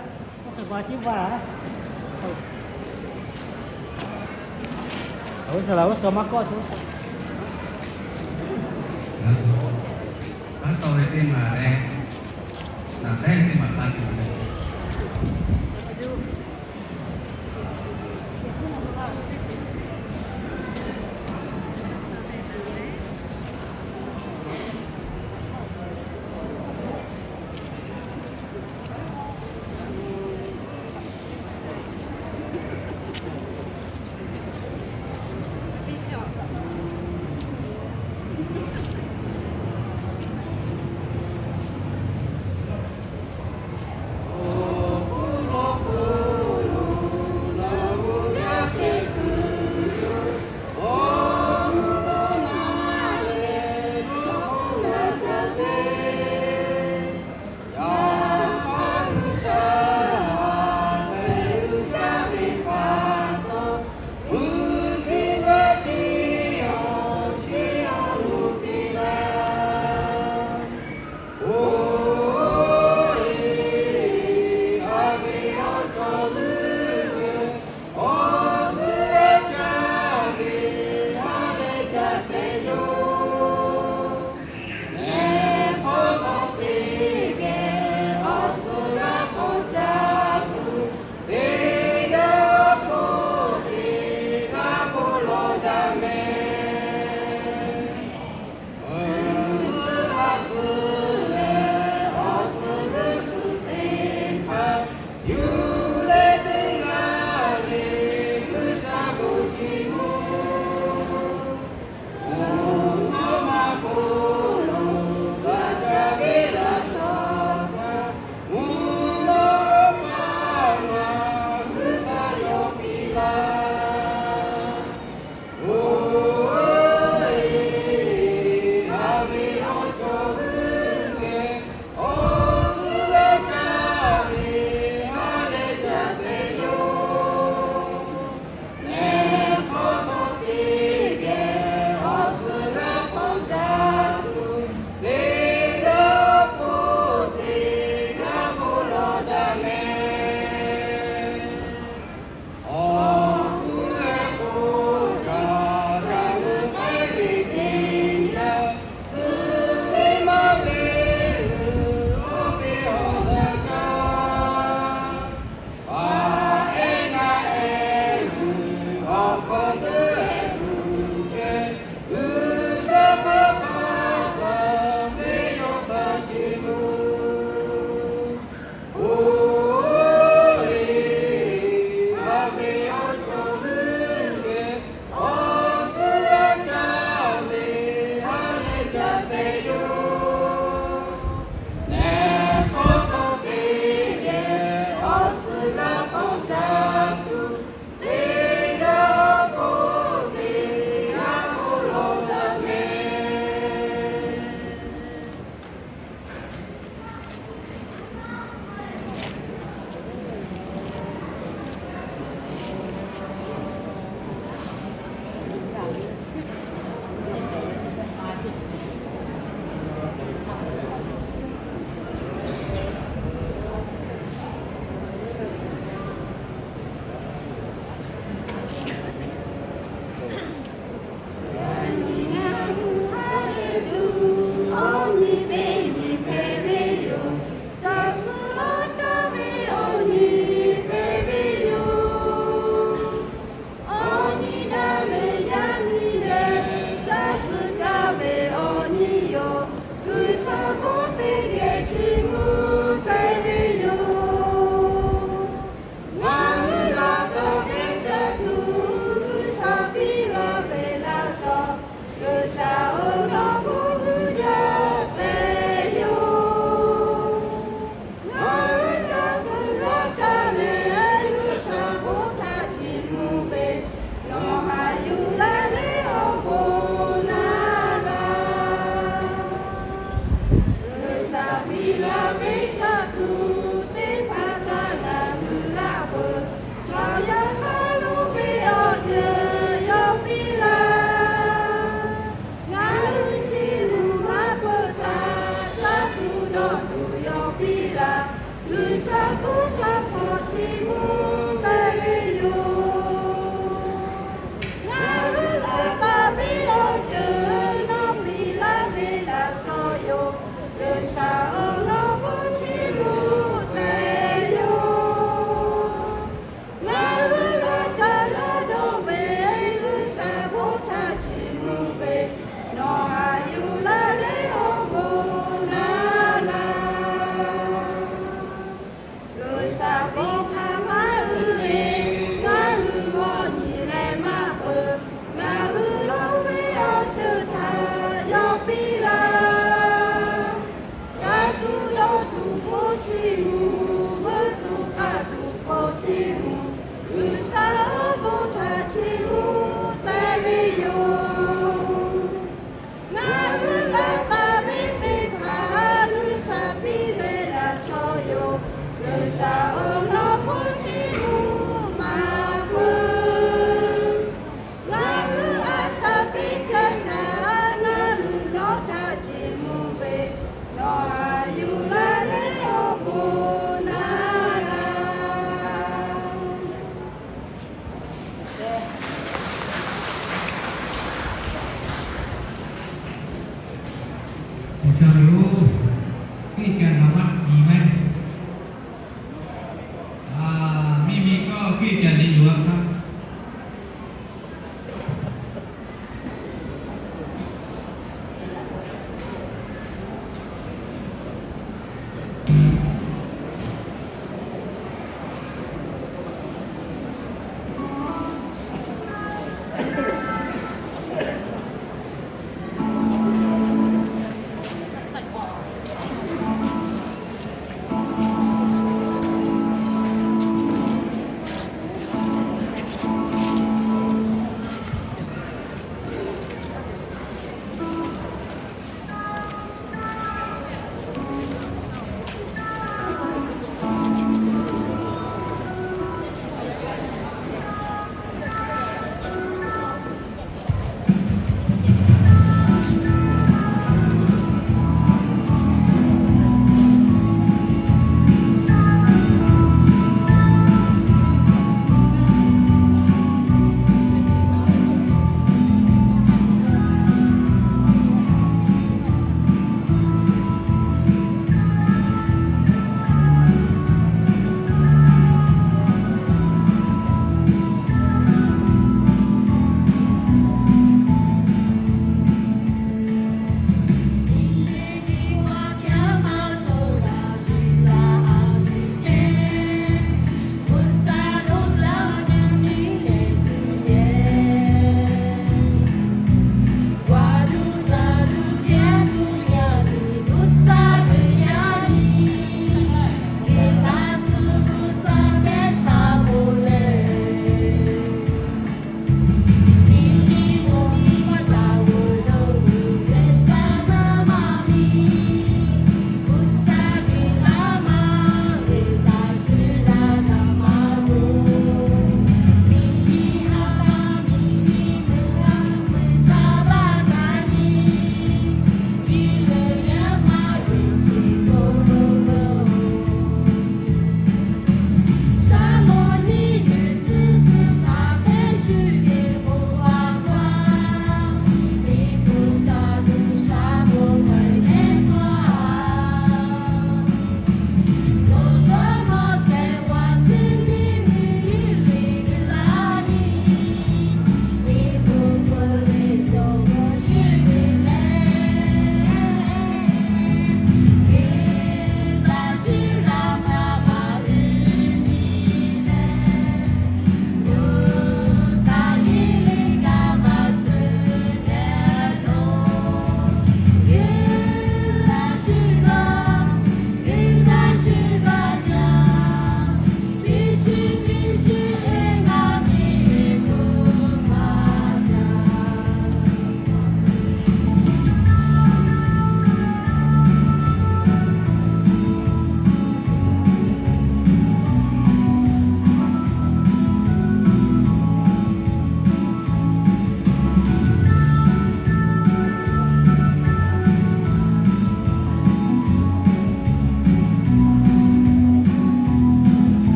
oˇ hk'e ba ciˉ va. Oˇ hk'e laˬ oˇ hk'e maˇ kawˆ ce. Maˇ taw ve teˇ maˬ leh, naˬ tehˉ teˇ maˬ k'a tuˬ ve. Yoˬ, กิจกรรม มีไหม? อ่า ไม่มีก็ กิจกรรม liꞈ yoˬ a hk'aˇ.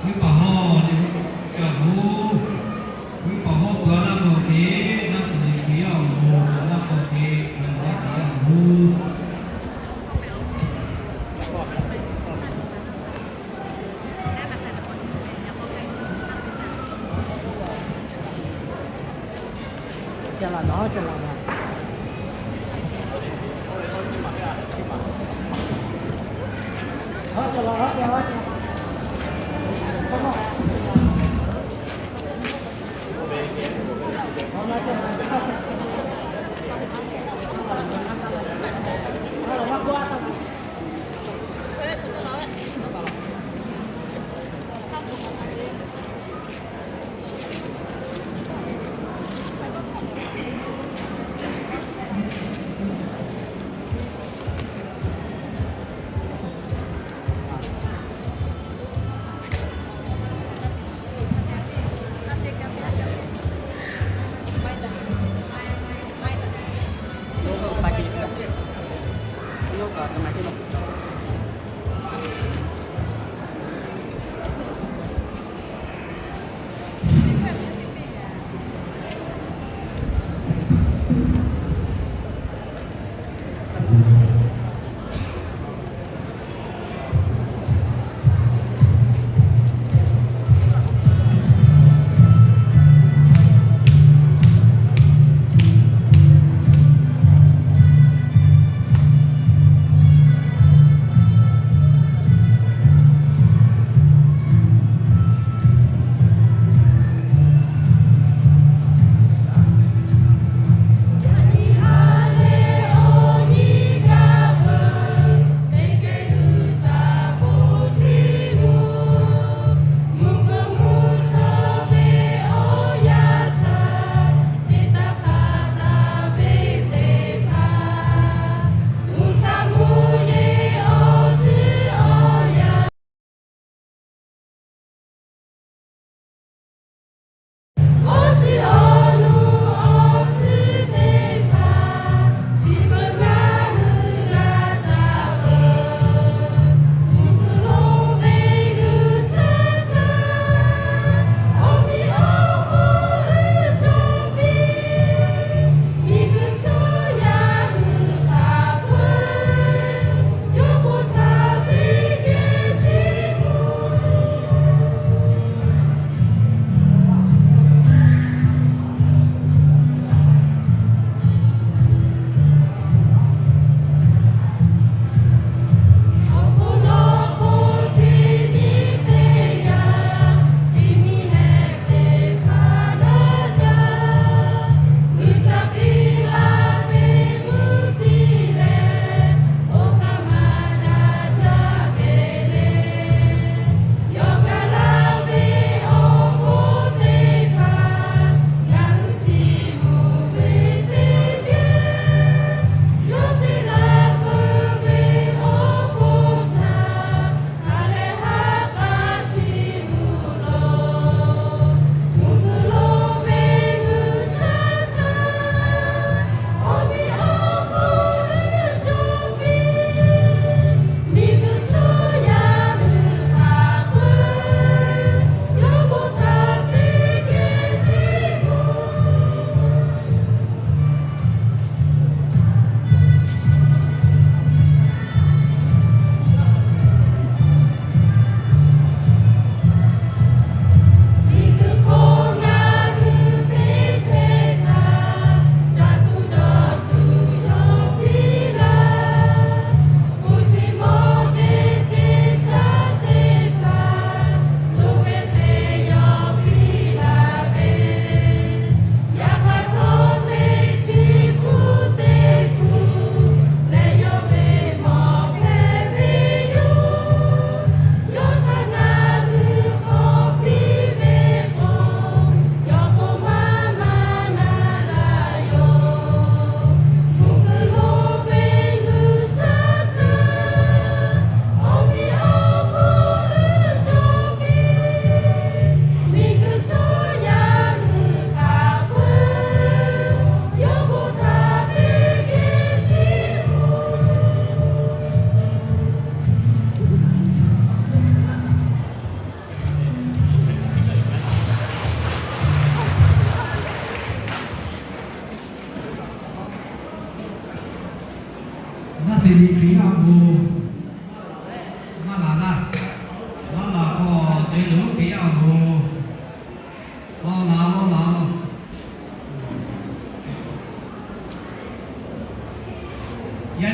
Venˇ baˬ hawˇ le, venˇ baˬ hawˇ, venˇ baˬ hawˇ peuˬ a laˇ k'o hk'e, naˆ suhˍ le Hkriꞈ yaˇ awˬ moˍ a laˇ k'o hk'e, a laˇ k'o hk'e yaˇ awˬ moˍ.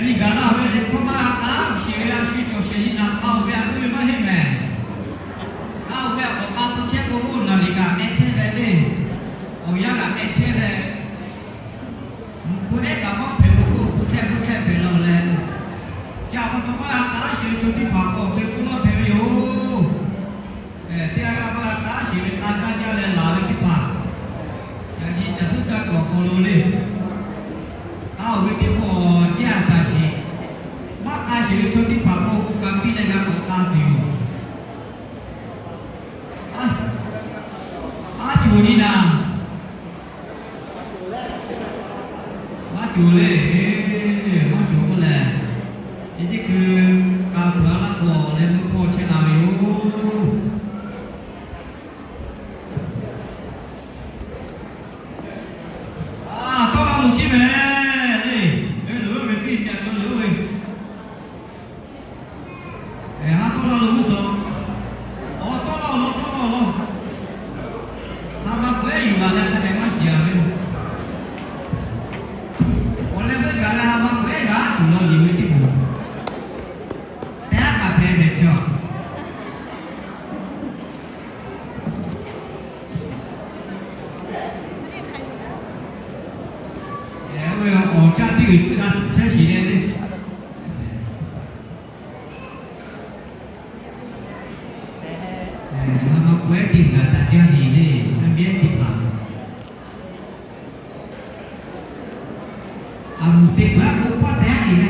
Teˇ gaˬ laˇ ve le hkawˇ maˇ k'a sheˍ ve a shu cawˬ sheˍ nyi naˍ k'a oˬ ve a k'oˆ ve maˇ heˆ mehˍ. K'a oˬ ve a k'awꞈ k'a tcuh chehˇ k'o, oˇ naˍ liˍ kaꞈ mehˆ chehˇ leh le, awˬ yanˇ kaꞈ mehˆ chehˇ leh, mvuhˇ hk'oˆ ehˉ kaꞈ maˇ hpehꞈ ve k'o, hk'e hk'e hpehꞈ la leh, chi a pa taw maˇ k'a sheˍ ve chaw teˇ hpaˍ k'awꞈ hk'e k'oˆ maˇ hpehꞈ ve yoˬ. Teˇ g'aˇ g'aˇ maˇ k'a sheˍ ve k'a gaˇ jaˇ leh laˬ ve teˇ hpaˍ, yaꞈ nyi caˬ suhˉ caˇ kuiˬ awˬ hk'aw lo le, k'a oˬ ve teˇ hk'awꞈ jaˇ taˍ sheˍ. Maˇ k'a sheˍ ve chaw teˇ hpaˍ k'awꞈ k'oˆ ka piˇ leh g'a k'awꞈ k'a tuˬ yoˬ. Aˉ, aˉ cawˬ nyi naˍ, maˇ cawˬ le, maˇ cawˬ k'oˆ lehˬ, chi teˇ hkui k'a peuˬ a laˇ k'o, awˬ leh meuˇ hpawˇ chehˇ la ve yoˬ. Tawˇ la loˬ chi mehˍ le, ve loˬ ve teˇ ca tawˇ loˬ ve, ha tawˇ la loˬ g'uˇ suhˍ, awˬ tawˇ la awˬ lawn tawˇ la awˬ lawn, ha ma k'awehˉ yuˬ la leh hk'a dehꞈ maˇ shiˍ a ve, awˬ leh ve gaˬ leh ha ma k'awehˉ g'a tuˬ law nyi ve teˇ moˍ, teˇ g'aˇ kaꞈ hpehꞈ mehˍ chi a. Awˬ caˇ teˇ g'uiˬ tcuhˉ g'a tcuhˉ chehˇ shiˍ leh le, ha ma k'awehˉ teˇ g'uiˬ g'a taꞈ jaˇ nyi le, ha mehˉ teˇ hpaˍ a muˍ te peuˬ a k'o paˇ tehꞈ a nyi le.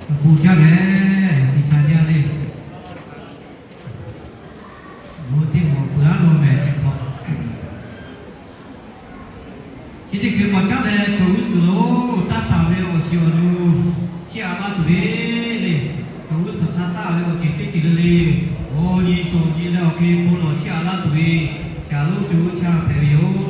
Awˬ bon jaˇ mehˍ, G'uiˬsha jaˇ le. Bon teˇ maˬ peuˬ aˉ law mehˍ chi hk'awꞈ. Chi teˇ hkui k'awꞈ caˉ leh, chaw g'uˇ suhˍ lo taˇ taˍ ve awˬ shiˍ awˬ nu chiˇ aꞈ laˇ tuˬ ve le. Chaw g'uˇ suhˍ htaꞈ taˇ ve awˬ ceuˬ teˇ ceuˬ le le, awˬ nyi shawˍ nyi leh awˬ hk'e bon lawˬ chiˇ aꞈ laˇ tuˬ ve, shaˍ lonˉ co chaˇ hpehꞈ ve yoˬ.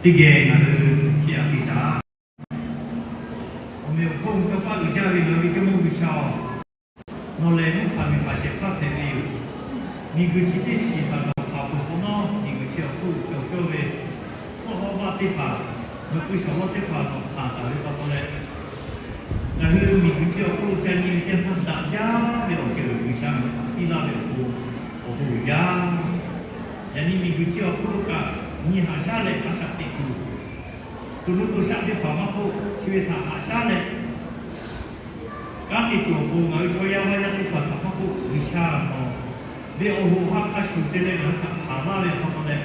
Teˇ geh ngaˬ hui chiˇ aꞈ piˇ shaˍ. Awˬ meꞈ awˬ hponˇ kanˇ paˆ uiˍ jaˇ ve ngaˬ hui ve Jawˇmawˇ G'uiˬsha-oˬ, nawˬ lehˬ mvuhˇ hpanˍ miˬ hpanˍ shehˍ hpaˇ hpehꞈ ve yoˬ. Miˬguiˬ chi teˇ shiˍ htaꞈ nawˬ hpanˍ peuˬ hk'awꞈ nawˉ, miˬguiˬ chi awˬ hk'oˆ cawˬ cawˇ ve suhˉ hawˉ vaˆ teˇ hpaˍ, ngaˬ hui shawˍ lawˇ teˇ hpaˍ nawˬ hpanˍ taˍ ve pa taw leh, ngaˬ hui miˬguiˬ chi awˬ hk'oˆ lo ca nyi ve teˇ yanˇ htaˇ daꞈ jaˇ ve awˬ ceuˬ G'uiˬsha ngaˬ hui htaꞈ piˇ laˇ ve awˬ pon, awˬ bon uiˍ jaˇ. Yaꞈ nyi miˬguiˬ chi awˬ hk'oˆ lo kaꞈ nyi haꞈ shaˉ leh a shaꞈ teꞈ tuˬ, to nuˇ to shaˆ teˇ hpaˍ maˇ k'oˆ, chi ve htaꞈ haꞈ shaˉ leh kanˉ te tuˬ awˬ pon ngaˬ hui chaw yaˇ maˇ yaˇ teˇ hpaˍ htaꞈ maˇ k'oˆ, G'uiˬsha nawˬ ve awˬ hoꞈ ha hk'a shuˍ te leh ngaˬ hui htaꞈ hpanˍ laˇ ve awˬ pa taw leh,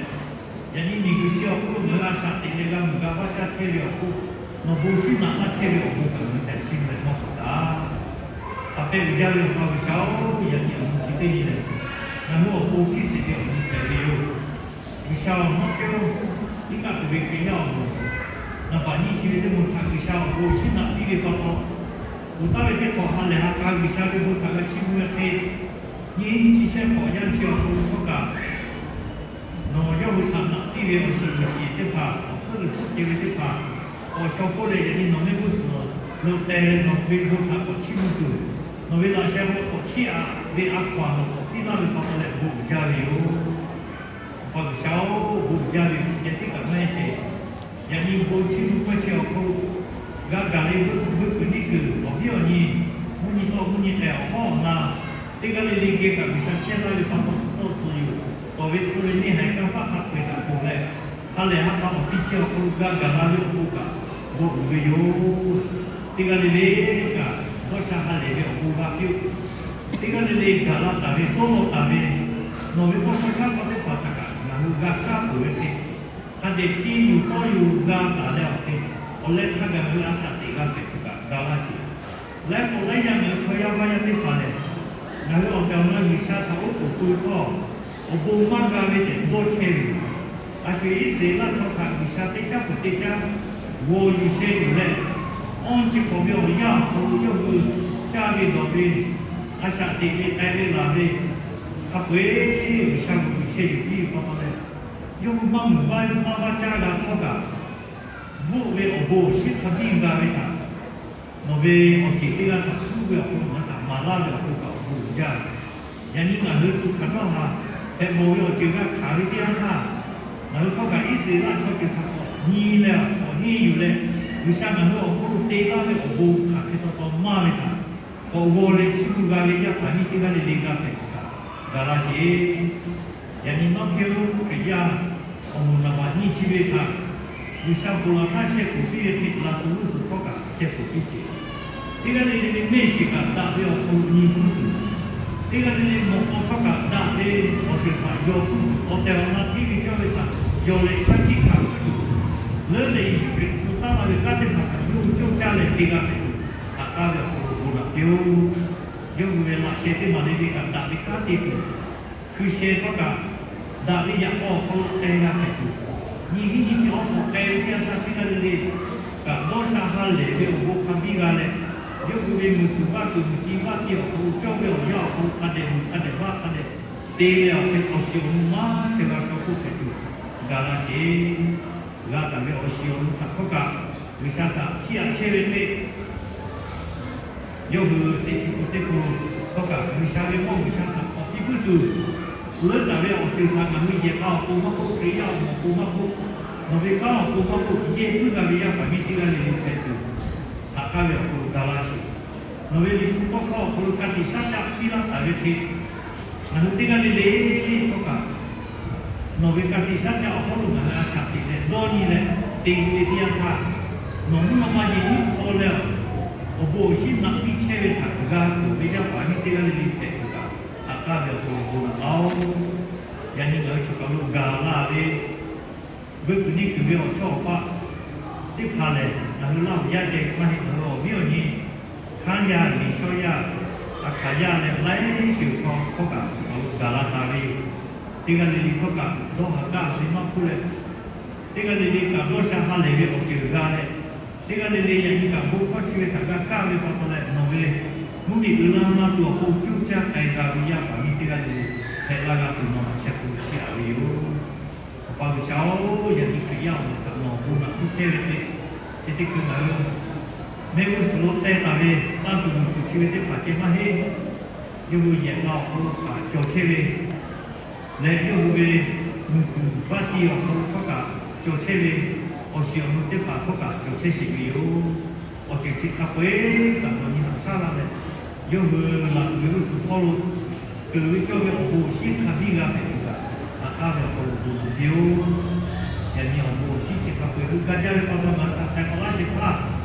yaꞈ nyi miˬguiˬ chi awˬ hk'oˆ lo ngaˬ hui a shaꞈ teꞈ leh g'a muiˬ g'a vaˇ caˇ chehˇ ve awˬ hk'oˆ, nawˬ bon shinˉ naꞈ laˇ chehˇ ve awˬ bon kaꞈ ngaˬ hui ca chiˇ mvuh leh mawˇ hk'awꞈ taˍ. Hk'a pehꞈ uiˍ jaˇ ve Awˬ pa G'uiˬsha-oˬ, yaꞈ nyi awˬ nyi chi teˇ nyi lehˬ, ngaˬ hui awˬ pon hkiˉ shiˍ ve awˬ nyi hpehꞈ ve yoˬ. G'uiˬsha-oˬ, nawˬ hk'e-oˬ, iˉ kaˆ tuˬ ve Hkriꞈ yaˇ awˬ moˍ, naˍ baꞈ nyiˇ chi ve teˇ moˍ htaꞈ G'uiˬsha awˬ bon shinˉ naꞈ piˇ ve pa taw, uˬ taˍ ve teˇ hk'awꞈ ha lehˬ ha k'a G'uiˬsha ve bon htaꞈ g'a chiˇ mvuh ve hk'e, nyiˇ nyiˇ chi shehˆ hk'awꞈ yaˇ chi awˬ hk'aw lo htawˇ kaꞈ nawˬ yawˇ hui htaꞈ naꞈ piˇ ve awˬ shiˍ g'uiˬ shiˍ teˇ hpaˍ, awˬ suhˉ g'uiˬ suhˉ ceh ve teˇ hpaˍ, k'awꞈ shaw k'oˆ leh yaꞈ nyi nawˬ mehˆ g'uˇ suhˍ lo teh leh nawˬ ve bon htaꞈ k'awꞈ chiˇ mvuh tuˬ, nawˬ ve laꞈ sheh hk'aw k'awꞈ chiˇ aꞈ ve a hkaw-anˬ nawˬ k'awꞈ piˇ laˇ ve pa taw leh bon uiˍ jaˇ ve yoˬ. Awˬ pa G'uiˬsha-oˬ, bon uiˍ jaˇ ve chi ceh tiˉ kaꞈ maˇ heˆ sheˍ. Yaꞈ nyi bon chiˇ mvuh pawehˇ chi awˬ hk'aw lo g'a gaˬ leh veuˆ kuiˬ niˇ kuiˬ awˬ viˉ awˬ nyi, mvuhˇ nyi tawˆ mvuhˇ nyi k'ai awˬ hawˉ awˬ na, teˇ g'aˇ le le geh kaꞈ G'uiˬsha chehˇ laˇ ve pa taw suh tawˆ suh yoˬ. Tawˍ ve tcuh ve neˇ haiˬ kanˇ paˆ hk'a peu-eˬ htaꞈ ponˬ leh, ha lehˬ ha k'a awˬ ti chi awˬ hk'aw lo g'a gaˬ la ve awˬ pon kaꞈ bon uiˍ ve yoˬ. Teˇ g'aˇ le le kaꞈ dawˇ sha ha lehˬ ve awˬ bon g'a piˇ-oˆ. Teˇ g'aˇ le le gaˬ la taˍ ve dawˇ law taˍ ve, nawˬ ve tawˇ hkawˇ shaˉ hkawˇ teˇ hpaˍ htaꞈ kaꞈ ngaˬ hui g'a kaˇ peuˬ ve hk'e, hk'a dehꞈ ceˇ yuˬ tawˇ yuˬ g'a taˍ leh awˬ hk'e, awˬ leh hk'a gaˬ ngaˬ hui a shaꞈ teꞈ g'a hpehꞈ tuˬ kaꞈ ga laˇ sheˍ. Laiˉ k'awꞈ laiˉ yaˇ ngaˬ hui chaw yaˇ maˇ yaˇ teˇ hpaˍ lehˬ, ngaˬ hui awˬ tehˬ awˬ na G'uiˬsha htaꞈ oˉ k'oˍ pui htawˇ, awˬ bon maˇ g'a ve tehꞈ dawˇ chehˇ ve yoˬ. A shu Iˉsaˍreˍlaˆ chaw htaꞈ G'uiˬsha teˇ caˉ peuˬ teˇ caˉ g'aw yuˬ sheh yuˬ leh, awˇ chi hk'awꞈ ve awˬ yanˇ awˬ hk'aw lo yawˇ hui caˇ ve dawˬ ve, a shaꞈ teꞈ ve k'ai ve laˬ ve, hk'a peu-eˬ G'uiˬsha g'aw yuˬ sheh yuˬ piˇ ve pa taw leh, yawˇ hui maˇ muiˬ maˇ vaˇ caˇ g'a htawˇ kaꞈ, bvuhˆ ve awˬ bon awˬ shinˉ hk'a biˇ g'a ve htaꞈ nawˬ ve awˬ ceˬ teˇ g'aˇ htaꞈ hpuˇ ve awˬ hk'aw lo ngaˬ hui htaꞈ maˍ laˇ ve awˬ pon kaꞈ awˬ bon uiˍ jaˇ ve. Yaꞈ nyi ngaˬ hui tuꞈ hkanˍ htawˇ ha hpehꞈ bawˬ ve awˬ ceuˬ g'a hkanˍ ve teˇ yanˇ htaˇ, ngaˬ hui htawˇ kaꞈ Iˉsaˍreˍlaˆ chaw ceuˬ htaꞈ k'awꞈ nyi leh k'awꞈ henˇ yuˬ leh, G'uiˬsha ngaˬ hui awˬ hk'aw lo te laˇ ve awˬ bon hk'aˬ hk'e taw taw maˇ ve htaꞈ k'awꞈ g'aw leh chiˇ mvuh g'a ve yaˇ paˍ miˇ teˇ g'aˇ le le g'a hpehꞈ tuˬ kaꞈ ga laˇ sheˍ. Yaꞈ nyi nawˬ hk'e-oˬ, Hkriꞈ yaˇ awˬ moˍ naˍ baꞈ nyiˇ chi ve htaꞈ G'uiˬsha ponˬ laˬ htaˇ sheh kuˬ piˇ ve hk'e, laˬ tuˬ g'uˇ suhˍ htawˇ kaꞈ sheh kuˬ piˇ sheˍ. Teˇ g'aˇ le le ve mehˆ shiˍ kaꞈ daꞈ ve awˬ hk'aw lo nyi puiˉ tuˬ, teˇ g'aˇ le le mawꞈ k'aw htawˇ kaꞈ daꞈ ve awˬ ceuˬ htaꞈ yaw puiˉ tuˬ, awˬ tehˬ awˬ na hteˇ ve cawˇ ve htaꞈ yaw leh shaˉ hkiˆ hkanˍ puiˉ tuˬ, leuˉ leh Yeˍsuˆ Hkriꞈ tcuh taˉ laˇ ve kanˉ teˇ hpaˍ htaꞈ yawˇ hui cawˇ caˇ leh te g'a hpehꞈ tuˬ, haꞈ k'aˉ ve awˬ hk'aw lo bon laꞈ piˇ-oˆ. Yawˇ hui ve laꞈ sheh teˇ maˬ le le kaꞈ daꞈ ve kanˉ te tuˬ, hkui sheh htawˇ kaꞈ daꞈ ve yaꞈ k'aw awˬ hk'aw lo k'ai g'a hpehꞈ tuˬ, nyi hiˉ nyi chi awˬ hk'aw k'ai ve teˇ yanˇ htaˇ teˇ g'aˇ le le kaꞈ dawˇ sha ha lehˬ ve awˬ bon hk'a biˇ g'a leh, yawˇ hui ve muiˬ tuˬ vaˇ tuˬ muiˬ ti vaˇ ti awˬ hk'aw lo cawˇ ve awˬ yanˇ awˬ hk'aw lo hk'a dehꞈ muiˬ hk'a dehꞈ vaˇ hk'a dehꞈ te leh awˬ hk'e awˬ shiˍ awˬ nu maˇ chehˇ g'a shaw hk'oˆ hpehꞈ tuˬ ga laˇ sheˍ. G'a taˍ ve awˬ shiˍ awˬ nu htaꞈ htawˇ kaꞈ G'uiˬsha htaꞈ chiˇ aꞈ chehˇ ve hk'e, yawˇ hui teˇ chi pun teˇ pun htawˇ kaꞈ G'uiˬsha ve mawˇ G'uiˬsha htaꞈ k'awꞈ piˇ puiˉ tuˬ, leuˉ taˍ ve awˬ ceuˬ htaꞈ ngaˬ hui yehˬ k'a awˬ pon maˇ k'oˆ, Hkriꞈ yaˇ awˬ moˍ awˬ pon maˇ k'oˆ, nawˬ ve kanˉ awˬ pon maˇ k'oˆ, yehˇ puiˉ g'a ve yaˇ paˍ miˇ teˇ g'aˇ le le hpehꞈ tuˬ, haꞈ k'aˉ ve awˬ hk'aw lo ga laˇ sheˍ. Nawˬ ve Liꞈ hpu tawˇ hkawˇ awˬ hk'aw lo ka tiꞈ shaˉ caˆ piˇ laˇ taˍ ve hk'e, ngaˬ hui teˇ g'aˇ le le htawˇ kaꞈ nawˬ ve ka tiꞈ shaˉ caˆ awˬ hk'aw lo ngaˬ hui a shaꞈ teꞈ leh dawˇ nyi leh te ve teˇ yanˇ htaˇ, nawˬ mvuhˇ naw ma yeˬ nyiˇ hk'aw leh awˬ bon awˬ shinˉ naꞈ piˇ chehˇ ve htaꞈ g'a tuˬ ve yaˇ paˍ miˇ teˇ g'aˇ le le hpehꞈ tuˬ kaꞈ, haꞈ k'aˉ ve awˬ hk'aw lo bon laꞈ laˇ-oˆ. Yaꞈ nyi ngaˬ hui choˬ kaˬ lo gaˬ la ve, veuˆ kuiˬ neˇ kuiˬ ve awˬ chawˇ awˬ paˆ teˇ hpaˍ lehˬ, ngaˬ hui laˇ awˬ yaˇ ceh maˇ heˆ. Ngaˬ hui awˬ viˉ awˬ nyi hkanˉ yaˇ, miˬ shawˉ yaˇ, aˬ hkaˍ yaˇ leh laiˉ ceuˬ chaw htawˇ kaꞈ choˬ kaˬ lo gaˬ la taˍ ve yoˬ. Teˇ g'aˇ le le htawˇ kaꞈ dawˇ haˍ gaˇ ve maˇ hpuˇ leh, teˇ g'aˇ le le kaꞈ dawˇ sha ha lehˬ ve awˬ ceuˬ g'a leh, teˇ g'aˇ le le yaꞈ nyi kaꞈ bon hkawˇ chi ve htaꞈ g'a kaˇ ve pa taw leh, nawˬ ve mvuhˇmiˬ uiˍ la ma tuˬ awˬ pon cuˇ caˇ k'ai g'a ve yaˇ paˍ miˇ teˇ g'aˇ le le hpehꞈ la g'a tuˬ nawˬ laꞈ sheh hk'aw lo chiˇ aꞈ ve yoˬ. Awˬ pa G'uiˬsha-oˬ, yaꞈ nyi Hkriꞈ yaˇ awˬ moˍ htaꞈ nawˬ bon naꞈ piˇ chehˇ ve hk'e, chi teˇ hkui ngaˬ hui mehˆ g'uˇ suhˍ lo teh taˍ ve tanˇ tuˬ luˬ tuˬ chi ve teˇ hpaˍ ceh maˇ heˆ. Yawˇ hui yehˬ k'a awˬ hk'aw lo kaꞈ cawˬ chehˇ ve leh, yawˇ hui ve muiˬ kuiˬ vaˇ tiˇ awˬ hk'aw lo htawˇ kaꞈ cawˬ chehˇ ve, awˬ shiˍ awˬ nu teˇ hpaˍ htawˇ kaꞈ cawˬ chehˇ sheˍ ve yoˬ. Awˬ ceuˬ chi hk'a peu-eˬ kaꞈ nawˬ nyi haꞈ shaˉ laˇ leh, yawˇ hui laˬ tuˬ ve g'uˇ suhˍ hpawˇ lo keunˍ ve cawˇ ve awˬ bon awˬ shinˉ hk'a biˇ g'a hpehꞈ tuˬ kaꞈ, haꞈ k'aˉ ve awˬ hk'aw lo bon lawˬ piˇ-oˆ. Yaꞈ nyi awˬ bon awˬ shinˉ chi hk'a peu-eˬ hui gaˇ jaˇ ve pa taw, ngaˬ hui htaꞈ htaiˍ hk'awꞈ laˇ shehˍ hpaˇ,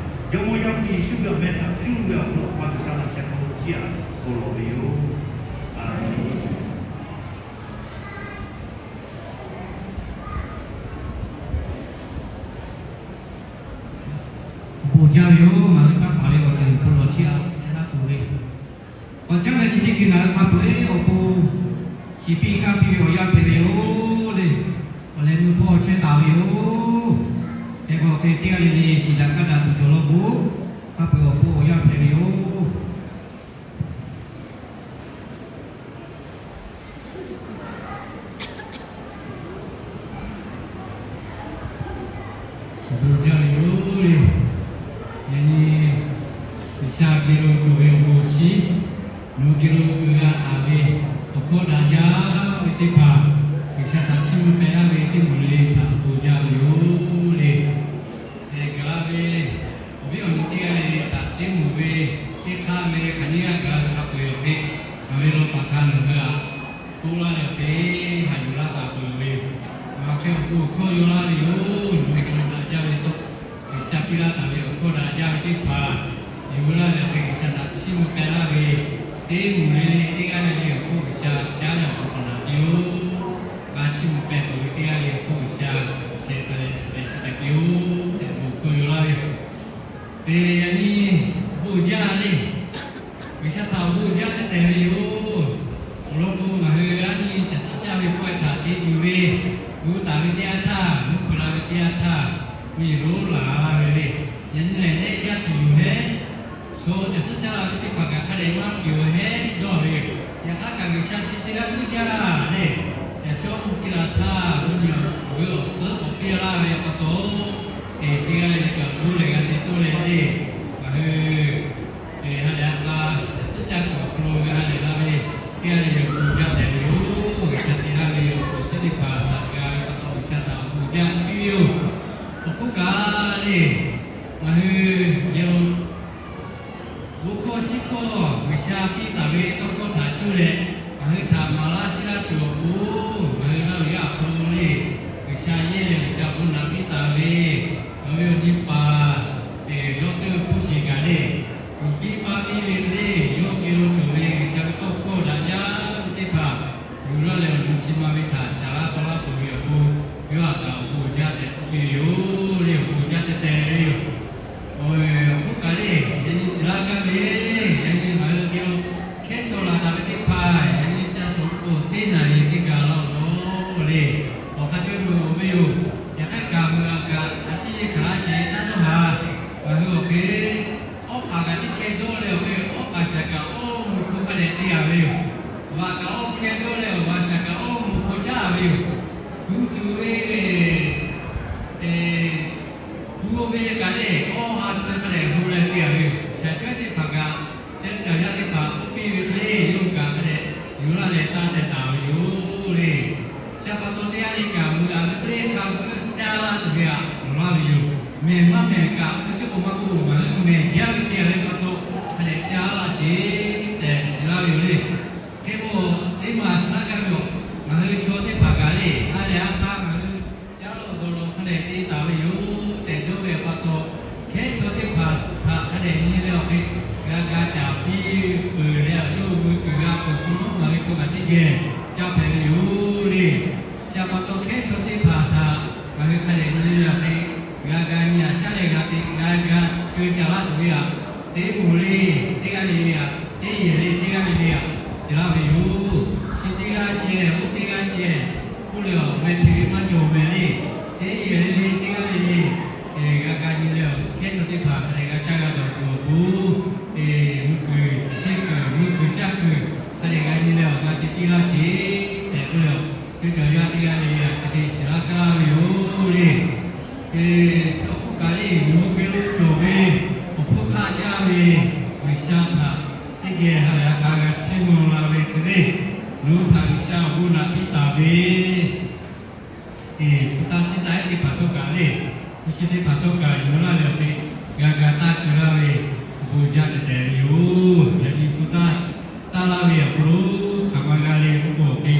Jawˇmawˇ Yaˇ hpu Yeˍsuˆ ve awˬ meh htaꞈ cuˇ ve awˬ hk'aw lo Awˬ pa G'uiˬsha laꞈ sheh hk'aw lo chiˇ aꞈ bon lawˬ ve yoˬ. Aˬ menˍ. Bon jaˇ ve yoˬ. Ngaˬ hui taˇ paˍ ve awˬ ceuˬ bon lawˬ chiˇ aꞈ hpehꞈ laˇ tuˬ ve, awˬ caˉ leh chi teˇ hkui ngaˬ hui hk'a peu-eˬ awˬ pon shiˍ piˇ kaˇ piˇ ve awˬ yanˇ hpehꞈ ve yoˬ le. Awˬ leh mvuhˇ hpawˇ chehˇ taˍ ve yoˬ. Hk'e k'o hk'e teˇ g'aˇ le le shiˍ daꞈ kaˇ daꞈ tuˬ cawˬ law k'o, hk'a peu-eˬ awˬ pon awˬ yanˇ hpehꞈ ve yoˬ. Awˬ bon jaˇ ve yoˬ le. Yaꞈ nyi G'uiˬsha geh lo cawˬ ve awˬ bon awˬ shinˉ, nawˬ geh lo uiˍ g'a taˍ ve awˬ hkawˇ daꞈ jaˇ ve teˇ hpaˍ, G'uiˬsha htaꞈ chiˇ mvuh k'ai laˇ ve teˇ moˍ le htaꞈ awˬ bon jaˇ ve yoˬ le. Lehˬ gaˬ la ve awˬ viˉ awˬ nyi teˇ g'aˇ le le htaꞈ teˇ moˍ ve teˇ hk'aˇ ve hk'aˬ nyiˇ g'aˇ gaˬ la ve hk'a peu-eˬ awˬ hk'e, ngaˬ ve law paˍ htaꞈ nawˬ hui htaꞈ toˇ laˇ leh awˬ hk'e haꞈ yuˬ laˇ taˍ peuˬ ve yoˬ. Ngaˬ hk'e awˬ bon awˬ hkawˇ yaw laˇ ve yoˬ. Nawˬ hui geh lo daꞈ jaˇ ve tawˇ, G'uiˬsha piˇ laˇ taˍ ve awˬ hkawˇ daꞈ jaˇ ve teˇ hpaˍ yuˬ laˇ ve awˬ hk'e, G'uiˬsha htaꞈ chiˇ mvuh k'ai laˇ ve teˇ moˍ le le teˇ g'aˇ le le awˬ hk'oˆ G'uiˬsha caˉ leh awˬ bon naꞈ piˇ-oˆ. G'a chiˇ mvuh k'ai peuˬ ve teˇ g'aˇ le awˬ hk'oˆ G'uiˬsha awˬ shehˍ hpaˇ leh shiˍ k'ai shiˍ k'ai piˇ-oˆ tehꞈ bon hkawˇ yaw laˇ ve yoˬ. Yaꞈ nyi awˬ bon jaˇ le. G'uiˬsha htaꞈ awˬ bon jaˇ teˇ tehˬ ve yoˬ. Awˬ lawn k'o, ngaˬ hui a nyi caˬ suhˉ caˇ ve pawehˇ htaꞈ te tuˬ ve, gu taˍ ve teˇ yanˇ htaˇ, mvuhˇ hpeuꞈ la ve teˇ yanˇ htaˇ, miˬ lo laˬ la ve le. Yaꞈ nyi lehˬ, nehˆ jaˇ tuˬ yoˬ hehˉ. Shaw caˬ suhˉ caˇ la ve teˇ hpaˍ kaꞈ hk'a dehꞈ maˇ peuˬ hehˉ dawˇ ve yoˬ. Yaꞈ hk'aˇ kaꞈ G'uiˬsha chi teˇ g'aˇ puiˉ jaˇ le. Yaꞈ shawˉ mvuhˇ tiˇ la htaˇ, mvuhˇ nyi awˬ g'euˆ awˬ suhˉ k'awꞈ piˇ laˇ ve pa taw, teˇ g'aˇ le le kaꞈ toˇ leh g'a te toˇ leh le, ngaˬ hui ha lehˬ a k'a caˬ suhˉ caˇ kuiˬ awˬ hk'aw lo g'a ha lehˬ la ve, teˇ g'aˇ le le awˬ bon jaˇ tehꞈ ve yoˬ. G'uiˬsha te laˇ ve awˬ bon suhˉ teˇ hpaˍ htaꞈ g'a ve pa taw, G'uiˬsha htaꞈ awˬ bon jaˇ piˇ ve yoˬ. Awˬ hk'oˆ kaꞈ le, ngaˬ hui geh lo bon hkawˇ shinˉ hkawˇ G'uiˬsha piˇ taˍ ve tawˇ hkawˇ htaꞈ cuˇ leh, ngaˬ hui htaꞈ maˍ laˇ shiˉ laˇ tuˬ awˬ pon, ngaˬ hui laˇ ve yaˇ awˬ hk'aw lo le, G'uiˬsha yehˇ leh G'uiˬsha bon naꞈ piˇ taˍ ve, ngaˬ ve awˬ nyi paˍ, yawˇ teˇ g'aˇ k'oˆ sheˍ kaꞈ le, kuˬ piˇ paˇ piˇ ve le, yawˇ geh lo cawˬ ve G'uiˬsha ve tawˇ hkawˇ daꞈ jaˇ ve teˇ hpaˍ yuˬ laˇ leh, awˬ nu chi ma ve htaꞈ caˍ laˇ tawˇ laˇ peuˬ ve awˬ pon, yawˇ htaꞈ kaꞈ awˬ bon jaˇ tehꞈ k'oˆ piˇ ve yoˬ le. Awˬ bon jaˇ teh teh ve yoˬ. Awˬ hk'oˆ kaꞈ le, yaꞈ nyi shiˍ laˇ gaˇ ve, yaꞈ nyi ngaˬ hui geh lo hkehˉ chaw laˬ taˍ ve teˇ hpaˍ, yaꞈ nyi ca suhˍ k'o teˇ naˍ riˍ hk'e gaˬ la-o le. Awˬ hk'a cawˇ ve yoˬ. Yaꞈ hk'aˇ kaꞈ meuꞈ aꞈ kaꞈ a ciˉ yeˇ hkanˍ laˇ sheˍ taˇ dawˇ haˍ. Ngaˬ hui awˬ hk'e awˉ hk'aˬ kaꞈ teˇ hkeh dawˇ leh awˬ hk'e awˉ hk'aˬ shaˍ kaꞈ awˇ mvuh hk'aw hk'a dehꞈ te-a ve yoˬ. Vaꞈ kaꞈ awˇ hkeh dawˇ leh awˬ vaꞈ shaˍ kaꞈ awˇ mvuh hk'aw caˉ-a ve yoˬ. Gu tuˬ ve hpu ve kaꞈ le, awˇ ha chi hk'a dehꞈ hu leh te-a ve yoˬ. Shaˍ cawehˇ teˇ hpaˍ kaꞈ, cehˇ caˬ yaˇ teˇ hpaˍ k'oˆ piˇ ve hk'e le, yawˇ hui kaꞈ hk'a dehꞈ yuˬ laˇ leh taˇ tehꞈ taˍ ve yoˬ le. Sha pa taw teˇ g'aˇ le kaꞈ meuꞈ aꞈ ve hk'e le hk'a hpfuhˆ caˇ laˇ tuˬ ve aꞈ lawˬ laˇ ve yoˬ. Mehˬ maˇ mehˬ kaꞈ hk'e teˇ k'o maˇ k'oˆ, ngaˬ hui mehˬ jaˇ ve te-a ve pa taw hk'a dehꞈ caˇ laˇ sheˍ tehꞈ shiˍ laˇ ve yoˬ le. Hk'e k'o, teˇ maˬ shiˍ laˇ gaˇ ve yoˬ. Ngaˬ hui chaw teˇ hpaˍ kaꞈ le, ha lehˬ a hk'aˇ ngaˬ hui caˇ lawˬ dawˬ lawˬ hk'a dehꞈ te taˍ ve yoˬ tehꞈ dawˇ ve pa taw, hkehˉ chaw teˇ hpaˍ htaꞈ hk'a dehꞈ nyi leh awˬ hk'e g'a ga caˍ piˇ peuˬ leh, yawˇ hui mui kuiˬ g'a peuˬ hk'awꞈ nawˉ ngaˬ hui chaw kaꞈ teˇ geh caˇ hpehꞈ ve yoˬ le. Shaˉ lehˬ nyi leh awˬ hk'e, g'a ga nyi aꞈ, shaˉ lehˬ g'a te g'a ga keu ca laˇ tuˬ ve aꞈ, teˇ moˍ le teˇ g'aˇ le le aꞈ, teˇ yehˬ le teˇ g'aˇ le le aꞈ, shiˍ laˇ ve yoˬ. Chi teˇ g'aˇ ceh, oˇ teˇ g'aˇ ceh, k'oˆ leh awˬ meh hte ve maˇ cawˬ meh le. Teˇ yehˬ le le teˇ g'aˇ le le, g'a ga nyi leh awˬ hkehˉ chaw teˇ hpaˍ hk'a dehꞈ g'a caˇ g'a dawˬ tuˬ awˬ pon, mui kuiˬ sheˇ kuiˬ mui kuiˬ caˇ kuiˬ hk'a dehꞈ g'a nyi leh awˬ g'a te piˇ laˇ sheˍ tehꞈ k'oˆ leh, chi cawˬ yaˇ teˇ g'aˇ le le aꞈ chi hk'e shiˍ laˇ kaˇ laˇ ve yoˬ le. Awˬ hpfuhˇ kaꞈ le, nawˬ hui geh lo cawˬ ve awˬ hpfuhˇ hk'aˆ jaˇ ve G'uiˬsha htaꞈ teˇ geh ha lehˬ ha k'a g'a chiˇ mvuh la ve hk'e le, nawˬ hui htaꞈ G'uiˬsha awˬ bon naꞈ piˇ taˍ ve, hpu taˇ shiˉ taˇ ehˉ teˇ hpaˍ htawˇ kaꞈ le, hpu shi teˇ hpaˍ htawˇ kaꞈ yuˬ laˇ ve awˬ hk'e, g'a ga taˇ keu laˇ ve, awˬ bon jaˇ tehꞈ tehꞈ ve yoˬ. Yaꞈ nyi hpu taˇ taˇ laˇ ve awˬ hk'aw lo hk'aˬ ma g'a le k'oˆ k'o awˬ hk'e,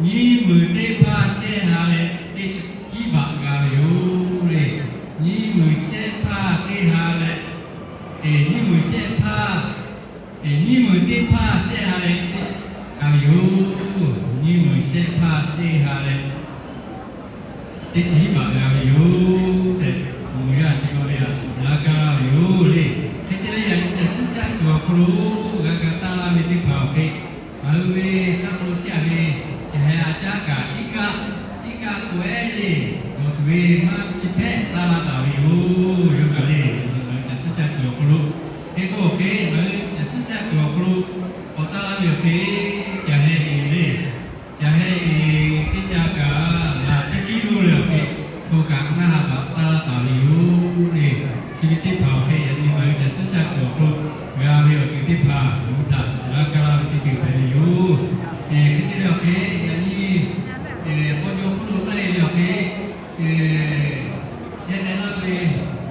nyiˇ meunˍ teˇ hpaˇ shehˆ ha leh teˇ chi hiˉ baꞈ g'a ve yoˬ le. Nyiˇ meunˍ shehˆ hpaˇ teˇ ha leh, nyiˇ meunˍ shehˆ hpaˇ, nyiˇ meunˍ teˇ hpaˇ shehˆ ha leh teˇ chi g'a ve yoˬ. Nyiˇ meunˍ shehˆ hpaˇ teˇ ha leh teˇ chi hiˉ baꞈ g'a ve yoˬ tehꞈ, awˬ moˍ yaˇ chi kaw ve aꞈ shiˍ laˇ kaˇ ve yoˬ le. Hk'e te leh yaꞈ nyi caˬ suhˉ caˇ kuiˬ awˬ hk'aw lo g'a ga taˇ laˇ ve teˇ hpaˍ awˬ hk'e, ngaˬ hui ve caˇ k'aw chehˇ a ve, chi heh a caˉ kaꞈ iˉ kaˆ, iˉ kaˆ k'o ehˉ le, gawˬ tuˬ ve maˇ chi hpehꞈ taˇ laˇ taˍ ve yoˬ. Yawˇ kaꞈ le, ngaˬ hui caˬ suhˉ caˇ kuiˬ awˬ hk'aw lo, hk'e k'o awˬ hk'e ngaˬ hui caˬ suhˉ caˇ kuiˬ awˬ hk'aw lo k'awꞈ taˇ laˇ ve awˬ hk'e, caˬ heh eˍ le, caˬ heh eˍ teˇ ca kaꞈ ngaˬ teˇ kiˉ lo leh awˬ hk'e, hpu kaꞈ ngaˇ ha baꞈ taˇ laˇ taˍ ve yoˬ le. Chi ve teˇ hpaˍ awˬ hk'e yaꞈ nyi ngaˬ hui caˬ suhˉ caˇ kuiˬ awˬ hk'aw lo g'a ve awˬ ceuˬ teˇ hpaˍ nawˬ hui htaꞈ shiˍ laˇ kaˇ laˇ ve teˇ ceuˬ hpehꞈ ve yoˬ. Hk'e te leh awˬ hk'e yaꞈ nyi k'aw jaw hk'oˆ lo taˇ e ve awˬ hk'e, sheh k'ai laˇ ve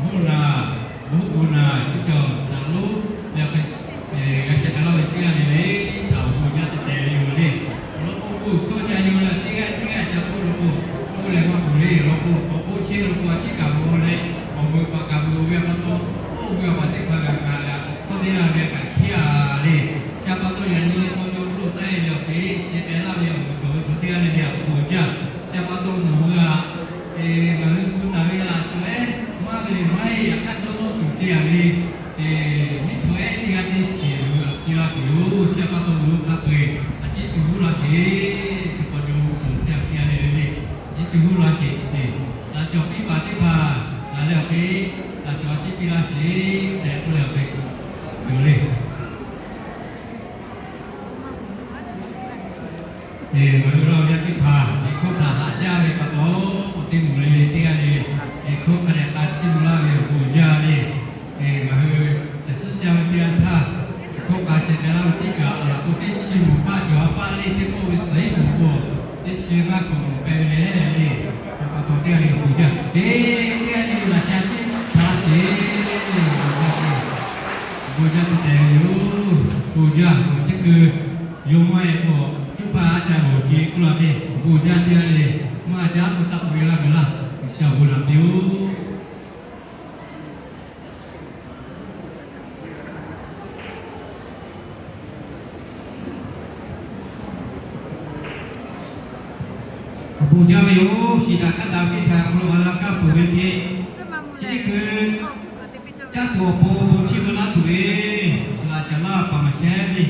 mvuhˇ naˍ, mvuhˇ naˍ, chi cawˬ shaˍ lonˉ leh awˬ hk'e, g'a sheh k'ai laˇ ve teˇ g'aˇ le le htaꞈ awˬ bon jaˇ te tehꞈ ve yoˬ le. Awˬ lawn k'o, k'o hkawˇ ca yaw leh teˇ g'aˇ teˇ g'aˇ ca k'oˆ law k'o, k'oˆ leh maˇ k'oˆ le. Awˬ lawn k'o, k'awꞈ k'oˆ chehˇ law k'o, a ciˉ kaꞈ mawˬ leh awˬ meuꞈ paˍ kaꞈ meuꞈ ve pa taw, oˇ ve awˬ paˍ teˇ hpaˍ g'a ngaˬ g'a hkawˇ teˇ g'aˇ ve kaꞈ hkiˉ a le. Chi pa taw yaꞈ nyi k'aw jaw hk'oˆ lo taˇ e ve awˬ hk'e, sheh k'ai laˇ ve awˬ moˍ cawˬ ve chaw teˇ g'aˇ le le aꞈ awˬ bon jaˇ. Chi pa taw nawˬ hui aꞈ, ngaˬ hui gu taˍ ve laꞈ shawnˍ ehˉ maˇ ve le maˇ heˆ. Yaꞈ hk'aˇ dawˇ nawˇ tuˬ te a ve, miˉ chaw ehˉ teˇ g'aˇ teˇ shiˍ ngaˬ hui aꞈ piˇ laˇ tuˬ yoˬ. Chi pa taw nawˬ hui hk'a peu-eˬ a ciˉ tuˬ huˉ laˇ sheˍ. Chi pa taw mvuhˇ suhˍ teˇ g'aˇ teˇ g'aˇ le le, a ciˉ tuˬ huˉ laˇ sheˍ. Laꞈ shawnˍ piˇ paˍ teˇ hpaˍ laˬ leh awˬ hk'e, laꞈ shawnˍ a ciˉ piˇ laˇ sheˍ tehꞈ k'oˆ leh awˬ hk'e, yoˬ le. Ngaˬ hui Laˇ huˍ yaˇ teˇ hpaˍ liꞈ hkawˇ htaꞈ haꞈ jaˇ ve pa taw, awˬ teˇ moˍ le le teˇ g'aˇ le, liꞈ hkawˇ hk'a dehꞈ k'a chiˇ mvuh laˇ ve awˬ bon jaˇ le. Ngaˬ hui caˬ suhˉ caˇ ve teˇ yanˇ htaˇ, liꞈ hkawˇ k'a sheh k'ai laˇ ve teˇ kaꞈ, a laˬ k'o teˇ chi moˍ paˆ cawˬ a paˆ le teˇ pawˆ ve suhˍ iˉ moˍ k'o, teˇ chi maˇ hkawꞈ moˍ k'ai ve le le. Chi pa taw teˇ g'aˇ le awˬ bon jaˇ, teˇ g'aˇ le laꞈ shawnˍ a ciˉ htaꞈ sheˍ. Bon jaˇ te tehꞈ ve yoˬ. Bon jaˇ, teˇ keu yawˇ maˇ e k'o, cuˇ paˇ a ca lawˬ ce k'oˆ la ve, bon jaˇ teˇ g'aˇ le, maˇ ca a k'o taˇ k'oꞈ e laˇ ve laˇ, G'uiˬsha awˬ bon naꞈ piˇ-oˆ. Awˬ bon jaˇ ve yoˬ. Shiˍ daꞈ kaˉ daꞈ ve teˇ htaꞈ hk'aw lo a la kaˇ peuˬ ve hk'e, chi teˇ hkui caˇ tuˬ awˬ pon bon chiˇ mvuh laˇ tuˬ ve, chi laꞈ caˍ laˇ paˍ maˍ shehˉ le.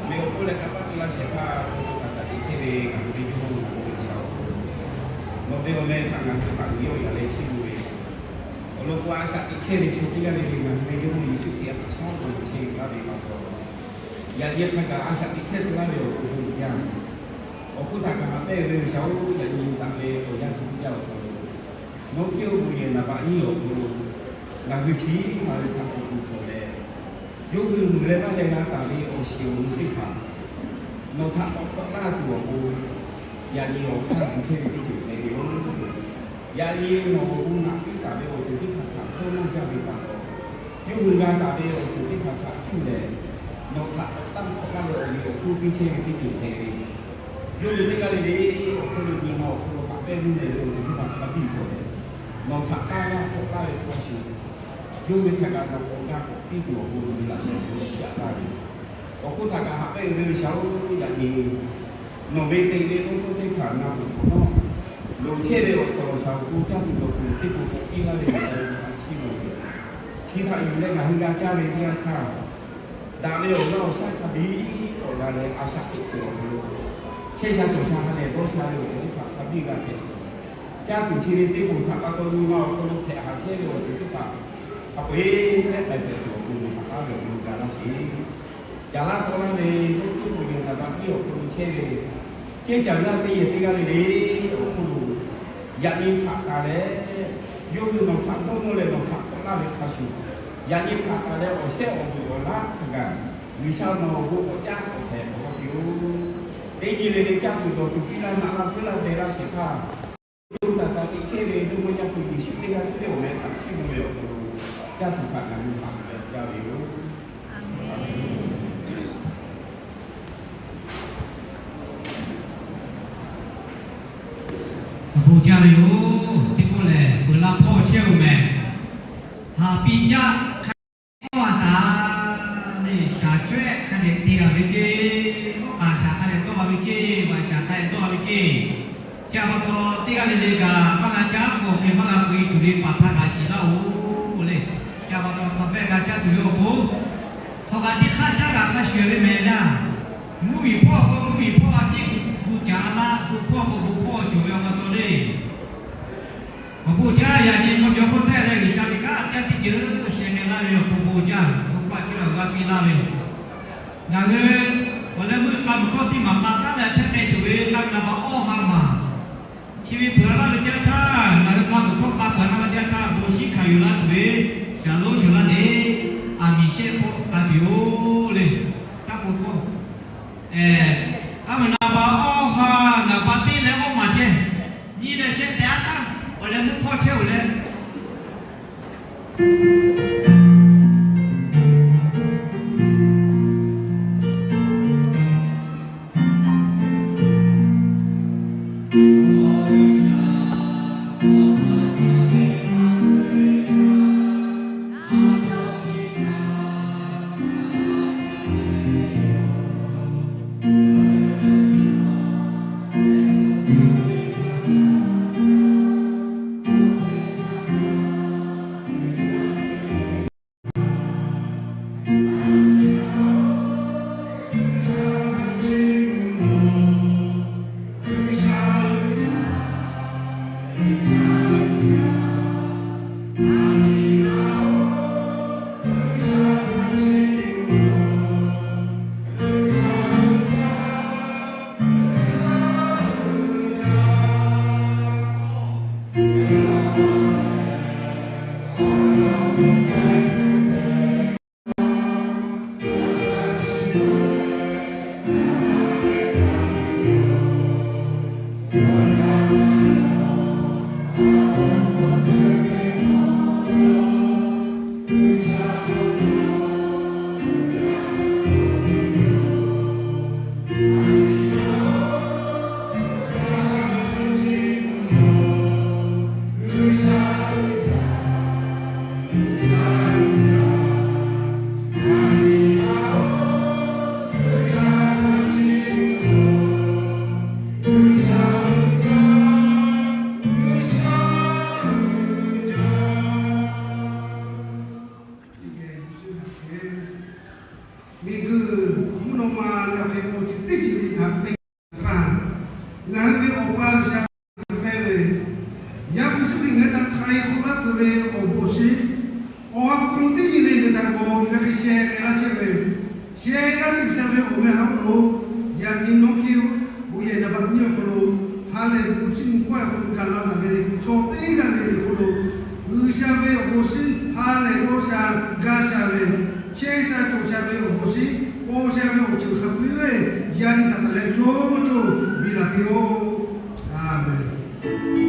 Meh awˬ hk'oˆ leh kanˇ paˆ piˇ laˇ shehˍ hpaˇ hk'a dehꞈ te chehˇ ve ngaˬ hui ve Jawˇmawˇ G'uiˬsha-oˬ, nawˬ ve awˬ meh htaꞈ ngaˬ hui htaꞈ yuˬ yawˇ yaꞈ leh chiˇ mvuh ve, awˬ lawn k'o, a shaꞈ teꞈ chehˇ ve chaw teˇ g'aˇ le le ngaˬ hui ve Jawˇmawˇ Yeˍsuˆ Hkriꞈ htaꞈ shaˉ k'awꞈ yuˬ chehˇ ve laˇ ve pa taw, yaꞈ nyi hk'a gaˬ a shaꞈ teꞈ chehˇ tcuh laˇ ve awˬ hk'aw lo yaˇ, awˬ hk'oˆ htaꞈ kaꞈ maˍ tehˆ ve G'uiˬsha-oˬ, yaꞈ nyi daꞈ ve awˬ yanˇ chi teˇ yanˇ awˬ hk'aw lo, nawˬ hkiˇ oˇ ve yehˬ naˍ baꞈ nyiˇ awˬ hk'aw lo ngaˬ hui chi hk'a ve htaꞈ k'awꞈ tuˬ hkawꞈ leh, yawˇ hui muiˬ leh maˇ leh g'a taˍ ve awˬ shiˍ awˬ nu teˇ hpaˍ nawˬ htaꞈ k'awꞈ hk'awꞈ laˇ tuˬ awˬ pon, yaꞈ nyi awˬ hk'aˇ gu chehˇ ve teˇ ceuˬ hpehꞈ ve yoˬ. Yaꞈ nyi nawˬ awˬ bon naꞈ piˇ taˍ ve awˬ ceuˬ teˇ hpaˍ htaꞈ hkawˇ laˇ jaˇ ve pa taw, yawˇ hui g'a taˍ ve awˬ ceuˬ teˇ hpaˍ htaꞈ cuˇ lehˬ, nawˬ htaꞈ k'awꞈ tanˇ hk'awꞈ laˇ ve awˬ ve awˬ hk'oˆ piˇ chehˇ ve teˇ ceuˬ hpehꞈ ve yoˬ. Yawˇ hui teˇ g'aˇ le le awˬ hk'oˆ lo nyi ma awˬ hk'aw lo haꞈ pehnˇ ve lehˬ ve awˬ ceuˬ teˇ hpaˍ htaꞈ piˇ hk'awꞈ leh, nawˬ htaꞈ tanˇ g'aˇ hk'awꞈ laˇ ve hk'a shuˍ, yawˇ hui htaꞈ kaꞈ nawˬ k'awꞈ g'aˇ k'awꞈ piˇ tuˬ awˬ pon nawˬ ve laꞈ sheh hk'aw lo shiˍ aꞈ laˇ ve yoˬ. Awˬ hk'oˆ htaꞈ kaꞈ haꞈ pehnˇ ve G'uiˬsha-oˬ, yaꞈ nyi nawˬ ve te ve k'oˆ k'oˆ teˇ hpaˍ na peuˬ hk'awꞈ nawˉ, loˍ chehˇ ve awˬ suhˍ awˬ shaˍ awˬ pon caˇ tuˬ dawˬ tuˬ teˇ pawˆ k'awꞈ piˇ laˇ ve G'uiˬsha ve htaꞈ chiˇ mvuh ve, chi htaꞈ yuˬ leh ngaˬ hui g'a caˇ ve teˇ yanˇ htaˇ, daꞈ ve awˬ g'aˇ awˬ shaˉ hk'a biˇ k'awꞈ g'a leh a shaꞈ teꞈ kuiˬ awˬ hk'aw lo, chehˇ sha cawˬ sha ha lehˬ dawˇ sha ve awˬ ceuˬ teˇ hpaˍ hk'a biˇ g'a hpehꞈ, caˇ tuˬ chi ve teˇ moˍ htaꞈ pa taw nyi ma awˬ hk'aw lo hpehꞈ haˍ chehˇ ve awˬ ceuˬ teˇ hpaˍ hk'a peu-eˬ hpehꞈ k'ai hpehꞈ tuˬ awˬ pon nawˬ htaꞈ haꞈ ve awˬ hk'aw lo ga laˇ sheˍ. Caˍ laˇ taw laˇ ve, yawˇ hkiˉ pawˬ yehˬ naˍ baꞈ piˇ awˬ hk'aw lo chehˇ ve, cehˇ caˬ g'aˇ teˇ yehˬ teˇ g'aˇ le le awˬ hk'oˆ lo yaꞈ nyi htaꞈ taˍ leh, yawˇ hui nawˬ htaꞈ dawˇ nawˇ leh nawˬ htaꞈ hk'awꞈ laˇ ve hk'a shuˍ, yaꞈ nyi htaꞈ taˍ leh awˬ shehˉ awˬ vuiˬ awˬ laˇ hk'a gaˬ, G'uiˬsha nawˬ awˬ bon k'awꞈ caˉ k'awꞈ hpehꞈ k'awꞈ g'awˇ piˇ-oˆ. Teˇ nyi le le caˇ tuˬ dawˬ tuˬ piˇ laˇ naꞈ laˇ hpfuhˇ laˇ deh laˇ shehˍ hpaˇ, yawˇ hui htaꞈ taˍ teꞈ chehˇ ve Jawˇmawˇ Yaˇ hpu Yeˍsuˆ teˇ g'aˇ tiˉ ve awˬ meh htaꞈ chiˇ mvuh ve awˬ hk'aw lo, caˇ tuˬ htaꞈ ngaˬ hui haꞈ ve awˬ jaˇ ve yoˬ. Awˬ bon jaˇ ve yoˬ. Teˇ pawˆ lehˬ, peuˬ laˇ hpawˇ chehˇ-oˬ mehˍ. Haˍ piˇ caˆ hk'a dehꞈ dawˇ-a taˍ le. Shaˍ cawehˆ hk'a dehꞈ te-a ve ceˇ, awˉ k'aˍ shaˍ hk'a dehꞈ dawˇ-a ve ceˇ, vaꞈ shaˍ hk'a dehꞈ dawˇ-a ve ceˇ. Chi pa taw teˇ g'aˇ le le kaꞈ maˇ g'a caˉ k'awꞈ hk'e maˇ g'a k'oꞈ-e tuˬ ve paˍ htaꞈ g'a shiˍ laˇ-oˬ le. Chi pa taw hk'a pehˆ g'a caˇ tuˬ ve awˬ pon, hk'awꞈ kaꞈ teˇ hk'aˇ caˉ kaꞈ hk'a shuˍ-e ve mehˍ laˇ. Mvuhˇmiˬ hpawˇ k'o mvuhˇmiˬ hpawˇ a ciˉ gu caˍ laˇ, bon hpawˇ k'o bon hpawˇ cawˬ ve awˬ pa taw le. Awˬ bon jaˇ. Yaꞈ nyi k'awꞈ jawˇ hk'oˆ htaˇ leh G'uiˬsha ve kanˉ a caˇ teˇ ceuˬ sheh k'ai laˇ ve awˬ pon bon jaˇ. Bon hkawˇ a ciˉ g'a piˇ laˇ ve, ngaˬ hui awˬ leh meuˇ k'a muiˬ hkawˇ teˇ maˬ k'a taˉ leh hpehˇ k'ai tuˬ ve k'a ve naˍ baꞈ awˇ ha maˬ, chi ve peuˬ laˇ ve teˇ yanˇ htaˇ, ngaˬ hui k'a muiˬ hkawˇ k'a peuˬ laˇ ve teˇ yanˇ htaˇ, bon shiˉ hkanˍ yuˬ laˇ tuˬ ve shaˍ lonˉ shuˍ laˇ le. Aˬ miˍ shehˆ hpawˇ k'a tuˬ yoˬ le. Taˇ k'oˆ hkawˇ, k'a muiˬ naˍ baꞈ awˇ ha, naˍ baꞈ teˇ leh awˇ maˬ chehˇ, nyiˇ leh shehˆ tehꞈ aˉ htaˇ, awˬ leh meuˇ hpawˇ chehˇ-oˬ leh Miˬguiˬ mvuhˇ naw ma ngaˬ hk'e k'o chi teˇ ceuˬ le htaꞈ te htaˇ, ngaˬ hui ve Awˬ pa G'uiˬsha hk'e k'ai ve, Yaˇ hpu Yeˍsuˆ Hkriꞈ ngaˬ hui htaꞈ htaiˍ hk'awꞈ laˇ tuˬ ve awˬ bon awˬ shiˉ, awˬ ha hpu hk'aw lo teˇ nyi le ngaˬ hui htaꞈ k'awꞈ yuˬ leh hk'e sheh k'ai laˇ chehˇ ve, sheh g'aˇ teˇ G'uiˬsha ve awˬ meh ha k'oˆ lo, yaꞈ nyi nawˉ hkiˇ-oˆ. Bon yehˬ naˍ baꞈ nyiˇ awˬ hk'aw lo ha lehˬ bon chiˇ mvuh kawehˇ awˬ hk'aw lo gaˬ la taˍ ve chaw teˇ g'aˇ le le hk'oˆ lo, G'uiˬsha ve awˬ bon shiˉ ha lehˬ dawˇ sha gaˇ sha ve, chehˇ sha cawˬ sha ve awˬ bon shiˉ, paw sha ve awˬ ceuˬ hk'a peu-eˬ yaꞈ nyi htaꞈ taˍ leh co co biˇ la piˇ-oˆ. Aˍmenˍ.